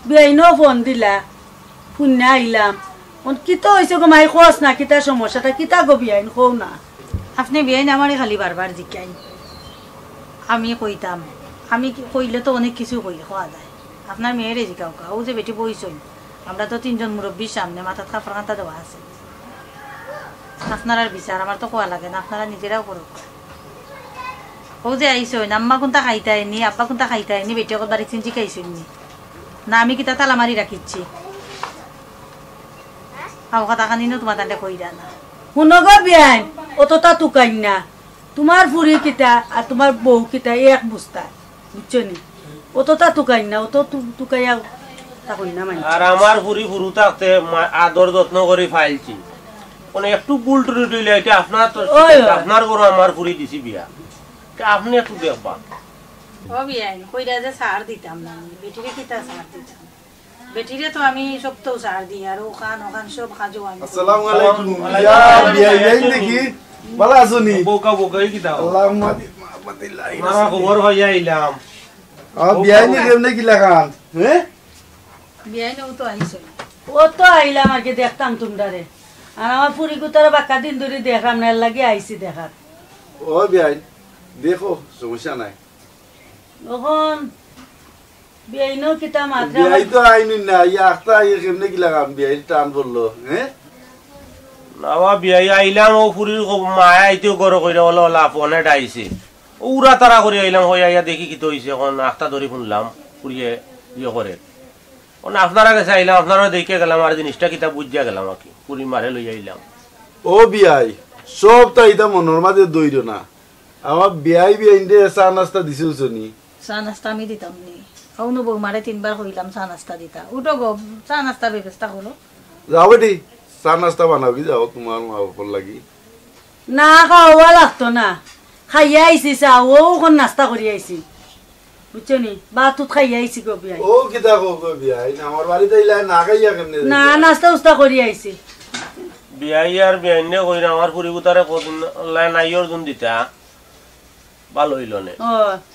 বিয়াইনও ফোন দিলা। কুন্না আইলাম। অন কিতা অইছে গো মাই, কস না, কিতা সমস্যাটা, কিতা গো বিয়াইন, কও না। আপনে বিয়াইন আমারে খালি বারবার জিকাইন। আমি কইতাম, আমি কি-, কইলে তো অনেক কিছু কই, কওয়া যায়। আপনার মেয়েরে জিকাউক্কা, অউ যে বেটি বইছইন, আমরা তো তিনজন মুরব্বির সামনে মাথাত কাপড় কান্তা দেওয়া আছে। আপনারার বিচার, আমার তো কওয়া লাগে না, আপনারা নিজেরাও করউক্কা। অউ যে আইছইন, আম্মা কুন্তা খাইতায় নি, আব্বা কুন্তা খাইতায় নি, বেটি অকল বাড়িত চিন জিকাইছইন নি? না আমি কিতা তালা মারি রাখিছি? আও কথা খানি না তোমার তান্ডে কইরা না। হুনো গো বিয়াইন, অততা তুকাইন না। তোমার ফুরি কিতা আর তোমার বউ কিতা এক বুঝতা, বুঝছো নি? অততা তুকাইন না, অত তু-, তুকাইয়া তা কইন না মানে। আর আমার ফুরি ফুরু থাকতে মা-, আদর যত্ন করি ফাইলছি। মানে একটু ভুল ত্রুটি অইলে ইটা আপনার তো ওই, ওই। আপনার ঘরো আমার ফুরি দিছি বিয়া। তে আপনে একটু দেখবা। ও বিয়াইন, কইরা যে ছাড় দিতাম না আমি, বেটিরে কিতা ছাড় দিতাম? বেটিরে তো আমি সবতাউ ছাড় দিই, আর অখান, অখান সব কাজও আমি করি। আসসালামু আলাইকুম। ওয়ালাইকুম ইয়া, আসসালাম। বিয়াই, বিয়াই দেখি। ভালা আছো নি? বোকা, বোকা, এই কিতা? আল্লাহুম্মা দি-, মুহাম্মাদিল্লাহি আপনারা খবর পাইয়া আইলাম। আ, বিয়াই নি কেমনে কি লাগান? হ্যাঁ? বিয়াই নি, অউ তো আইছইন। অউ তো আইলাম আর কি, দেখতাম তুমরারে। আর আমার ফুরি গুতারে বাক্কা দিন ধরি দেখরাম না, এর লাগি আইছি দেখাত। ও বিয়াই, দেখো, সমস্যা নাই। অখন বিয়াইনও কিতা মাতরা বিয়াই তো আইনই না, ইয়া আখতা আইয়ে কেমনে কি লাগাম, বিয়াই টান পড়লো, হ্যাঁ? না বা বিয়াই আইলাম, অউ ফুরির খব-, মায় আইতেউ ঘরো কইরা, ওলা, ওলা, ফোনে ডাইছে। অউ উড়া তাড়া করি আইলাম, কই আইয়া দেখি কিতা অইছে, অখন আখতা ধরি হুনলাম, ফুরিয়ে ইয়ে করে। অখন আপনারা গেছে আইলাম, আপনারা দেখিয়া গেলাম, আর জিনিসটা কিতা বুঝিয়া গেলাম আর কি, ফুরি মারে লইয়া আইলাম। ও বিয়াই, সবতা ইতা মনর মাঝে ধইরো না। আমার বিয়াই বিয়াইনরে চা নাস্তা দিছো নি? চা নাস্তা আমি দিতাম নি? অনো বউমারে তিনবার কইলাম চা নাস্তা দিতা। উঠো গো, চা নাস্তার ব্যবস্থা করো। যাও বেটি, চা নাস্তা বানাও কি যাও, তোমার মা বাপর লাগি। না, খাওয়া লাগতো না। খাইয়া আইছি চা, অউ অখন নাস্তা করি আইছি। বুঝছো নি? ভাত-উত খাইয়া আইছি গো বিয়াই। ও কিতা কও গো বিয়াই? না, আমার বাড়িত আইলা না খাইয়া কেমনে না, যাইবা? নাস্তা-উস্তা করি আইছি। বিয়াই আর বিয়াইনে কইরা আমার ফুরি গুতারে কদিন লাই নাইওর জুন দিতা। ভালা অইলো নে। ও,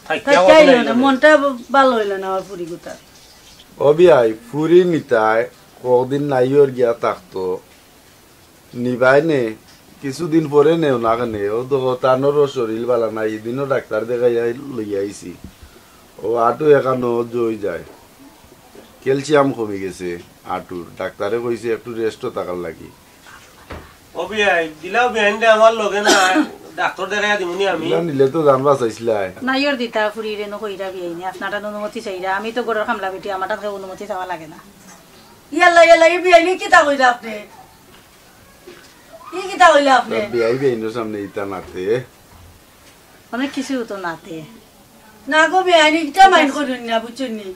থাকিয়া থাকিয়া কত অইলো নাইলো নে, নে। মনটা ভালা অইলো না আমার ফুরি গুতার। ও বিয়াই, ফুরি নিতায় কদিন নাইওর গিয়া থাকতো। নিবায় নে, কিছুদিন পরে নেও না কেনে। ও তো তানরও শরীর ভালা নাই, ইদিনও ডাক্তার দেখাইয়া লইয়া আইছি। ও আটু এখানো জই যায়, ক্যালসিয়াম কমি গেছে আটুর। ডাক্তারে কইছে একটু রেস্টও থাকার লাগি। ও বিয়াই, দিলাও বিয়াইনরে আমার লগে না, ডাক্তার দেখাইয়া দিমুনি আমি। ইলা নিলে তো জান বাঁচাইছিলাই। নাইওর দিতা ফুরিরে নু কইরা বিয়াইনে, আপনার তান অনুমতি চাইরা। আমি তো ঘরর কামলা বেটি, আমার তান কেউ অনুমতি চাওয়া লাগে না। ইয়াল্লা, ইয়াল্লা, ই বিয়াইনে কিতা কইরা আপনে? ই কিতা কইলা আপনে? বিয়াই বিয়াইনর সামনে ইতা নাতে। অনেক কিছু তো নাতে। না গো বিয়াইন, ইটা মাইন্ড করুন না, বুঝছইন নি?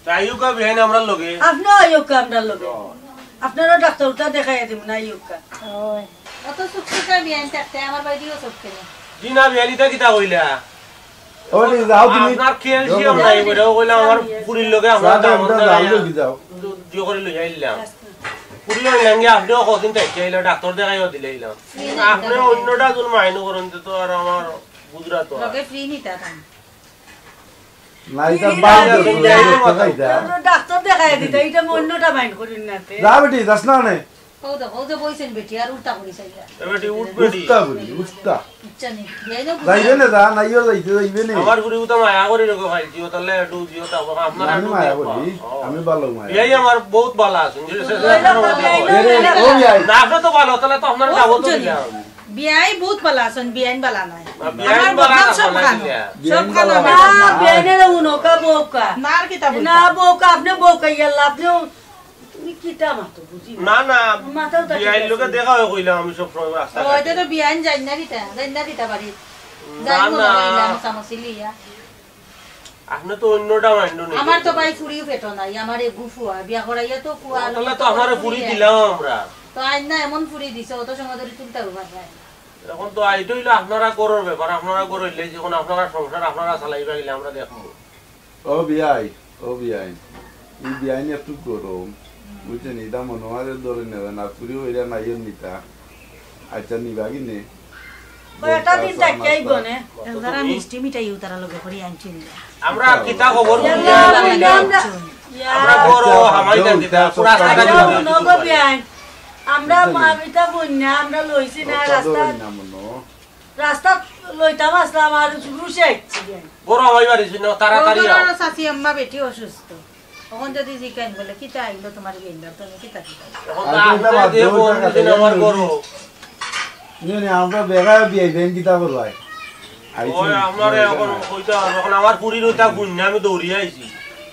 তাইও কা বিয়াইন আমরার লগে। আপনেও আইও কা আমরার লগে। ও। আপনারও ডাক্তার উতা দেখাইয়া দিমু না, আইও কা। ওই, অত সুখ সুখে বিয়াইন থাকতে আমার বাড়িও চোখ কেনে? জি না, বিয়াইন ইতা কিতা কইলা? ওরে, যাও তুমি। আপনার ক্যালসিয়াম নাই বলে, ও কইলা আমার ফুরির লগে আপনার যাও, দাম আমরা দেখাইয়া যাও, লগে যাও। জো-, জো করে লই আইলাম। ফুরি অইলাম গিয়া, আপনেও কদিন থাকি আইলা, ডাক্তার দেখাইও দিলে আইলাম। আপনে অন্যটা জন মাইন্ড করুন তো, আর আমার বুঝরা তো আর। লগে ফ্রি নিতা তান। না, ইটা বাদ দে, ইটা ইটা ইটা। ডাক্তার দেখাই দিতা, ইটা আমি অন্যটা মাইন্ড করি না তে। যা বেটি, যাস না নে। কও তো, কও তো বইছেন বেটি, আর উল্টা করি চাইয়া। এ বেটি, উঠ বেটি। উঠতা করি, উঠতা। ইচ্ছা নেই। যাইবে না, যা, নাইও যাইতে যাইবে না। আমার ফুরি তো মায়া করি রেখো খাইছি, ও তাহলে একটু দিও, তারপর আপনার আমি একটু মায়া দেখবা। করি, ও। আমি ভালা মায়া। এই আমার বহুত ভালা আছইন। এরে, ও বিয়াই। না, আপনি তো ভালা, তাহলে তো আপনার ও, যাবো তো বুঝছো নি? দিলাম। বিয়াই বহুত ভালা আছইন, বিয়াইন ভালা নাই। না, বিয়াইন আমার ভালা বদনাম না, সব ভালা খানো। দিলা। সব বিয়াইন খানো ভালা আমার না। না, বদনাম। বিয়াইনের উনকা বউকা। না, আর কিতা না, বলতাম? বউকা, আপনি বউকা, ইয়াল্লা, আপনিও, তুমি কিতা মাতো, বুঝি না। না, না, মাথাও তো ঠিক বিয়াইন আছে। লোকে দেখা হয় কইলাম আমি সব সময় রাস্তা ও, ঘাটে। এটা তো বিয়াইন যাই না কিতা, যাই না কিতা বাড়ি। না, যাই মনে না। হয় ইলা মশামশি লিয়া। আপনি তো অন্যটা মাইন্ড নেই। আমার তো ভাই ফুরিও পেটো নাই, আমার এই গুফুয়া, বিয়া করাইয়া তো কুয়া ও, তাহলে তো আপনারে ফুরি দিলাম আমরা। তো আইন না এমন ফুরি দিছে, অত সময় ধরে তুলতে পারবে না। এখন তো আইতে হইলে আপনারা ঘরর ব্যাপার, আপনারা ঘর হইলে যখন আপনারা সংসার আপনারা চালাইবা গেলে আমরা দেখবো। ও বিয়াই, ও বিয়াই, এই বিয়াই একটু গরম, বুঝছেন? এটা মনে হয় ধরে নেবেন, আর ফুরি হইরা নাইও নিতা। আচ্ছা, নিবা কি নে? কয়টা দিন বলতা থাকিয়া আইবো নে? যারা মিষ্টি মিঠাই তারা লগে করি আনছি নি। আমরা কিতা খবর ইয়াল্লা, বুঝলাম না। আমরা আমরা বড় আচ্ছা, হামাই বাদ দেন দেও, দিতা, ওটা পুরা সব টাকা আমরা দিবা। মনে করবি আইন। আমরা বুঝলি? মামিতা বন্যা, আমরা লইছি না সব রাস্তা। বন্যা মনে। রাস্তা লইতাম আসলাম আর রুশে আইছি আইন। বড় হামাই বাড়ি ছিল, তাড়াতাড়ি ওগুলো আও। আরো চাচি আম্মা বেটি অসুস্থ। তখন যদি জিকাইন বলে, "কিতা আইলো তোমার গেন্ডা, তুমি কিতা দিবা?" এখন তো আর আপনি ওটা বাদ যে দেও, ফোন ওটা দিছেন আমার গেলে বড়। নে, নে, আমরা বেড়া বিয়াই বেন কিতা করবাই? আইছি। ওই, আপনারে এখন কইতে হবে, এখন আমার পুরির ওইটা গুণ না, আমি দৌড়িয়া আইছি।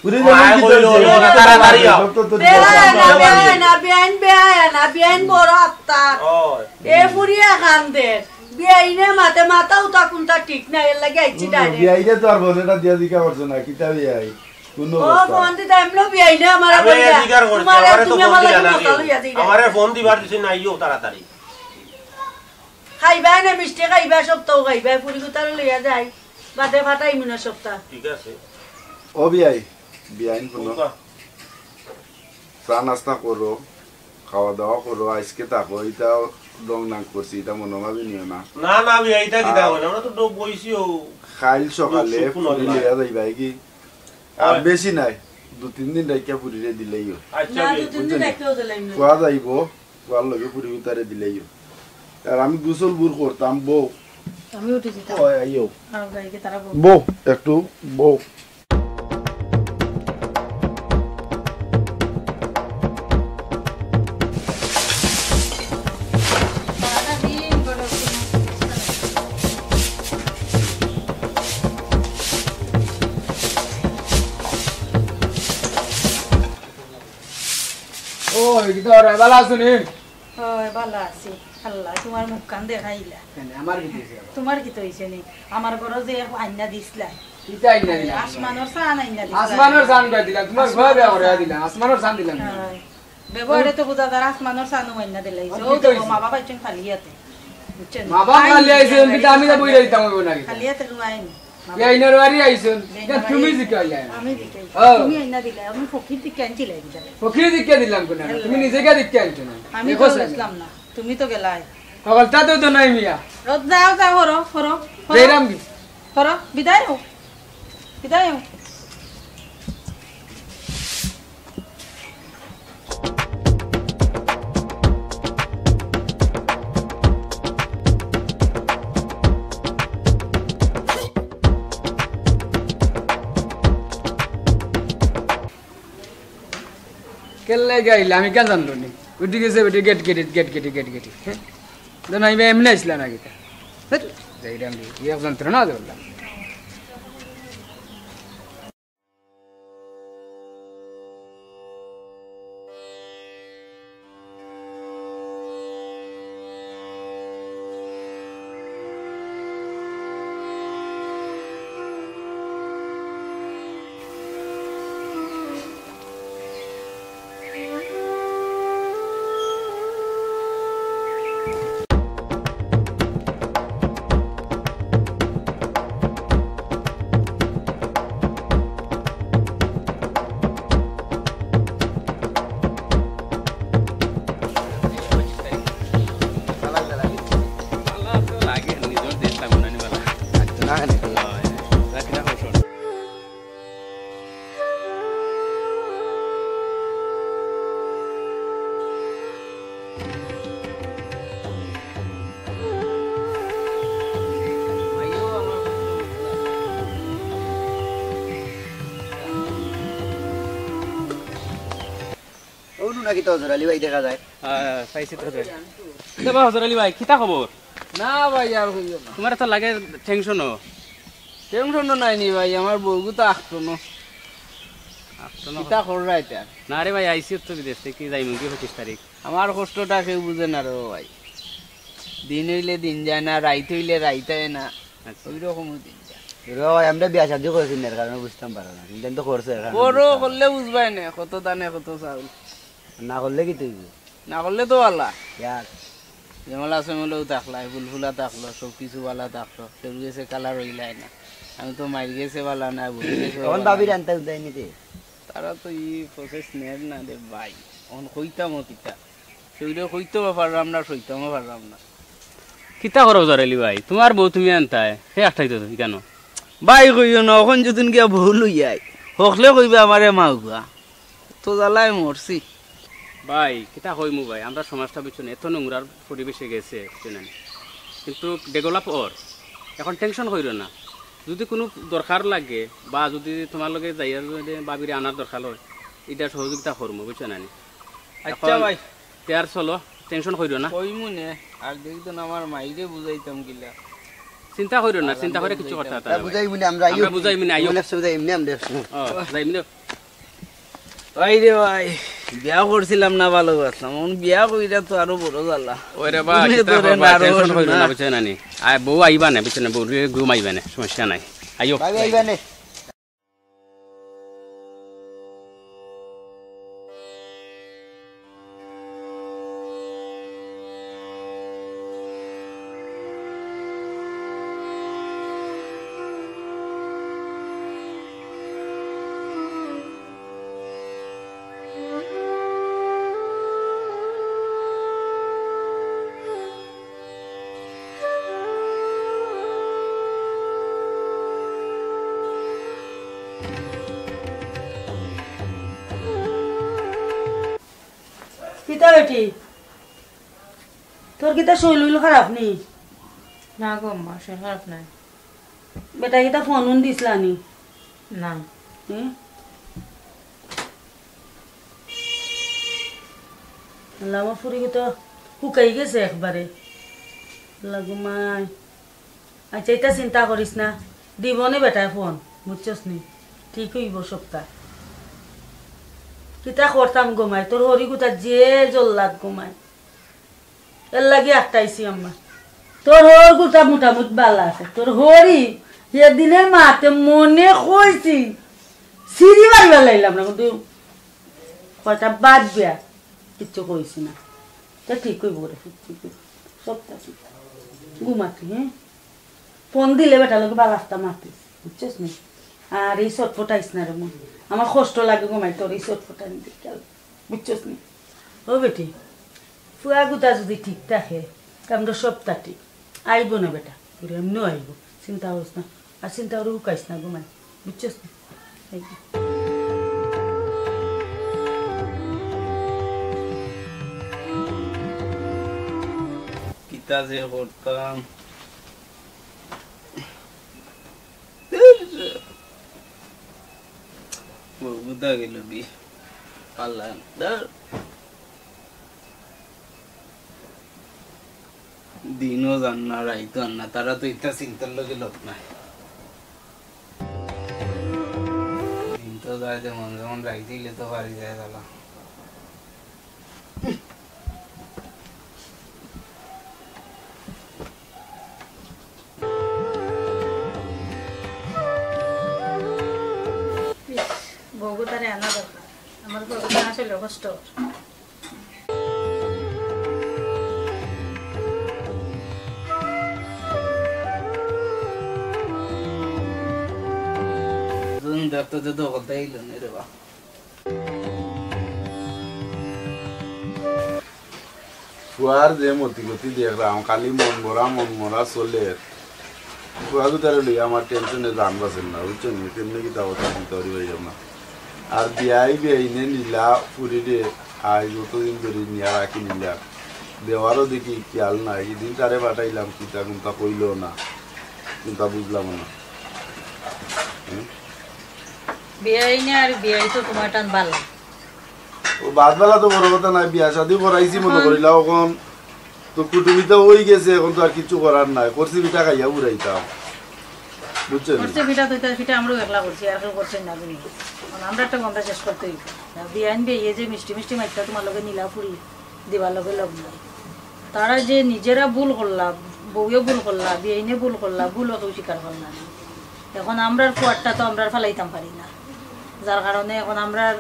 পুরি মায়ে বেন কিতা কইলো, হইছে? "ওরা তাড়াতাড়ি আও।" সব তো তোর বেড়া কথা। না, বেড়া না, বিয়াইন বেড়া না, বিয়াইন বড় আত্মা। ওই। এ পুরি এখান দে। বিয়াইনে মাতে মাথা উতা কোনটা ঠিক না, এর লাগি আইছি হুম, direct। বিয়াইনে তো আর বলে না দিয়া দিকা করছে না, কিতা বিয়াই? কোন ও অবস্থা? ফোন দিতে এমন বিয়াইনে আমার আমি বলিয়া, এই অধিকার করছি, তোমার আমারে তো তুমি ফোন আমার দিলা লাগি না মজা কেউ। লইয়া দিলে। আমারে ফোন দিবার দিছে না, আইও তাড়াতাড়ি। খাইবা না মিষ্টি খাইবা, সপ্তাহ খাইবা, পুরি কুতারে লইয়া যাই, বাদে ফাটাই মুনা সপ্তাহ। ঠিক আছে। ও বিয়াই, বিয়াইন কোনো। কোনটা? চা নাস্তা করো, খাওয়া দাওয়া করো, আইজকে থাকো, ইটা রং নাং করছি, ইটা মনো ভাবি নিও না। না, না, বিয়াই, ইটা কিতা আর কইন? আমরা তো ডব বইছি ও। কাইল সকালে সুখ, সুখ পুরি নয়। লইয়া যাইবা কি? আর হয়। বেশি নাই, দুই তিন দিন রাখিয়া পুরিরে দিলেই হয়। আচ্ছা, না, বিয়াই। দুই তিন দিন বুঝলি? রাখতেও দিলাম না। খোয়া যাইবো। ওয়ার লগে পুরি উতারে দিলেই। আর আমি গোসল বুর করতাম, বউ। আমি উঠি দিতাম। ওই, আইও। আর গাইকে তারা বউ। বউ, একটু বউ। ও, এই কিতা ওরা ভালা আছো নি? ওই, ভালা আছি। আল্লাহ, তোমার মুখখান দেখাইলা। কেনে, আমার কিতা অইছে আবার? তোমার কিতা অইছে নি? আমার ঘরো যে আইন্না দিছলা। কিতা আইন্না দিলাম? আসমানর চান আইন্না দিছলা। আসমানর চান কই দিলাম? তোমার ঘরে আসমানর বিয়া করে চান। দিলাম। আসমানর চান দিলাম না। হ্যাঁ। ব্যবহারে তো বুঝা যার আসমানর চানও আইন্না দিলাইছে। আর ও কিতা দেখো, অইছে? মা বাবা আইছইন খালি হাতে। বুঝছো নি? মা বাবা খালি খালি হাতে, হাতে, আমি তো বইরা দিতাম অইবো না কিতা? খালি হাতে কেউ আইনি। এই আইনার বাড়ি আইছইন। এই না, আইনার তুমি বাড়ি। জিকাইলা। আমি জিকাই। ও। তুমি আইন্না দিলা, আমি ফকির দিকে আনছিলাই দিলা। ফকির দিকে দিলাম কোন? তুমি নিজে গিয়া দিকে আনছো না। আমি দেখো তো চাই। বুঝলাম না, তুমি তো গেলাই। কপালটা তো তো নাই মিয়া। রোদ যাও, যাও, হরো, হরো, হরো। জয়রাম কি? হরো, বিদায় হও। বিদায় হও। কেল্লাই গাইলে আমি কেন জানলো নি? উঠি গেছে বেটি গেট গেটি, গেট গেটি, গেট গেটি। হ্যাঁ? তো নাই ভাই, এমনি আসলা না কিতা? ধ্যাৎ, যাই রে আমি, এক যন্ত্রণা আছে বললাম। ও নুনা কিতা হজর আলী ভাই দেখা যায়? আহ, পাইছি তো হজর আলী। কিতা বা হজর আলী ভাই, কিতা খবর? না ভাই, আর কইও না। তোমার তো লাগে টেনশনও। টেনশনও নাই নি ভাই, আমার বউগু তো আখতো না। আখতো না? কিতা কররা এটা? না রে ভাই, আইছি তো বিদেশ থাকি, যাইমুগি পঁচিশ তারিখ। আমার কষ্টটা কেউ বুঝে না রে ভাই। দিন অইলে দিন যায় না, রাইত অইলে রাইত আয় না। আচ্ছা। ওই রকমও দিন যায়। রে ভাই, আমরা বিয়া শাদি করছি না, এর কারণে বুঝতাম পারো না। কিন্তু আমি তো করছি, এর কারণে বড় বুঝতাম। করলে বুঝবায় না, কত ধানে কত চাউল। না করলে কিতা অইবো? না করলে তো ভালা। ইয়ার। যেমলা সেমলাও থাকলাই, ফুলফুলা থাকলো, সব কিছু ভালা থাকলো। কেউর গেছে কালা রইলায় না। আমি তো মাইর গেছে ভালা না, বউর গেছে এখন ভালা ভাবির না। আনতে উঠাই নিতে। তারা তো ই process নের না রে ভাই। এখন কইতামও কিতা? কেউরে কইতেও পারলাম না, সইতামও পারলাম না। কিতা করো হজর আলী ভাই? তোমার বউ তুমি আনতায়, হে আটকাইতো তুমি কেন? ভাই কইও না, অখন যদিন গিয়া বউ লইয়াই, হকলে কইবা আমারে মাউগা। তো জ্বালায় মরছি। ভাই, কিতা কইমু ভাই, আমরার সমাজটা বুঝছো নি, এত নোংরার পরিবেশে গেছে, বুঝছো নি? কিন্তু develop অর। এখন tension করিও না। যদি কুনু দরকার লাগে বা যদি তুমার লগে যাইয়া যদি ভাবিরে আনার দরকার অয়, ইটা সহযোগিতা করমু, বুঝছো নি? আচ্ছা এখন ভাই। তে আর চলো, tension করিও না। কইমু নে, আর দেখি তো না আমার মাইরে বুঝাইতাম কিলা। চিন্তা করিও না, আর চিন্তা আমরা করি কিচ্ছু বুঝাইতাম। করতা না, আমরা ভাই। বুঝাইমু নে, আমরা আমরা আইও। বুঝাইমু নে, আইও। আমরা বুঝাইমু নে, আমরা। ও, যাইমু নে। ভাই রে ভাই, বিয়া করছিলাম না, ভালা আছলাম। অখন বিয়া করিয়া তো আরো বড় জ্বালা। ওরে বা, ঘুমে কিতা ধরে করবা, না, আরো tension করিও না, না। বুঝছো নি? আয়, বউ আইবা নে, বুঝছো নি? বউ ঘুম আইবা নে, সমস্যা নাই। আইও। ভাই, আইবা নে। কিতা বেটি? তোর কিতা শরীল উইল খারাপ নি? না গো আম্মা, শরীল খারাপ নাই। বেটা কিতা ফোন উন দিছলা নি? না। হুম? আল্লাহ, আমার ফুরি তো হুকাই গেছে একবারে। আল্লাহ গো মাই। আচ্ছা, ইতা চিন্তা করিস না, দিবনে বেটায় ফোন, বুঝছস নি? ঠিক অইবো সবতা। কিতা করতাম গো মাই, তোর হরি গুতা যে জল্লাদ গো মাই। এর লাগি আটকাইছি আম্মা। তোর হরি গুতা মোটামুটি ভালা আছে। তোর হরি যেদিনে মাতে মনে কইছি, সিঁড়ি বাড়ি বাড়াইলাম না, কিন্তু কয়টা বাদ দিয়া কিচ্ছু কইছি না। তে ঠিক অইবো রে, ঠিক অইবো। সবতা ঠিক। ঘুমাতি, হ্যাঁ? ফোন দিলে বেটার লগে ভালা আছতা মাতিস, বুঝছস নি? আর এই চটপটাইস না রে মন। আমার কষ্ট লাগে গো মাই, তোর এই চটপটানি দেখিয়া, বুঝছস নি? ও বেটি, ফুয়া গুতা যদি ঠিক থাকে, তে আমরার সবতা ঠিক। আইবো না বেটা, তোর এমনেও আইবো, চিন্তা করিস না। আর চিন্তা করি হুকাইস না গো মাই, বুঝছস নি? এই যে। কিতা যে করতাম। ধুর। বউগুতা গেল কি? পারলাম না। ধুর। দিনও যার না, রাইতও আর না, তারা তো ইতা চিন্তার লগে লোক নাই। দিন তো যায় যেমন যেমন, রাইত অইলে তো বাড়ি যায় জ্বালা। ইস, বউগুতারে আনা দরকার। আমার বউগুতা আসলে কষ্ট। তুমি দেখতে তো দখলতে আইল না রে বা। ফুয়ার যে মতিগতি দেখরাম, খালি মন ভরা, মন মরা চলের। ফুয়া গুতারে লইয়া আমার টেনশনে জান বাঁচের না, বুঝছো নি? কেমনে কিতা কথা চিন্তা করি পাইলাম না। আর বিয়াই বিয়াইনে নিলা ফুরিরে, আইজ অতদিন ধরি নিয়া রাখি নিলা। দেওয়ারও দেখি খেয়াল নাই, ইদিন তারে পাঠাইলাম, কিতা কুন্তা কইলো না, কুন্তা বুঝলাম না। হুম? বিয়াইনে আর বিয়াই তো তুমার টান বালা। ও বাদ বালা তো বড় কথা নায়, বিয়া শাদি করাইছি মনো করিলা অখন। তো কুটুমিতা অই গেছে, অখন তো আর কিচ্ছু করার নাই। করছি পিঠা খাইয়া উড়াইতাম। বুঝছো নি? করছে পিঠা তো, তার পিঠা আমরাও একলা করছি, আর কেউ করছে না, বুঝলি? কারণ আমরা একটা গন্ধা শেষ করতে অইব। আর বিয়াইন বিয়াইয়ে যে মিষ্টি মিষ্টি মাততা তুমার লগে নিলা ফুরি দিবার লগে লগ নাই। তারা যে নিজেরা ভুল করলা, বউয়ে ভুল করলা, বিয়াইনে ভুল করলা, ভুলও কেউ স্বীকার করলা না। অখন আমরার ফুয়ারটা তো আমরা আর ফালাইতাম পারি না, যার কারণে অখন আমরার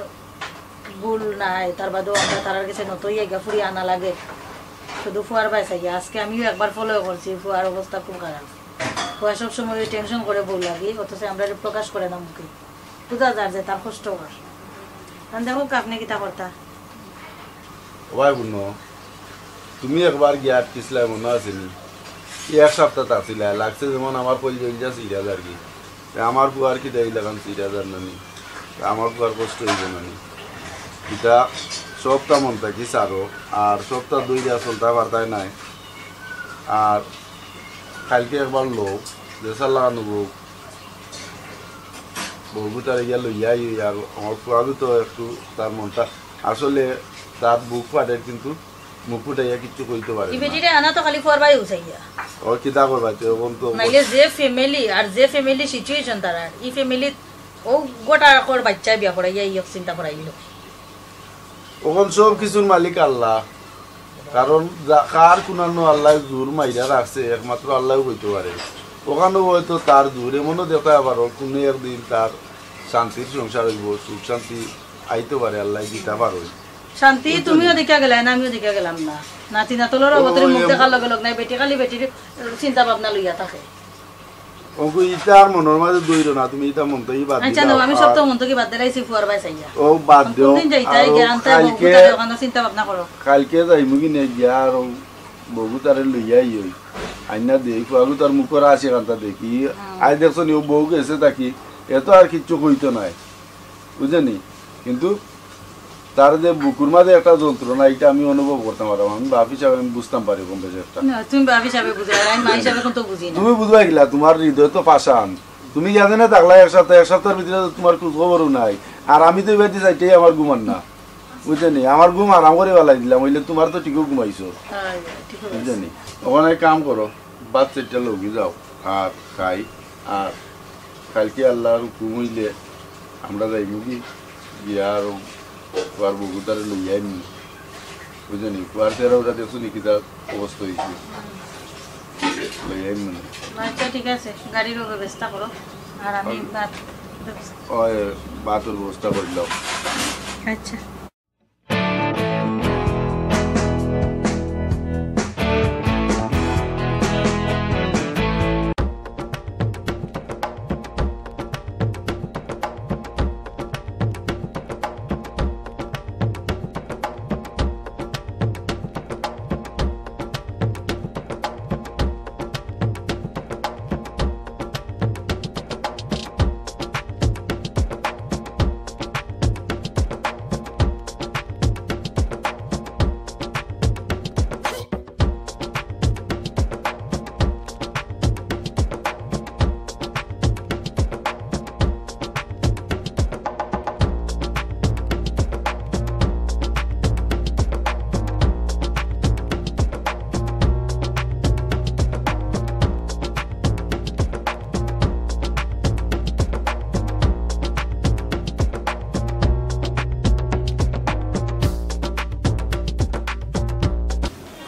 ভুল নাই, তার বাদেও আমরা তারার গেছে নত অইয়া গিয়া ফুরি আনা লাগে। শুধু ফুয়ার বায় চাইয়া। আজকে আমিও একবার ফলো করছি, ফুয়ার অবস্থা খুব খারাপ। ফুয়া সব সময় ওই টেনশন করে বউ লাগি, অথচ আমরা প্রকাশ করে না মুখে। বুঝা যার যে তার কষ্ট অর। কারণ দেখো, আপনে কিতা করতা? ও ভাই হুনো, তুমি একবার গিয়া আটকিছলায় মনো আছে নি? এই এক সপ্তাহ থাকছিলায়, লাগছে যেমন আমার কইল জইল যা সিরিয়াস আর কি। তে আমার ফুয়ার কিতা অইল অখন সিরিয়াস আর না নি? তে আমার ফুয়ার কষ্ট অইব না নি? ইটা সবটা মন থাকি ছাড়ো, আর সবটা ধইরা চলতায় পারতায় নায়। আর কাইলকে একবার লও, যে সাল্লা আনবো, বউগুতারে গিয়া লইয়া আই, আর আমার ফুয়াগু তো একটু তার মনটা আসলে তার বুক ফাটের, কিন্তু মুখ ফুটাইয়া কিচ্ছু কইতে পারে ই না। বেটিরে আনা তো খালি ফুয়ার বায় উচাইয়া। ও কিতা করবা, তে অখন তো নাইলে যে ফ্যামিলি আর যে ফ্যামিলি সিচুয়েশন তারার, ই ফ্যামিলিত ও গোটা কর বাচ্চায় বিয়া করাইয়া ই এক চিন্তা করাইল। অখন সব কিছুর মালিক আল্লাহ, কারণ যা-, কার কুনানো আল্লায় জুর মাইরা রাখছে, একমাত্র আল্লায় কইতে পারে। অখানো হয়তো তার জুর এমনও দেখা আবার কুনো একদিন তার শান্তির সংসার অইবো, সুখ শান্তি আইতে পারে, আল্লায় দিতা পারে। শান্তি, তুমিও দেখা গেলায় না, আমিও দেখা গেলাম না। নাতি নাতলর অবতরে মুখ দেখার লগে লগ নাই, বেটি খালি বেটির চিন্তা ভাবনা লইয়া থাকে। ওগো, ইতা আর মনর মাঝে ধইরো না, তুমি ইতা মন থাকি বাদ আচ্ছা, দিলাও। না, আমি সব তো আর মন থাকি বাদ দিলাইছি, ফুয়ার বায় চাইয়া। ও বাদ দেও। কোনদিন যাইতায় আর গিয়া আনতায় কালকে, বউগুতারে, ওখানো চিন্তা ভাবনা করো। কালকে যাইমু কি নে গিয়া আর ও বউগুতারে লইয়া আইও। আইনা দেই, ফুয়াগুতার মুখর হাসি কান্তা দেখি। হুম। আজ দেখছো নি, ও বউ গেছে থাকি, এ তো আর কিচ্ছু কইতো নায়, বুঝছো নি? কিন্তু তার যে বুকুর মাঝে একটা যন্ত্রণা, ইটা আমি অনুভব করতাম পারতাম। আমি বাপ হিসাবে আমি বুঝতাম পারি কম বেশি একটা। না, তুমি বাপ হিসাবে বুঝো, আর আমি মা হিসাবে কিন্তু বুঝি না। তুমি বুঝবায় কিলা, তুমার হৃদয় তো পাষাণ। তুমি গিয়া যেনে থাকলায় এক সপ্তাহ, এক সপ্তাহর ভিতরে তো তুমার খোঁজ খবরও নাই। আর আমি তো ইবাদি চাইতেই আমার ঘুমার না, বুঝছো নি? আমার ঘুম আরাম করি ফালাই দিলাম, অইলে তুমার তো ঠিকও ঘুমাইছো, হয়, ঠিক আছে। বুঝছো নি? অখন এক কাম করো, ভাত চাইরটা লগে যাও, আর খাই, আর কাইলকে আল্লার হুকুম অইলে আমরা যাইমু কি গিয়া আর ফুয়ার বউগুতারে লইয়া আইমু, বুঝছো নি? ফুয়ার চেহারা ওটা দেখছো নি, কিতা অবস্থা অইছে, লইয়া আইমু নে। আচ্ছা, ঠিক আছে, গাড়ির ব্যবস্থা করো, আর আমি আর ভাত ওই ভাতর ব্যবস্থা করিলাও। আচ্ছা।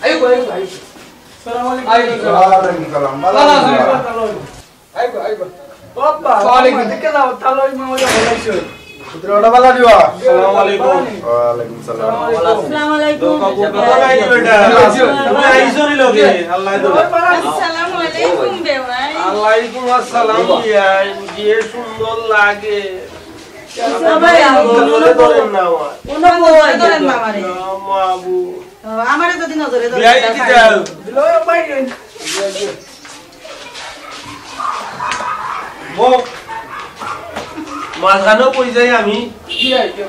I go, I go, I go. সালাম আলাইকুম। আইগো। ওয়ালাইকুম সালাম। ভালা আছো? I go, I go. বাবা, ওয়ালাইকুম। দেখে যাও, তালই মা ওই ভালা আছো? পুত্র, ওটা ভালা দিবা? সালাম আলাইকুম। ওয়ালাইকুম সালাম। সালাম আলাইকুম। তুমি আইছো নি লগে? আল্লাহ তো। আসসালামু আলাইকুম, বেওয়াই। ওয়ালাইকুম আসসালাম, বিয়াই। যে সুন্দর লাগে। বাবা, ধরেন না আমার। কোনো বউ ধরেন না আমারে। মাবু। ও, আমারে যদি নজরে ধরে বিয়াই কি দেয়। যাও? দিল ভাই। বউ, মাঝখানেও কই যাই আমি?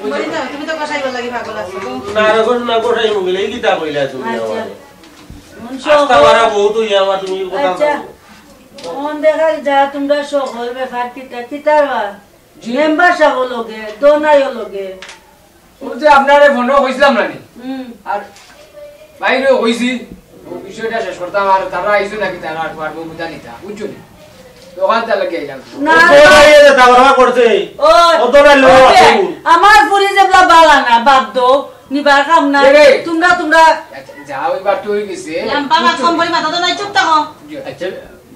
বলি না, তুমি তো কষাইবার লাগি পাগল আছো। না রে, কষ-, না কষাই মুগিলে, এই কিতা কইলা তুমি আচ্ছা। আমারে? মন আস্তা সহ মারা বউ তো ইয়া আমার তুমি কথা আচ্ছা। বলো। মন দেখা যা তোমরা সকল ব্যাপার কিতা, কিতা বা? জি। মেম্বার সাহেব লগে, দোনাইও লগে। ও যে আপনারে ফোনও কইছিলাম না নি? হুম। আর বাইরেও কইছি, ও বিষয়টা শেষ করতাম, আর তারা আইছে নাকি, তারা আর পারবো বুঝা নিতা, বুঝছো নি? দোকান তার লাগি আইলাম। না, ও তো না। নাই, এটা তামাশা করছে। ও, ও তো নাই, লো, ওকে, আছে। আমার ফুরি যেবলা বালা না, বাদ দাও, নিবার কাম না। কে রে? তোমরা, তোমরা আচ্ছা, যা ওই বাট্টু হয়ে গেছে। লাম্বা মাত কম করি মাথা তো নাই, চুপ থাকো। জি। আচ্ছা,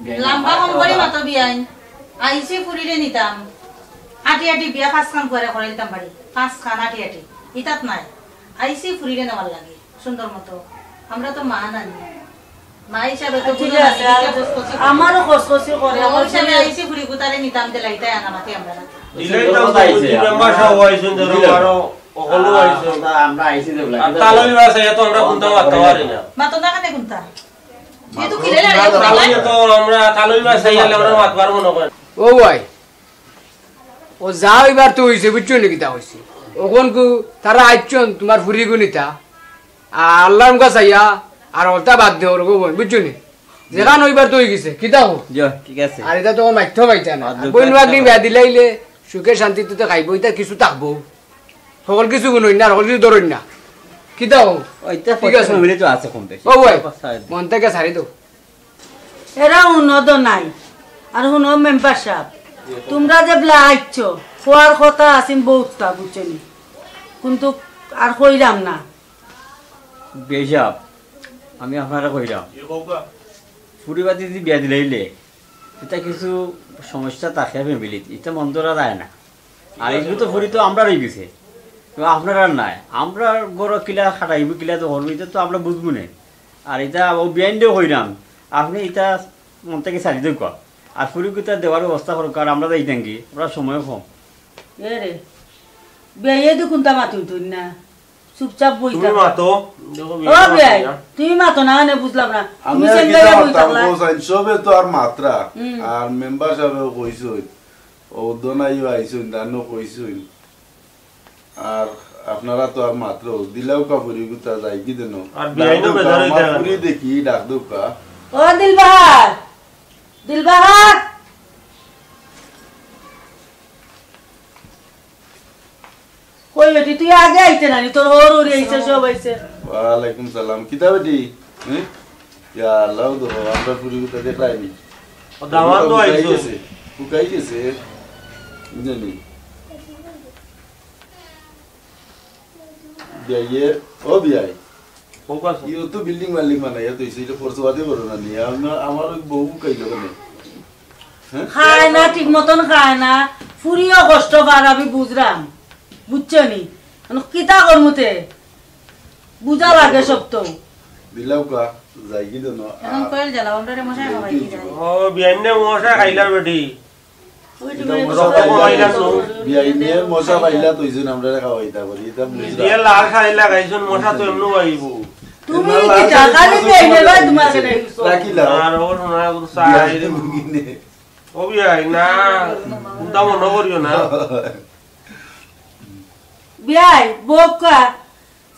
বিয়াই লাম্বা কম করি মাথা বিয়াই। আইছি ফুরিরে নিতাম। আটি আটি বিয়া পাঁচ খান করে করে দিতাম পারি। পাঁচ খান আটি আটি। ইতাত নাই। আইছি ফুরিরে নেওয়ার লাগি। সুন্দর মতো। আমরা তো মা নানি। মা হিসাবে তো ঠিক বুঝো আছে, না, আর এদিকে খসখসি করে। আমারও খসখসি করে, বউ আমার হিসাবে ফুরি আইছি ফুরি গুতারে নিতাম, দিলাইতাই আনা মাতি আমরা না। দিলেই তো আইছে, বুঝি, মেম্বার সাহেব আইছেন, ধরো, দিলেন। আরো অকলও আইছেন। আমরা, আমরা আইছি যে বলে। আর তালই মাছ আইয়া তো আমরা কোনটা মারতে পারি না। মা তো না কেনে কোনটা? তুই তো কিলে লাগে তালই তো আমরা, তালই মাছ আইয়া আমরা মাত পারবো না। ও ভাই, ও যা অইবার তো অইছে, বুঝছো নি কিতা অইছে? অখন কু তারা আইছইন তুমার ফুরিগু নিতা, আর আল্লার মুখা চাইয়া, আর অতা বাদ দেও, বুঝছো নি? যেখান অইবার তো অইগেছে, কিতা কও? জি, ঠিক আছে। আর ইতা তো মাততে পারতা না। আর আর যোগ্য বইন আছে ভাগ্নি না। বিয়া দিলাইলে সুখে শান্তিতে তো খাইবো, ইতা কিছু থাকবো। হকল কিছু গুনইন না, হকল কিছু ধরইন না। কিতা কও? ওইটা ঠিক আছে। ফটো মিলে তো আছে কম বেশি। ও ভাই, কথা আছে। মন থাকি ছাড়ি দেও। এরা উন্নত নাই। আর হুনো মেম্বার সাব, তুমরা যে বলা আইছো, কওয়ার কথা আছিল বউততা, বুঝছো নি? কিন্তু আর কইরাম না। বিয়াই সাব, আমি আপনারে কইরাম, ফুরিবাদি যদি বিয়া দিলাইলে, ইতা কিছু সমস্যা থাকে ফ্যামিলিত, ইতা মন ধরা যায় না। আর এগুলো তো ফুরি তো আমরার অইগেছে, তো আপনারার নাই। আমরার ঘরো কিলা খাটাইবো, কিলা তো করবো, ইতা তো আমরা বুঝবো না। আর ইতা ও বিয়াইনরেও কইরাম, আপনে ইতা মন থাকি ছাড়ি দেউক্কা। আর ফুরিগুতারে দেওয়ার ব্যবস্থা করউক্কা, আর আমরা যাইতামগি, আমরা সময় কম। এ রে, বিয়াইয়ে তো কুন্তা মাতুন তুই না, চুপচাপ বই তুমি থাকো। মাতো। দেখো, ও বিয়াই, তুমি মাতো না, মানে বুঝলাম না। আমি তুমি আর সেন কিতা গাইয়া বই মাততাম, থাকলা। ও সাইন সবে তো আর মাতরা। হুম। আর মেম্বার সাবে কইছইন, ও দোনাইও আইছইন, দানো কইছইন। আর আপনারা তো আর মাতরা, দিলাউক্কা ফুরিগুতা যাইগি দেন। আর বিয়াইনও বেজার অইতা আমার না। ফুরি দেখি, ডাক দেউক্কা। ও দিলবাহার, দিলবাহার। কই বেটি, তুই আগে আইতে নানি, তোর হউর হউরি আইছে, সব আইছে। ওয়ালাইকুম সালাম। কিতা বেটি? হুম? ইয়া আল্লাহ, দেখো, আমরা ফুরিগুতা দেখলাইনি। ও দামান তো হুকাই আইছে। গেছে, হুকাই গেছে। বুঝলি? বিয়াইয়ে, ও বিয়াই। কোন কথা? ইও তো বিল্ডিং মাল্ডিং বানাইয়া তো ইসে, ইটা পরসুয়াদি বড় না নিয়া, আমার, আমার ওই বউ হুকাইলো কেনে? হ্যাঁ? খায় না, ঠিক মতন খায় না, ফুরিও কষ্ট পার, আমি বুঝরাম, বুঝছো নি? মানে কিতা করমু তে? বুঝা লাগে সব তো। দিলাউক্কা, যাইগি দেন। এখন আর কইল জ্বালা, আমরারে মশায় খাওয়াই দিলাই। ও, বিয়াইনে মশা খাইলা বেটি। ওই যে ইটা মশা রক্ত খাইলা, কমাইলা তো। বিয়াইনে মশা খাইলা তো, ওই জন্য আমরারে খাওয়াইতা পারি, ইটা বুঝরা। দিয়া লাল শাড়ি লাগাইছইন, মশা তো এমনেও আইবো। তুমি না, লাল কিতা শাড়ি খালি পরতে বিয়াইনে পারে ভাই না। তোমার কাছে। রাখিলাও। আর ও না, ও চা বিয়াই আইলে। তুমি কিনে। ও বিয়াই, না, কুন্তা মনো করিও না। বিয়াই, বউক্কা,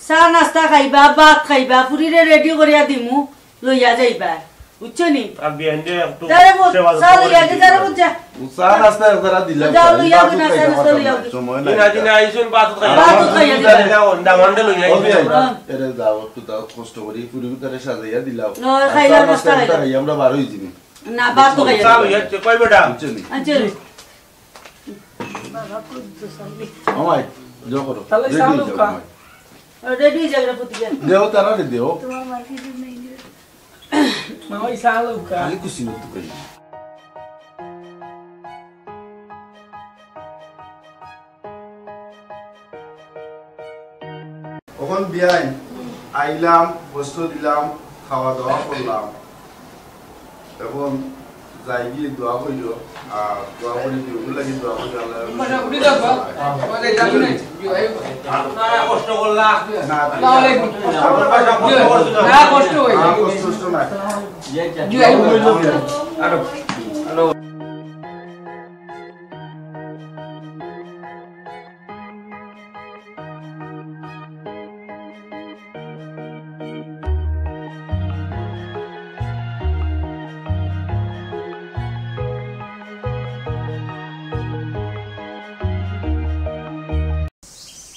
চা নাস্তা খাইবা, ভাত খাইবা, ফুরিরে রেডি করিয়া দিমু, লইয়া যাইবা। বুঝছো নি? আর বিয়াইনরে একটু যারে বউ, সেবা চা যত্ন লইয়া করি দি, যারে দিবা। বউ, যা। ও চা নাস্তা একদারা দিলাম, যাও, ভাই, লইয়া ভাত দিন, খাইতে নাস্তা পারতাম লইয়া না, দিন। সময় নাই। ইনা দিন আইছইন, ভাত খাইয়া। ভাত খাইয়া দিবা। যাও, দামানরে লইয়া যাও, যাও। বিয়াই, হ্যাঁ। এরে যাও, একটু দাও, কষ্ট করি, ফুরিগুতারে সাজাইয়া দিলাও। না, আর খাইলাম, চা নাস্তা নাস্তা খাইলাম। খাই, আমরা বার হই যিনি। না, ভাত তো খাইয়া চা দিবা। লইয়া আইছে, কই বেটা? বুঝছো নি? আচ্ছা। আমায়, জো করো। তাহলে রেডি হয়ে যাও, আমায়। রেডি হয়ে যাও, রে পুতিকে। দেও, তারা রে দেও। তোমার মার্কেটে নেই রে। মামা, এই চা লউক্কা। খালি খুশি মতো করি। অখন বিয়াইন, আইলাম, কষ্ট দিলাম, খাওয়া দাওয়া করলাম। এখন যাইগি দোয়া করিও, আর দোয়া করি দিও, ওগুলা কি দোয়া করি আল্লাহ। আপনারা কষ্ট করলা। না, না, কষ্ট করছো না। না, কষ্ট হইছে। না, কষ্ট, কষ্ট নাই।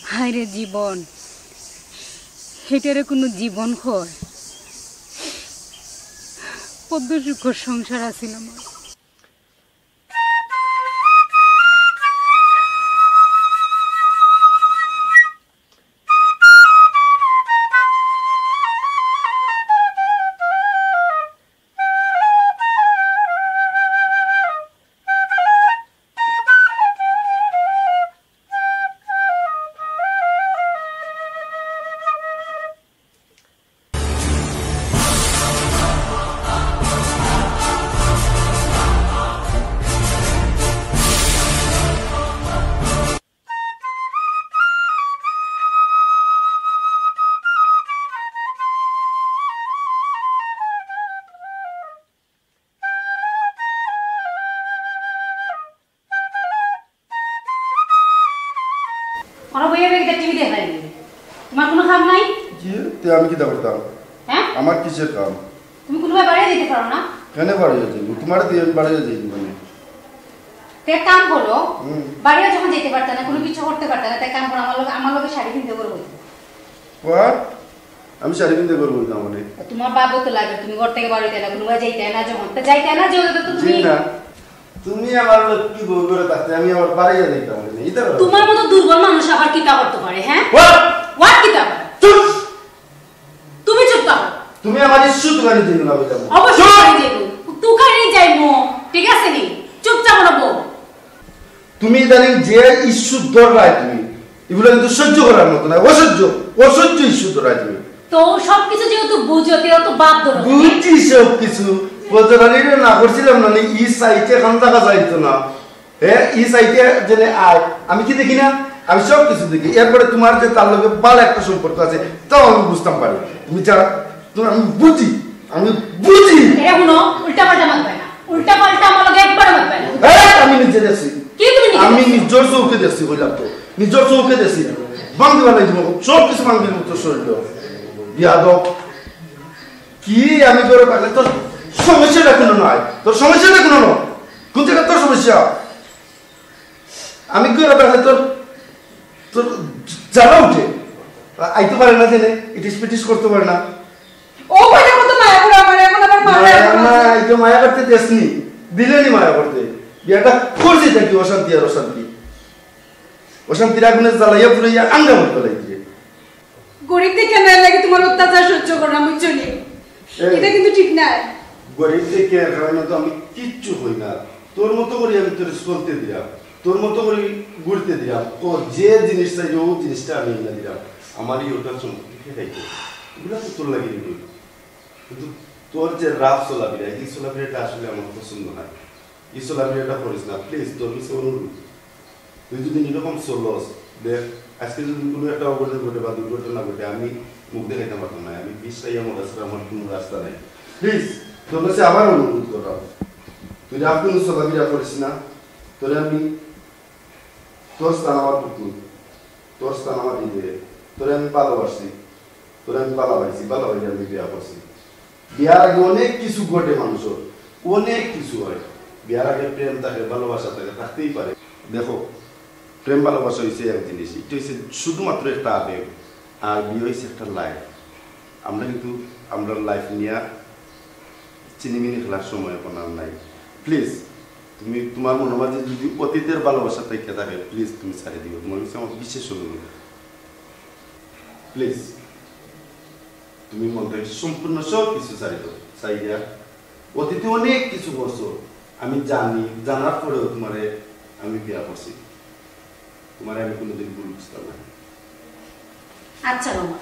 হায় রে জীবন, হেটারে কুনু জীবন কয়? কত সুখর সংসার আছিল আমার। ওরা বইয়া বইয়া টিভি দেখায় নি? তোমার কোনো কাম নাই? জি, তে আমি কিতা করতাম? হ্যাঁ? আমার কিসের কাম? তুমি কোনো বাড়ি যেতে পারো না? কেন বাড়ি যাইব? তোমার দিয়ে আমি বাড়ি যাইব মানে? তে কাম করো। হুম। বাড়িও যখন যেতে পারতা না, কোনো কিছু করতে পারতা না, তে কাম করো, আমার লগে, আমার লগে শাড়ি কিনতে করবো। What? আমি শাড়ি কিনতে করবো না মানে? তোমার বাবু তো লাগে, তুমি ঘর থেকে বাড়িতে না, কোনো যাইতে না যখন, তে যাইতে না যে তো তুমি জি না। তুমি আমার লক্ষ্মী বউ করে থাকতে আমি আবার বাড়িয়ে দিতাম না, এটা বলো। তোমার মতো দুর্বল মানুষ আবার কিতা করতে পারে, হ্যাঁ? What? What কিতা করে? চুপ! তুমি চুপ থাকো। তুমি আমার ইস্যু তুকানি দিও না, বুঝলাম? অবশ্যই তুকানি দিও। তুকানি যাইমু, ঠিক আছে নি? চুপচাপ রবো। তুমি ইদানিং যে ইস্যু ধররায় তুমি, এগুলো কিন্তু সহ্য করার মতো না, অসহ্য, অসহ্য ইস্যু ধররায় তুমি। তো সবকিছু যেহেতু বুঝো, তেও তো বাপ ধরো। বুঝছি সব কিছু। বলতে পারি না, না করছিলাম না, ই সাইটে খান থাকা যাইতো না। হ্যাঁ, ই সাইটে জেনে আয়। আমি কি দেখি না? আমি সব কিছু দেখি। এরপরে তোমার যে তার লগে ভালো একটা সম্পর্ক আছে, তাও আমি বুঝতাম পারি। তুমি যারা, তুমি, আমি বুঝি, আমি বুঝি। এটা কোনো উল্টা পাল্টা মাতবে না। উল্টা পাল্টা আমার লগে একবারও মাতবে না। এই, আমি নিজে দেখছি। কি তুমি নিজে আমি দেখছো? নিজের চোখে দেখছি, কইলাম তো। নিজের চোখে দেখছি। ভাঙ দিবা নাই তোমাকে। সব কিছু ভাঙ দিল তোর শরীর। বিয়াদব। কি আমি করে পারলে তোর সমস্যাটা কোনো নয়। তোর সমস্যাটা কোনো নয়। কোন জায়গা তোর সমস্যা? আমি করে পারলে তোর, তোর জ্বালা উঠে। আইতে পারে না জেনে, ইটিস পিটিস করতে পারে না। ও কইলে কত মায়া করে আমার, এখন আবার মায়া মায়া করে না, আমার। এই তো মায়া করতে দেসনি, দিলেনি মায়া করতে। বিয়াটা করছি তাই কি অশান্তি আর অশান্তি। অশান্তির আগুনে জ্বালাইয়া পুড়াইয়া আঙ্গা মত ফেলাই দিয়ে। গরিব দেখে না লাগে তোমার অত্যাচার সহ্য করলাম, বুঝছো নি? এই। এটা কিন্তু ঠিক না। গরিব দেখে এর কারণে তো আমি কিচ্ছু হই না। তোর মতো করে আমি তোর চলতে দিলাম, তোর মতো করে ঘুরতে দিলাম। ও যে জিনিস চাইবে, ও জিনিসটা আমি এনে দিলাম। আমার এই ওটার সম্পত্তি খাইতে, এগুলো তো তোর লাগে নিবি। কিন্তু তোর যে রাফ চলাফেরা, এই চলাফেরাটা আসলে আমার পছন্দ না। এই চলাফেরাটা করিস না, প্লিজ, তোর কাছে অনুরোধ। তুই যদি এরকম চলস, দেখ, আজকে যদি কোনো একটা অঘটন ঘটে বা দুর্ঘটনা ঘটে, আমি মুখ দেখাইতে পারতাম না। আমি বিষ খাইয়া মরা ছাড়া আমার কোনো রাস্তা নাই। প্লিজ, তোর কাছে আবার অনুরোধ করলাম, তুই রাফ কোনো চলাফেরা করিস না। তোরে আমি, তোর স্থান আমার পুতুল, তোর স্থান আমার হৃদয়ে। তোরে আমি ভালোবাসছি, তোরে আমি ভালোবাসছি, ভালোবাসি আমি বিয়া করছি। বিয়ার আগে অনেক কিছু ঘটে মানুষের, অনেক কিছু হয়। বিয়ার আগে প্রেম থাকে, ভালোবাসা থাকে, থাকতেই পারে। দেখো, প্রেম ভালোবাসা হইছে এক জিনিস, এটা হইছে শুধুমাত্র একটা আবেগ, আর বিয়ে হইছে একটা লাইফ। আমরা কিন্তু আমরা লাইফ নিয়ে চিনিমিনি খেলার সময় এখন আর নাই। প্লিজ, তুমি তোমার মনের মাঝে যদি অতীতের ভালোবাসা থেকে থাকে, প্লিজ তুমি ছাড়ি দিও, তোমার কাছে আমার বিশেষ অনুরোধ। প্লিজ, তুমি মন থেকে সম্পূর্ণ সব কিছু ছাড়ি দাও। ছাড়ি দিয়া অতীতে অনেক কিছু করছো, আমি জানি, জানার পরেও তোমারে আমি বিয়া করছি। তোমারে আমি কোনোদিন ভুল বুঝতাম না। আচ্ছা বাবা।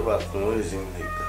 বাথরুমে গেছি দেখতা।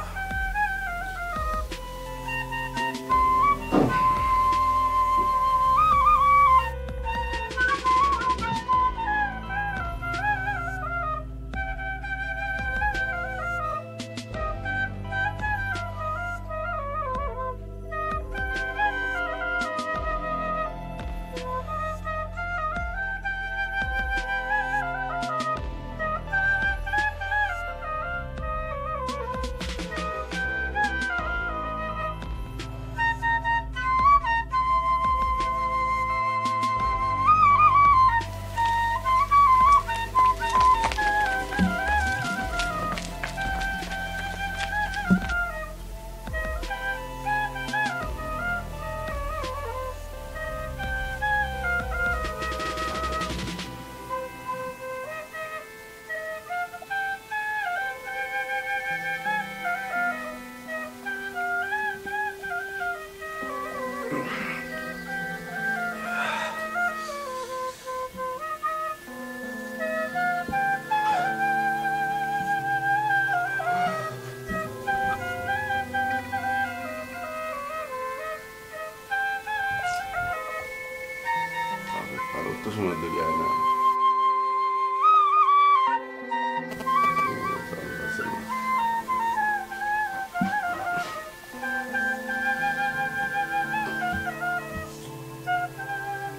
আর অত সময় ধরে আয় না।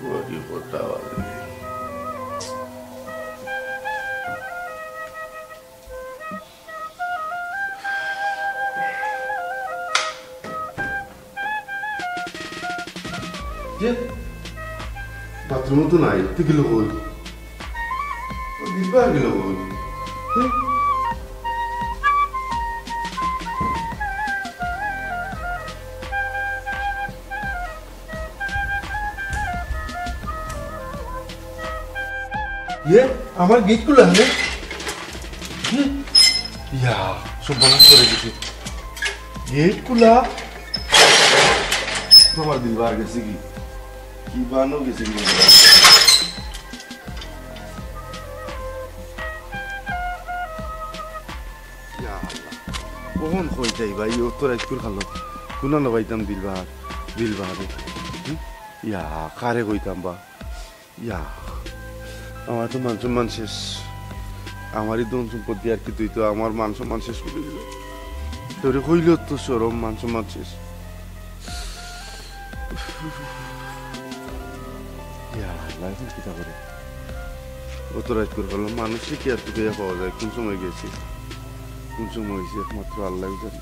ওরে বাবা রে। যে বাথরুমে তো নাই, তো গেল কই? ও দিলবার গেল কই? হুম? ইয়ে, আমার গেট খুলা রে। ইয়ে, ইয়া, সব বন্ধ করে দিছে। গেট খুলা। আমার দিলবার গেছে কি? কি বানো গেছে কি? ইয়া আল্লাহ। কখন কইতাই ভাই, ও তো রাইতকুর খালো। কুনানো পাইতাম দিলবার, দিলবারে। হুম? ইয়া, কারে কইতাম বা? ইয়া, আমার তো মান সম্মান শেষ। আমারই ধন সম্পত্তি আর কি, তুই তো আমার মান সম্মান শেষ করে দিল। তোরে কইলেও তো শরম, মান সম্মান শেষ। ইয়া আল্লাহ, এখন কিতা করি? অত রাইতকুর খালো, মানুষরে কি আর তুকাইয়া পাওয়া যায়? কোন সময় গেছে, কোন সময় অইছে, একমাত্র আল্লাহ জানে।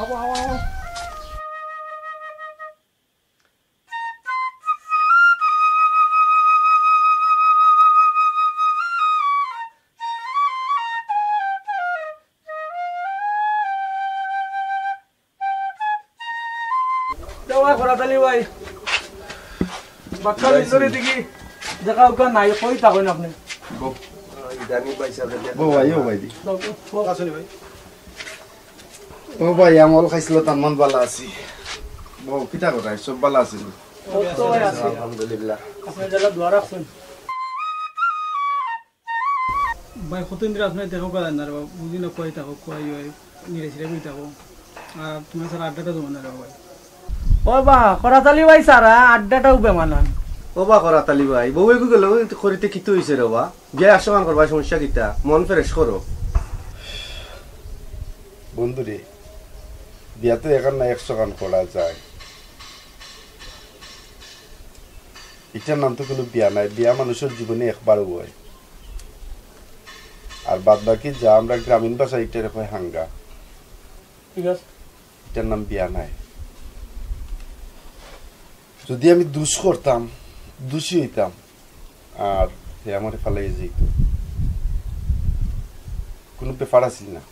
আবো, আবো, আবো। দেওয়া করা তালি ভাই। বাক্কা বিন্দুরি দেখি। দেখা উকা নাই, কই থাকইন আপনি? বউ। ইদানি ভাই সাথে দেখা। বউ ভাই, ও ভাই দি। আসুন ভাই। ও ভাই, আমল খাইছিল, তার মন ভালা আছি। বউ, কিতা করায়? সব ভালা আছে নি? ও তো ভাই আছে। আলহামদুলিল্লাহ। আপনি যারা দোয়া রাখছেন। ভাই, কতদিন ধরে আপনার দেখা করা যায় না রে বাবা, বুঝি না, কই থাকো, কই হয়, নিরে ছিরে কই থাকো, আর তোমার স্যার আড্ডাটা জমা না রে বাবা। ও বা, করাতালি ভাই সারা আড্ডাটাও বেমানান। ও বা করাতালি ভাই, বউ এগু গেল করিতে কিতা হইছে রে বা? গিয়া একশো গান করবা, সমস্যা কিতা? মন ফ্রেশ করো। বন্ধুরে, বিয়া তো এখান না একশো গান করা যায়। ইটার নাম তো কোনো বিয়া নাই, বিয়া মানুষের জীবনে একবার হয়। আর বাদ বাকি যা আমরা গ্রামীণ ভাষায় ইটারে কয় হাঙ্গা। ঠিক আছে। ইটার নাম বিয়া নাই। যদি আমি দুষ করতাম, দোষী হইতাম, আর হে আমারে ফালাইয়া যাইত, কোনো ব্যাপার আছিল না।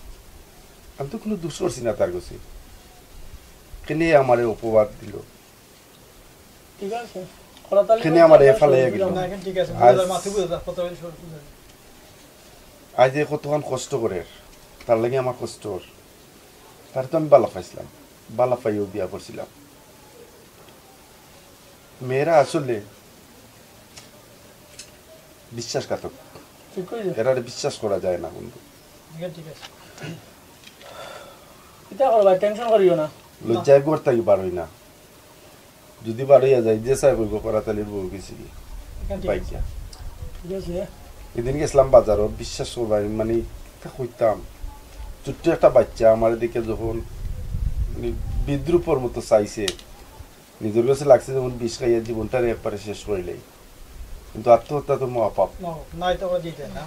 আমি তো কোনো দুষ করছি না তার কাছে, কেনে আমারে অপবাদ দিল? ঠিক আছে, করাতালি কেনে আমারে ফালাইয়া গেল? না, এখন ঠিক আছে, আজ বুঝা যায়, মাথা বুঝা যায়, কথা বলে সব বুঝা যায়। আজ যে কতক্ষণ কষ্ট করে, তার লাগি আমার কষ্ট ওর। তার তো আমি বালা পাইছিলাম, বালা পাইও বিয়া করছিলাম। মেয়েরা আসলে বিশ্বাসঘাতক। ঠিক কইছো। এরারে বিশ্বাস করা যায় না বন্ধু। ঠিক আছে, ঠিক আছে। কিতা করবা, টেনশন করিও না। লজ্জায় ঘর থাকি বার হই না। যদি বার হইয়া যাই, যে সাহেব হইব করাতালির বউ গেছি কি? ঠিক আছে। বাইক দিয়া। ঠিক আছে। এদিন গেছিলাম বাজারও, বিশ্বাস করবা, আমি মানে কিতা কইতাম, ছোট্ট একটা বাচ্চা আমার দিকে যখন মানে বিদ্রূপর মতো চাইছে, নিজের কাছে লাগছে যেমন বিষ খাইয়া জীবনটারে একবারে শেষ করিলাই, কিন্তু আত্মহত্যা তো মহাপাপ। না, না, এটা ওরা দিতে না।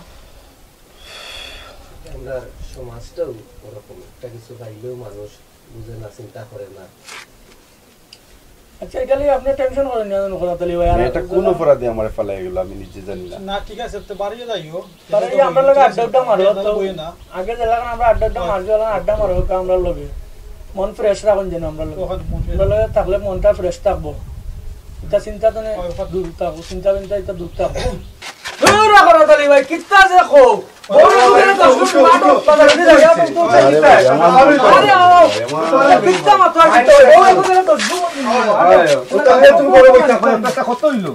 আমরা সমাজটাও ওরকম, একটা কিছু পাইলেও মানুষ বুঝে না, চিন্তা করে না। আচ্ছা, এটা নিয়ে আপনি টেনশন করেন না, জানো, করাতালি ভাই। আর এটা কোন অপরাধে আমার ফালাই গেল, আমি নিজে জানি না। না, ঠিক আছে, তো বাড়িয়ে যাইও। তাহলে এই আমরা লগে আড্ডা উড্ডা মারো, তো বই না। আগে যেলাখান আমরা আড্ডা উড্ডা মারছি, ওলাখান আড্ডা মারো, তা আমরা লগে। মন ফ্রেশ রাখুন যেন আমরা লগে। ওখানে মন ফ্রেশ। আমরা লগে থাকলে মনটা ফ্রেশ থাকবো। এটা চিন্তা তো নেই, হয়, হয়। দূর থাকবো, চিন্তা চিন্তা এটা দূর থাকবো। দূর রাখো করাতালি ভাই, কিত্তা যে কও? বড় লোকের দশ গুণ মাঠও বাজার দিয়ে যাবে, এখন তো আরে ভাই, আমার আরে, আরে, আও, আও। আমার কিত্তা মাত্র আছে, বড় লোকের দশ গুণ। আরে, ও তো আগে তুমি বড় বইটা, একটা কত হইলো?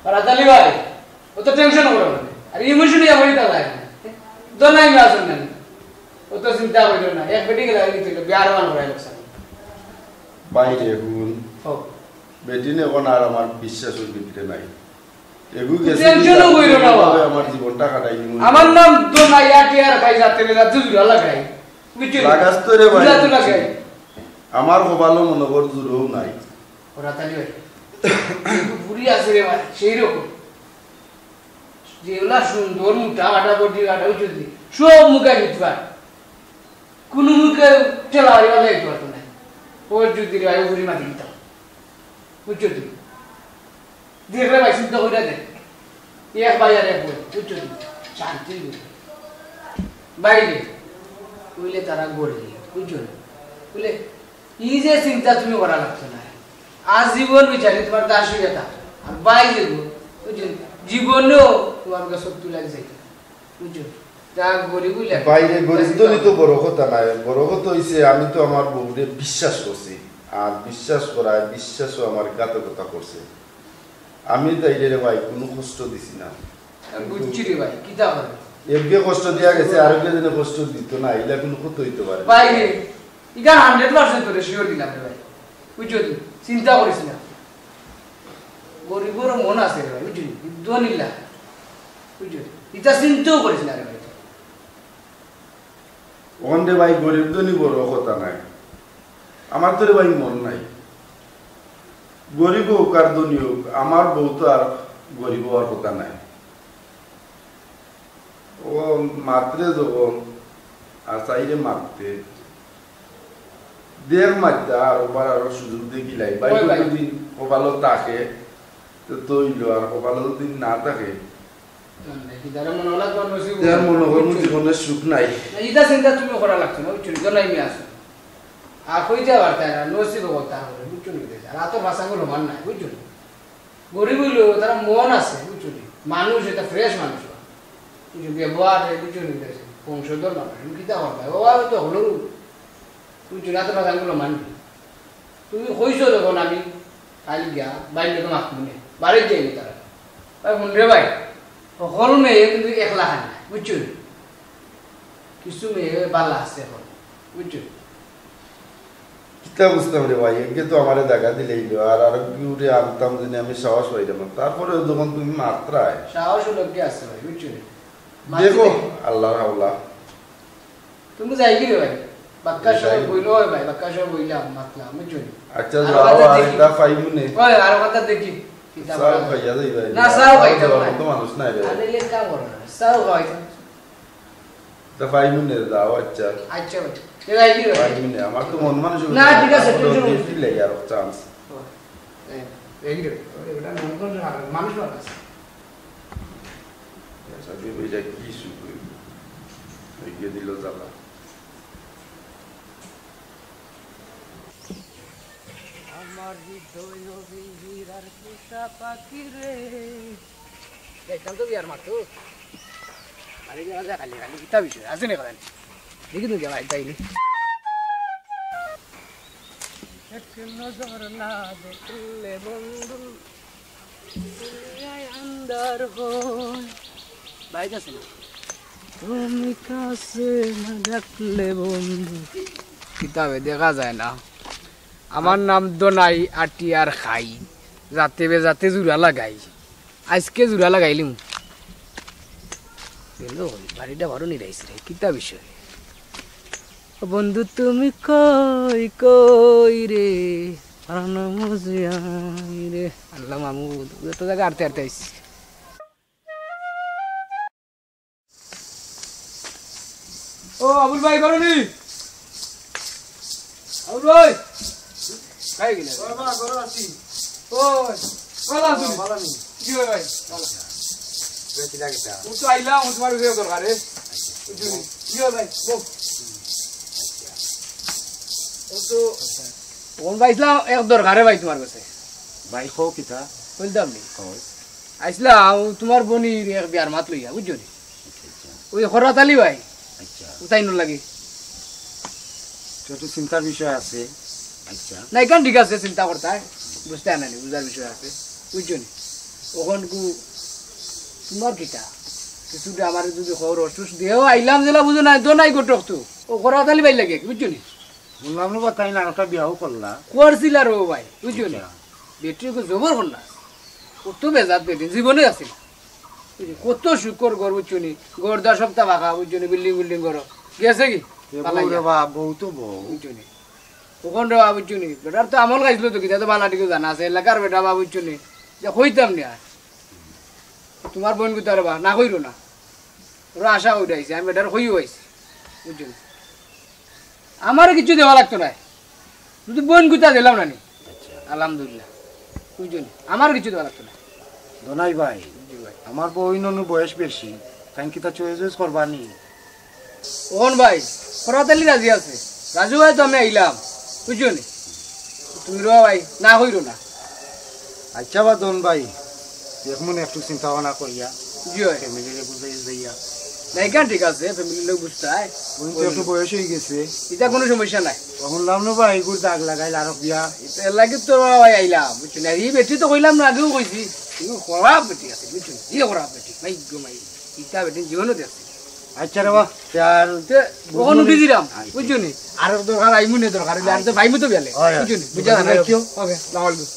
করাতালি ভাই, ও তো টেনশন করো না। আর ইমোশনাল হয়ে তো যায় না। দোনাই না শুনলেন। ও তো চিন্তা করো না। এক বেটি গেলে আর কি ছিল, বিয়ার ওয়ান করাই লোকসান। বাইরে এখন। ও। বেটি নে এখন আর আমার বিশ্বাস ওর ভিতরে নাই। এগু গেছে টেনশনও কইরো না বাবা। আমার জীবনটা কাটাই দিমু। আমার নাম তো নাই, আটি আর খাই যাতে বেলা দুই জুড়া লাগাই। বুঝছো? লাগাস তো রে ভাই। বুঝা তো লাগে। আমার কপালও মনে কর জুড়াও নাই। করাতালি ভাই। কিন্তু বুড়ি আছে রে ভাই, সেই রকম। যেগুলা সুন্দর, মোটা, কাটা, বডি কাটা, বুঝছো দি? সব মুখে দিতে পারে। কোনো মুখে ঠেলা হয়ে গেলে একটু পারতো না। ওর যদি রে ভাই, বুড়ি মাটি দিতাম। বুঝছো দি? দেখলে ভাই, চিন্তা করে দেখ। এক ভাই আর এক বই, বুঝছো দি? শান্তি বই। বাইরে, কইলে তারা গড়ে, বুঝছো দি? বলে, এই যে চিন্তা তুমি করা লাগতো না। আজীবন বিচারি তোমার দাস হইয়া থাকো। আর ভাই যে গো, বুঝছো? জীবনেও তোমার কাছে তুলে যাইতো না। বুঝছো? যা গরিব হইলে বাইরে গরিব ধনী তো বড় কথা নাই, বড় কথা হইছে আমি তো আমার বউরে বিশ্বাস করছি, আর বিশ্বাস করায় বিশ্বাসও আমার ঘাতকতা করছে। আমি তাইলে রে ভাই কোনো কষ্ট দিছি না। আমি বুঝছি রে ভাই, কিতা করে? একে কষ্ট দিয়া গেছে, আরেকটা দিনে কষ্ট দিত না, এটা কোনো কথা হইতে পারে না। ভাই রে, এটা হান্ড্রেড পার্সেন্ট তোরে শিওর দিলাম রে ভাই, বুঝছো তুই? চিন্তা করিস না, গরিবর মন আছে রে ভাই, বুঝলি? ধনীলা, বুঝলি? এটা চিন্তাও করিস না রে ভাই। ওখান রে ভাই, গরিব ধনী বড় কথা নাই, আমার তো রে ভাই মন নাই। গরিব হোক আর ধনী হোক, আমার বউ তো আর গরিব হওয়ার কথা নাই। ও মাতরে যখন আর চাইরে মাততে, দেখ মাততা আর ওবার আরো সুযোগ দেখিলাই। ভাই, ওই ভাই। যদি কপালো থাকে, তো তৈল, আর কপালো যদি না থাকে, তার মনে হলো তোমার নসিব তার মনে হয় জীবনের সুখ নাই। না, এটা চিন্তা তুমি করা লাগছে না, বুঝছো? জানাই মি আছে। আর কইতে পারতায় না, নসিব হল তার উপরে, বুঝছো নি? আর এত ভাষাগুলো মান নাই, বুঝছো নি? গরিব হইলেও তারা মন আছে, বুঝছো নি? মানুষ, এটা ফ্রেশ মানুষ। বুঝছো? ব্যবহার, বুঝছো নি? বংশধর মানুষ, আমি কিতা করবো? ও, আমি তো হলো, বুঝছো নি? এত ভাষাগুলো মানি। তুমি কইছো যখন আমি কাইল গিয়া বাইর লগে মাতমু নে। বাড়িত যাইবো তারা। ভাই, হুন রে ভাই, হকল মেয়ে কিন্তু একলা খান না, বুঝছো নি? কিছু মেয়ে বালা আছে এখন, বুঝছো নি? কিতা বুঝতাম রে ভাই, একে তো আমারে জাগা দিলাইলো, আর আরো কিউরে আনতাম জানি আমি সাহস পাইলাম না। তারপরে যখন তুমি মাতরায়। সাহস লগে আছে ভাই, বুঝছো নি? দেখো, মাতলে আল্লাহর হাওলা। তুমি যাইগি রে ভাই? বাক্কা সময় যাই। বইলো হয় ভাই, বাক্কা সময় বইলাম, মাতলাম, বুঝছো নি? আচ্ছা, আর যাও, বাদে আর দেখি। এটা পাইমু নে। ওই, আর কথা দেখি। কিতা চাও বলা যায়? খাইয়া যাই ভাই। না, চাও খাইতাম না। মতো মানুষ নাই রে। আরে, লে কাম করো না। চাও খাইতাম। এটা পাইমু নে, যাও, আচ্ছা। আচ্ছা ভাই। তে যাইগি রে ভাই? পাইমু নে, আমার তো মন মানসিকতা না, নাই, ঠিক আছে, তারপরে tension দিস নেই। দিলে আর chance। ও, এই, এই রে, ওই, ওটা মন করে আর মানুষ ভালো আছে। আচ্ছা, তুই ওই যে কি শুরু হইল? এগিয়ে দিল জ্বালা। আমার হৃদয় বিহীর আর পোষা পাখি রে। দেখতাম তো বিয়ার মাতো। আরে বিয়া যা খালি খালি কিতা বিষয়? আছে নি কথা? দেখি তো গেল আইতাইনি। এক নজর না দেখলে বন্ধু, দুনিয়ায় আন্ধার হয়। বাইক আছে না? তুমি কাছে না ডাকলে বন্ধু। কিতাবে দেখা যায় না। আমার নাম দোনাই, আটি আর খাই। যাতে বে যাতে জুড়া লাগাই। আজকে জুড়া লাগাইলিম। গেল, বাড়িটা বারো নিরাইছে রে। কিতা বিষয়? ও বন্ধু তুমি কই, কই রে? হারানো মজিয়াই রে। আল্লাহ মামু, যত জায়গা আটতে আটতে আইছি। ও আবুল ভাই, করো নি? আবুল ভাই। খাই গেলে। বাবা, করো আছি। ও, ভালো আছো? ভালো নি? কি হয় ভাই? ভালো। বেশি লাগে তা। ও তো আইলাম, ও তোমার বিয়ে দরকার, এ? বুঝলি? কি হয় ভাই? বল। ও তো, কোন ভাই ইসলাম, এক দরকারে ভাই তোমার কাছে। ভাই, কও কিতা? বলতাম নি। কও। আইসলাম, ও তোমার বনির এক বিয়ার মাত লইয়া, বুঝছো নি? আচ্ছা, আচ্ছা। ওই খরাত আলী ভাই। আচ্ছা। উতাই নু লাগি। তো একটু চিন্তার বিষয় আছে। আচ্ছা। না, এখান ঠিক আছে, চিন্তা করতে হয়। বুঝতে হয় না নি, বুঝার বিষয় আছে। বুঝছো নি? ওখান কু তোমার কিতা? কিছুটা আমার যদি খবর অসুস দিয়েও আইলাম যেলা বুঝো না, তো নাই ঘটক তো। ও খরাত আলী ভাই লাগে, বুঝছো নি? শুনলাম না বা তাই না, একটা বিয়াও করলা। করছিল আর ও ভাই, বুঝছো নি? আচ্ছা। বেটি কো জবর করলা। কত বেজাত বেটি, জীবনে আছে না। এই যে কত শুকর ঘর, বুঝছো নি? ঘর দশ সপ্তাহ ফাঁকা, বুঝছো নি? বিল্ডিং বিল্ডিং ঘর। গেছে কি? এ বউ পালাইয়া। রে বাপ, বউ তো বউ। বুঝছো নি? ওখান রে বাপ, বুঝছো নি? বেটার তো আমল গাইছিল তো, কিতা তো বালা ঠিক জানা আছে, এলাকার বেটা বাপ, বুঝছো নি? যে কইতাম নি আর। তোমার বোন গুতারে বা, না কইরো না। ওরা আশা উঠাইছে, আমি বেটার কইও আইছি। বুঝছো নি? আমারে কিছু দেওয়া লাগতো না। শুধু বোন গুতা দিলাম না নি। আচ্ছা। আলহামদুলিল্লাহ। বুঝছো নি? আমার কিছু দেওয়া লাগতো না। দোনাই ভাই, জি ভাই। আমার বইন অনু বয়স বেশি, তাই কিতা চয়েস করবা নি? ওহন ভাই, খরাত আলী রাজি আছে। রাজু ভাই তো আমি আইলাম, বুঝছো নি? তুমি রে ভাই, না কইরো না। আচ্ছা বা দন ভাই, দেখমু নে একটু চিন্তা ভাবনা করিয়া। জি ভাই। ফ্যামিলিরে বুঝাই যাইয়া। না, এখান ঠিক আছে, ফ্যামিলির লোক বুঝতে হয়। বইন তো একটু বয়স হয়ে গেছে। এটা কোনো সমস্যা নাই। তখন লাম না ভাই, এগুর দাগ লাগাইল আরো বিয়া। এটা এর লাগে তো ভাই আইলাম, বুঝছো না? এই বেটি তো কইলাম না, আগেও কইছি। কিন্তু খারাপ বেটি আছে, বুঝছো না? এই খারাপ বেটি, ভাই গো ভাই। ইটা বেটি জীবনও দেখছি। আচ্ছা রে বা, তে আর তে, ওখানে বুঝি দিলাম, আচ্ছা। বুঝছো নি? আর দরকার, আইমু নে দরকার, আর তো আচ্ছা। ভাইমু তো বেলে, হয়, হয়। বুঝছো নি? বুঝা দোকানে না, রাখিও। ওকে, আসসালামু আলাইকুম।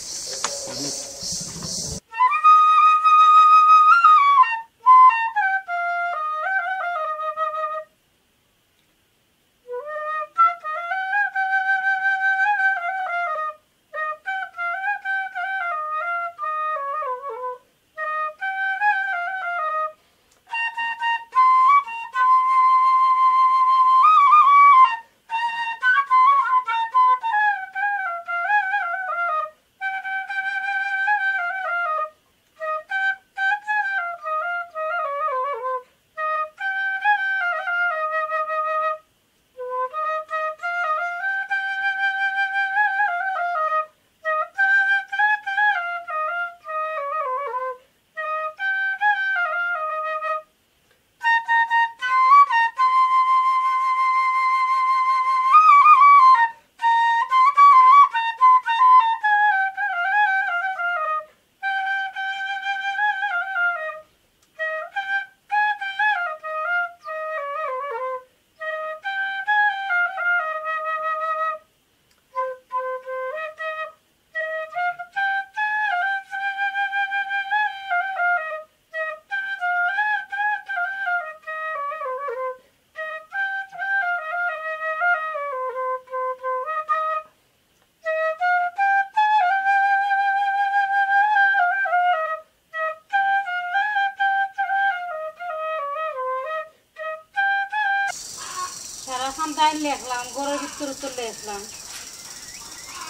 কাম তাই লেখলাম, ঘরর ভিতর উত্তর লেখলাম,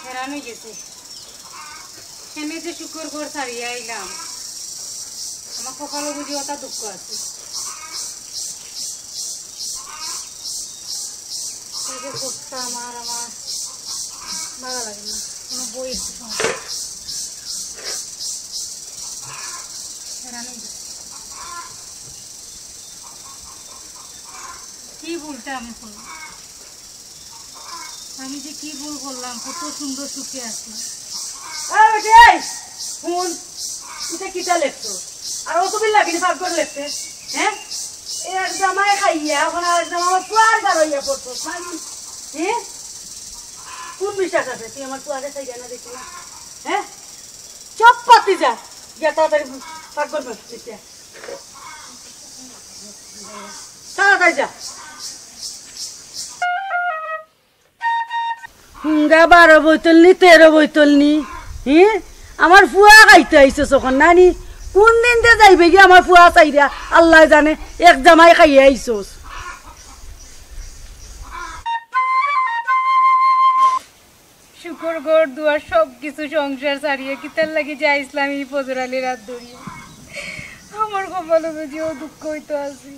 হেরান অই গেছি। কেনে যে শুকর ঘর ছাড়িয়া আইলাম, আমার কপালো বুঝি অতা দুঃখ আছে। এই যে ঘরটা আমার, আমার ভালা লাগে না, কোনো বই একটু পাওয়া যায় না। হেরান অই গেছি। কি ভুলটা আমি করলাম? আমি যে কি ভুল করলাম, কত সুন্দর সুখে আছি। এই বেটি, এই, হুন, ইটা কিতা লেখছো? আর অত বিল লাগেনি পাকঘর লেখতে, হ্যাঁ? এই এক জামাই খাইয়া, অখন আর এক জামাই আমার পুয়ার দাঁড়াইয়া পড়তো, মানে, হ্যাঁ? কোন বিশ্বাস আছে তুই আমার পুয়ারে চাইয়া না দেখি না, হ্যাঁ? চুপ পাতি যা, গিয়া তাড়াতাড়ি পাকঘর লেখতে। তাড়াতাড়ি যা। হুঙ্গা বারো বোতল নি, তেরো বোতল নি, হি? আমার ফুয়া খাইতে আইছস অখন নানি? কোন দিন দে যাইবে গিয়া আমার ফুয়া চাইরা? আল্লায় জানে, এক জামাই খাইয়া আইছস। শুকর ঘর দুয়ার সব কিছু সংসার ছাড়িয়া কিতার লাগি যে আইছলাম ই ফজর আলীর আত ধরিয়া। আমার কপালো বুঝি অউ দুঃখ অইতো আছে।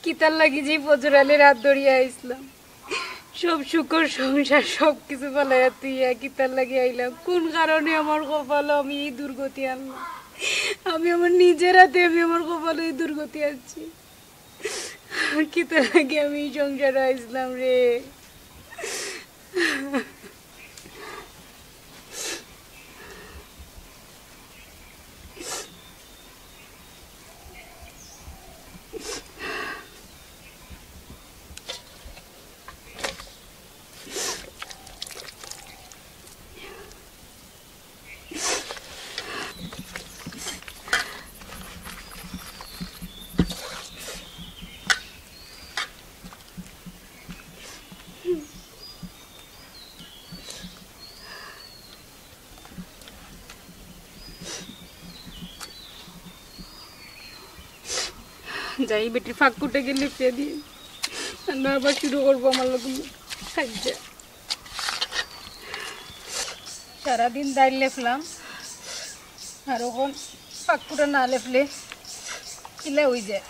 কিতার লাগি যে ফজর আলীর আত ধরিয়া আইছলাম। সব শুকর সংসার সব কিছু ফালাইয়া থুইয়া কিতার লাগি আইলাম? কোন কারণে আমার কপালো আমি ই দুর্গতি আনলাম? আমি আমার নিজের আতে আমি আমার কপালো ই দুর্গতি আনছি। কিতার লাগি আমি ই সংসারো আইছলাম রে? যাই বেটির ফাঁক কুটে গেলে ফেরি। আবার শুরু করবো আমার লগে কাইজ্জা। সারাদিন দাইল লেফলাম, আর অখন ফাঁক কুটা না লেফলে কিলা অই যায়।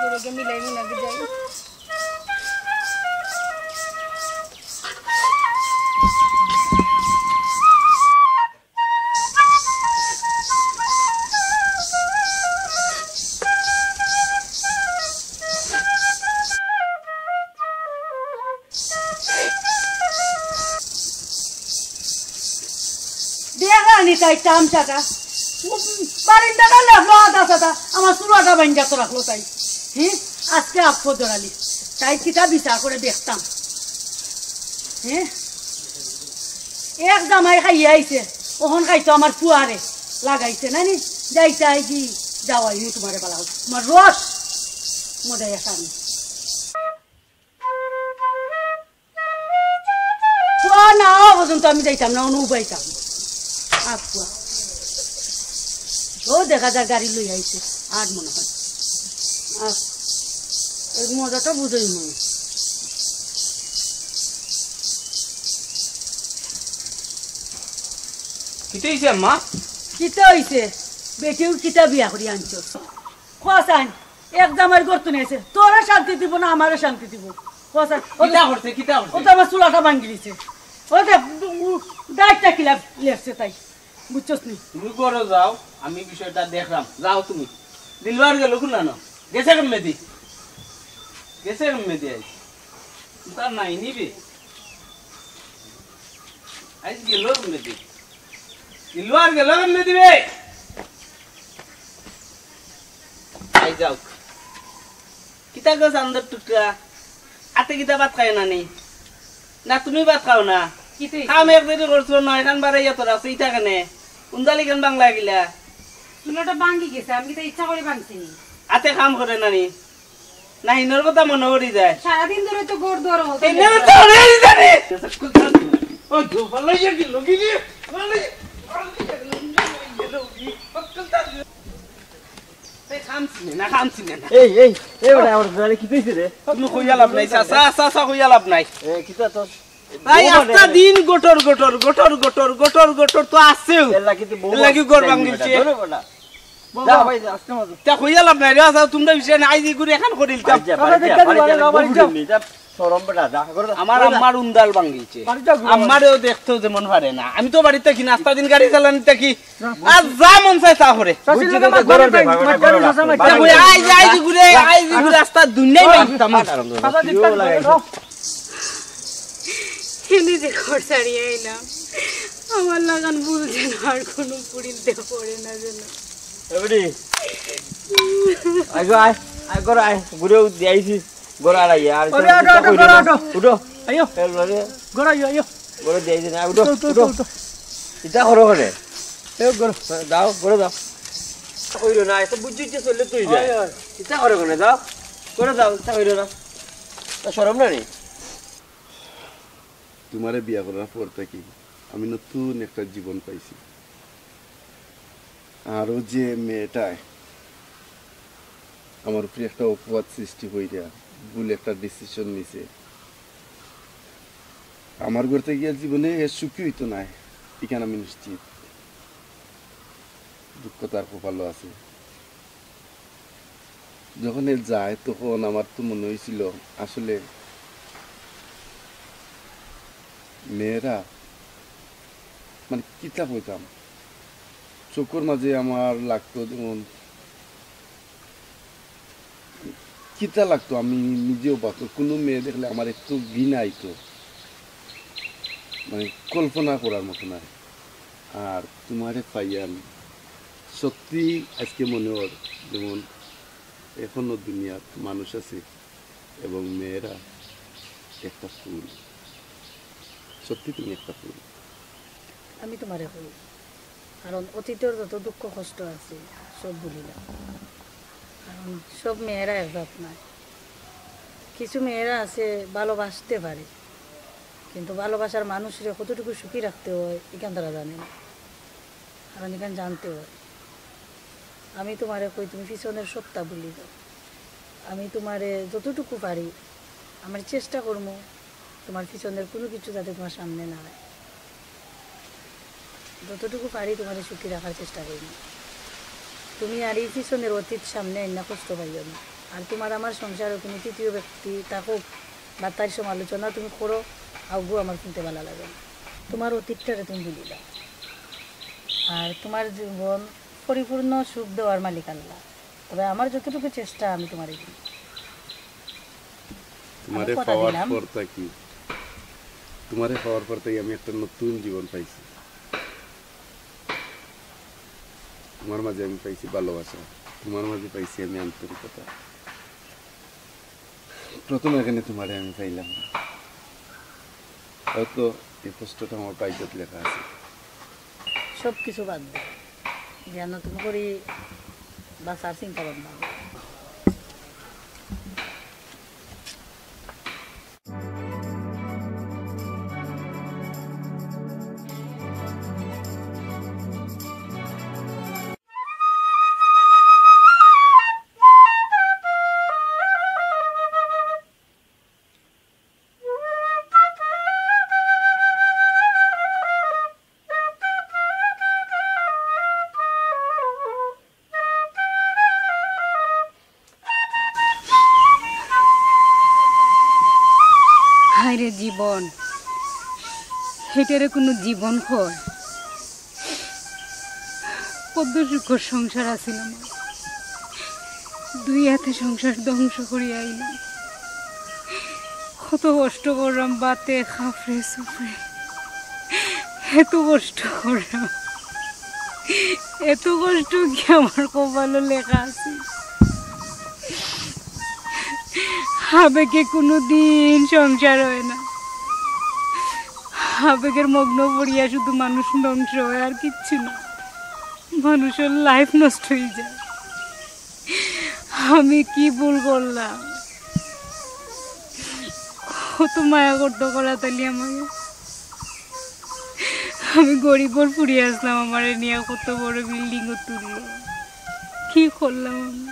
গরুকে মিলাই মিলাকে যাই। দেখরানি তাই তামশাটা। বারিন্দাটা লেখলো আধা সাদা, আমার চুলাটা ভাঙ্গিয়া তো রাখলো তাই। হি, আজকে আফফো ধরালি। তাই কিতা বিচার করে দেখতাম। হি, এক জামাই খাইয়া আইছে, অখন খাইতো আমার ফুয়ারে লাগাইছে নানি? যাইতায় কি যাওয়াই মু তোমারে বালাও। তোমার রস মজাই আছে আমি। ফুয়া না আওয়া পর্যন্ত আমি যাইতাম না, অনু উবাইতাম। আফফুয়া। ও দেখা যায় গাড়ি লই আইছে, আর মনে হয়। আহ, এর মজাটা বুঝই মনে। কিতা অইছে আম্মা? কিতা অইছে? বেটিও কিতা বিয়া করি আনছো? খোয়াসান, এক জামাইর ঘর তো নিয়েছে, তোরে শান্তি দিব না, আমারে শান্তি দিব? খোয়াসান, ও কিতা করছে, কিতা করছে? ও তো আমার চুলাটা ভাঙ্গি দিছে। ও দেখ, দায়িত্ব কিলা লেখছে তাই, বুঝছস নি? তুমি ঘরো যাও, আমি বিষয়টা দেখলাম। যাও তুমি। দিলবার গেল কোন না? গেছে কেমনে দি? গেছে কেমনে দি আইজ? তার নাই নিবে। আইজ গেল কেমনে দি? দিলবার গেল কেমনে দিবে? আই যাও। এগো চান্দর টুকরা, আতে কিতা ভাত খায় না নি? না, তুমি ভাত খাও না? কিতা অইছে? কাম এক দেরি করছো, নয়খান বাড়াইয়া তোরা, সেইটা কেনে? উন্দালি কেন বাংলা গিলা? চুলাটা ভাঙ্গি গেছে, আমি কিতা ইচ্ছা করি ভাঙছি নি? আতে কাম করে না নি? না, হিনর কথা মনে করি যায়। সারাদিন ধরে তো গড় দৌড় হতে এই নেড়ে তো নেড়ে জানি। ওই তো, ভালো ইয়ে কি লগি রে? ভালো ইয়ে, ভালো ইয়ে, ভালো ইয়ে, ভালো ইয়ে। এই খামছি না, খামছি না। এই, এই, এই বেটা, আমার বেটা, কি কইছে রে? তুমি কইয়া লাভ নাই, চাচা, চাচা, কইয়া লাভ নাই। এ, কিতা তোর? ভাই, বউ আস্তা মানে দিন গটর, গটর, গটর, গটর, গটর, গটর তো আছেও। এর লাগি তো বউ এর লাগি ঘর ভাঙিলছে। ধরো বেটা। বউ যা ভাই, আস্তে মাঝে। তা কইয়া লাভ নাই রে, আচ্ছা, তোমরা বিষয় না, আইজ ইগুরে এখান করিল তা। বাড়ি যা, বাড়ি যা, বাড়ি যা, বাড়ি যা, বউ যা। নেই, যা। শরম বেটা, যা, করে যা। আমার আম্মার উন্দাল ভাঙিছে। বাড়ি যা, ঘুরে আম্মারেও দেখতেও যেমন পারে না। আমি তো বাড়িত থাকি না, আস্তা দিন গাড়ি চালানিত থাকি। আর যা মন চায় তা করে। চাচির লগে মাত মারে তাই, মাত মারে চাচা, মাত মারে। দেখো, আইজ, আইজ ঘুরে, আইজ ঘুরে আস্তা দুনিয়াই মারতাম। চাচা, ঠিক আছে, যাও। এনে যে ঘর ছাড়িয়া আইলাম, আমার লাখান ভুল যেন আর কোনো পুড়িলতে পড়ে না যেন। এ বেটি, আয় গো, আয়, আয় গো, আয়, ঘুরে দিয়াইছি। ঘরো আড়াইয়া, আর ওরে, আটো, আটো, ঘরো আটো। উঠো। আইও। এ, লড়ে। ঘরো আইও, আইও। ঘরো দিয়ে দিন, উঠো, উঠো, উঠো, উঠো। উঠো। ইতা করো কেনে? এ, ঘরো। দাও, ঘরো দাও। কইরো না, এত বুঝছি যে চললে তুই যা। হয়, হয়। ইতা করো কেনে, যাও। ঘরো যাও, ইতা কইরো না। তা শরম না নি? তোমারে বিয়া করার পর থাকি আমি নতুন একটা জীবন পাইছি। আর ও যে মেয়েটায় আমার উপরে একটা অপবাদ সৃষ্টি কইরা ভুল একটা ডিসিশন নিছে, আমার ঘর থাকি আর জীবনে এ সুখী অইতো নায়, ইখান আমি নিশ্চিত। দুঃখ তার কপালো আছে। যখন এ যায়, তখন আমার তো মনে অইছিল, আসলে মেয়েরা, মানে, কিতা কইতাম, চকুর মাঝে আমার লাগতো যেমন, কিতা লাগতো, আমি নিজেও পারতো, কুনু মেয়ে দেখলে আমার একটু ঘৃণা আইতো, মানে, কল্পনা করার মতো নায়। আর তোমারে পাইয়া আমি সত্যি আইজকে মনে অর যেমন এখনো দুনিয়াত মানুষ আছে এবং মেয়েরা একটা ফুল। সত্যি তুমি একটা ফুল। আমি তোমারে কই, কারণ অতীতর যত দুঃখ কষ্ট আছে, সব ভুলিলাও। কারণ সব মেয়েরা এক জাত নায়। কিছু মেয়েরা আছে ভালোবাসতে পারে, কিন্তু ভালোবাসার মানুষরে কতটুকু সুখী রাখতে হয়, ইখান তারা জানে না। কারণ ইখান জানতে হয়। আমি তোমারে কই, তুমি পিছনের সবটা ভুলি যাও। আমি তোমারে যতটুকু পারি, আমার চেষ্টা করমু তোমার পিছনের কুনু কিছু যাতে তোমার সামনে না হয়। যতটুকু পারি তোমারে সুখী রাখার চেষ্টা করমু। তুমি আর এই পিছনের অতীত সামনে আইনা কষ্ট পাইও না। আর তোমার আমার সংসারে কুনু তৃতীয় ব্যক্তি থাকুক বা তার সমালোচনা তুমি করো, অগু আমার শুনতে ভালা লাগে না। তোমার অতীতটারে তুমি ভুলি যাও। আর তোমার জীবন পরিপূর্ণ সুখ দেওয়ার মালিক আল্লাহ। তবে আমার যতটুকু চেষ্টা আমি তোমারে দিমু। তোমারে পাওয়ার পর থাকি, তোমারে পাওয়ার পর থাকি আমি একটা নতুন জীবন পাইছি। তোমার মাঝে আমি পাইছি ভালোবাসা, তোমার মাঝে পাইছি আমি আন্তরিকতা। প্রথম এখানে তোমারে আমি পাইলাম না। হয়তো এই কষ্টটা আমার ভাগ্যত লেখা আছে। সব কিছু বাদ দে, দিয়া নতুন করি বাঁচার চিন্তা ভাবনা। হায় রে জীবন, হেটারে কুনু জীবন কয়? কত সুখর সংসার আছিল আমার, দুই হাতে সংসার ধ্বংস করিয়া আইলাম। কত কষ্ট করলাম, বাতে খাফরে সুফরে, এত কষ্ট করলাম, এত কষ্ট কি আমার কপালো লেখা আছে? আবেগে কোনো দিন সংসার হয় না। আবেগের মগ্ন পড়িয়া শুধু মানুষ ধ্বংস হয়, আর কিচ্ছু না। মানুষের লাইফ নষ্ট হয়ে যায়। আমি কি ভুল করলাম? কত মায়া করতো করাতালি আমাকে। আমি গরিবর ফুরি আসলাম, আমারে নিয়ে কত বড় বিল্ডিং তুললো। কি করলাম আমি?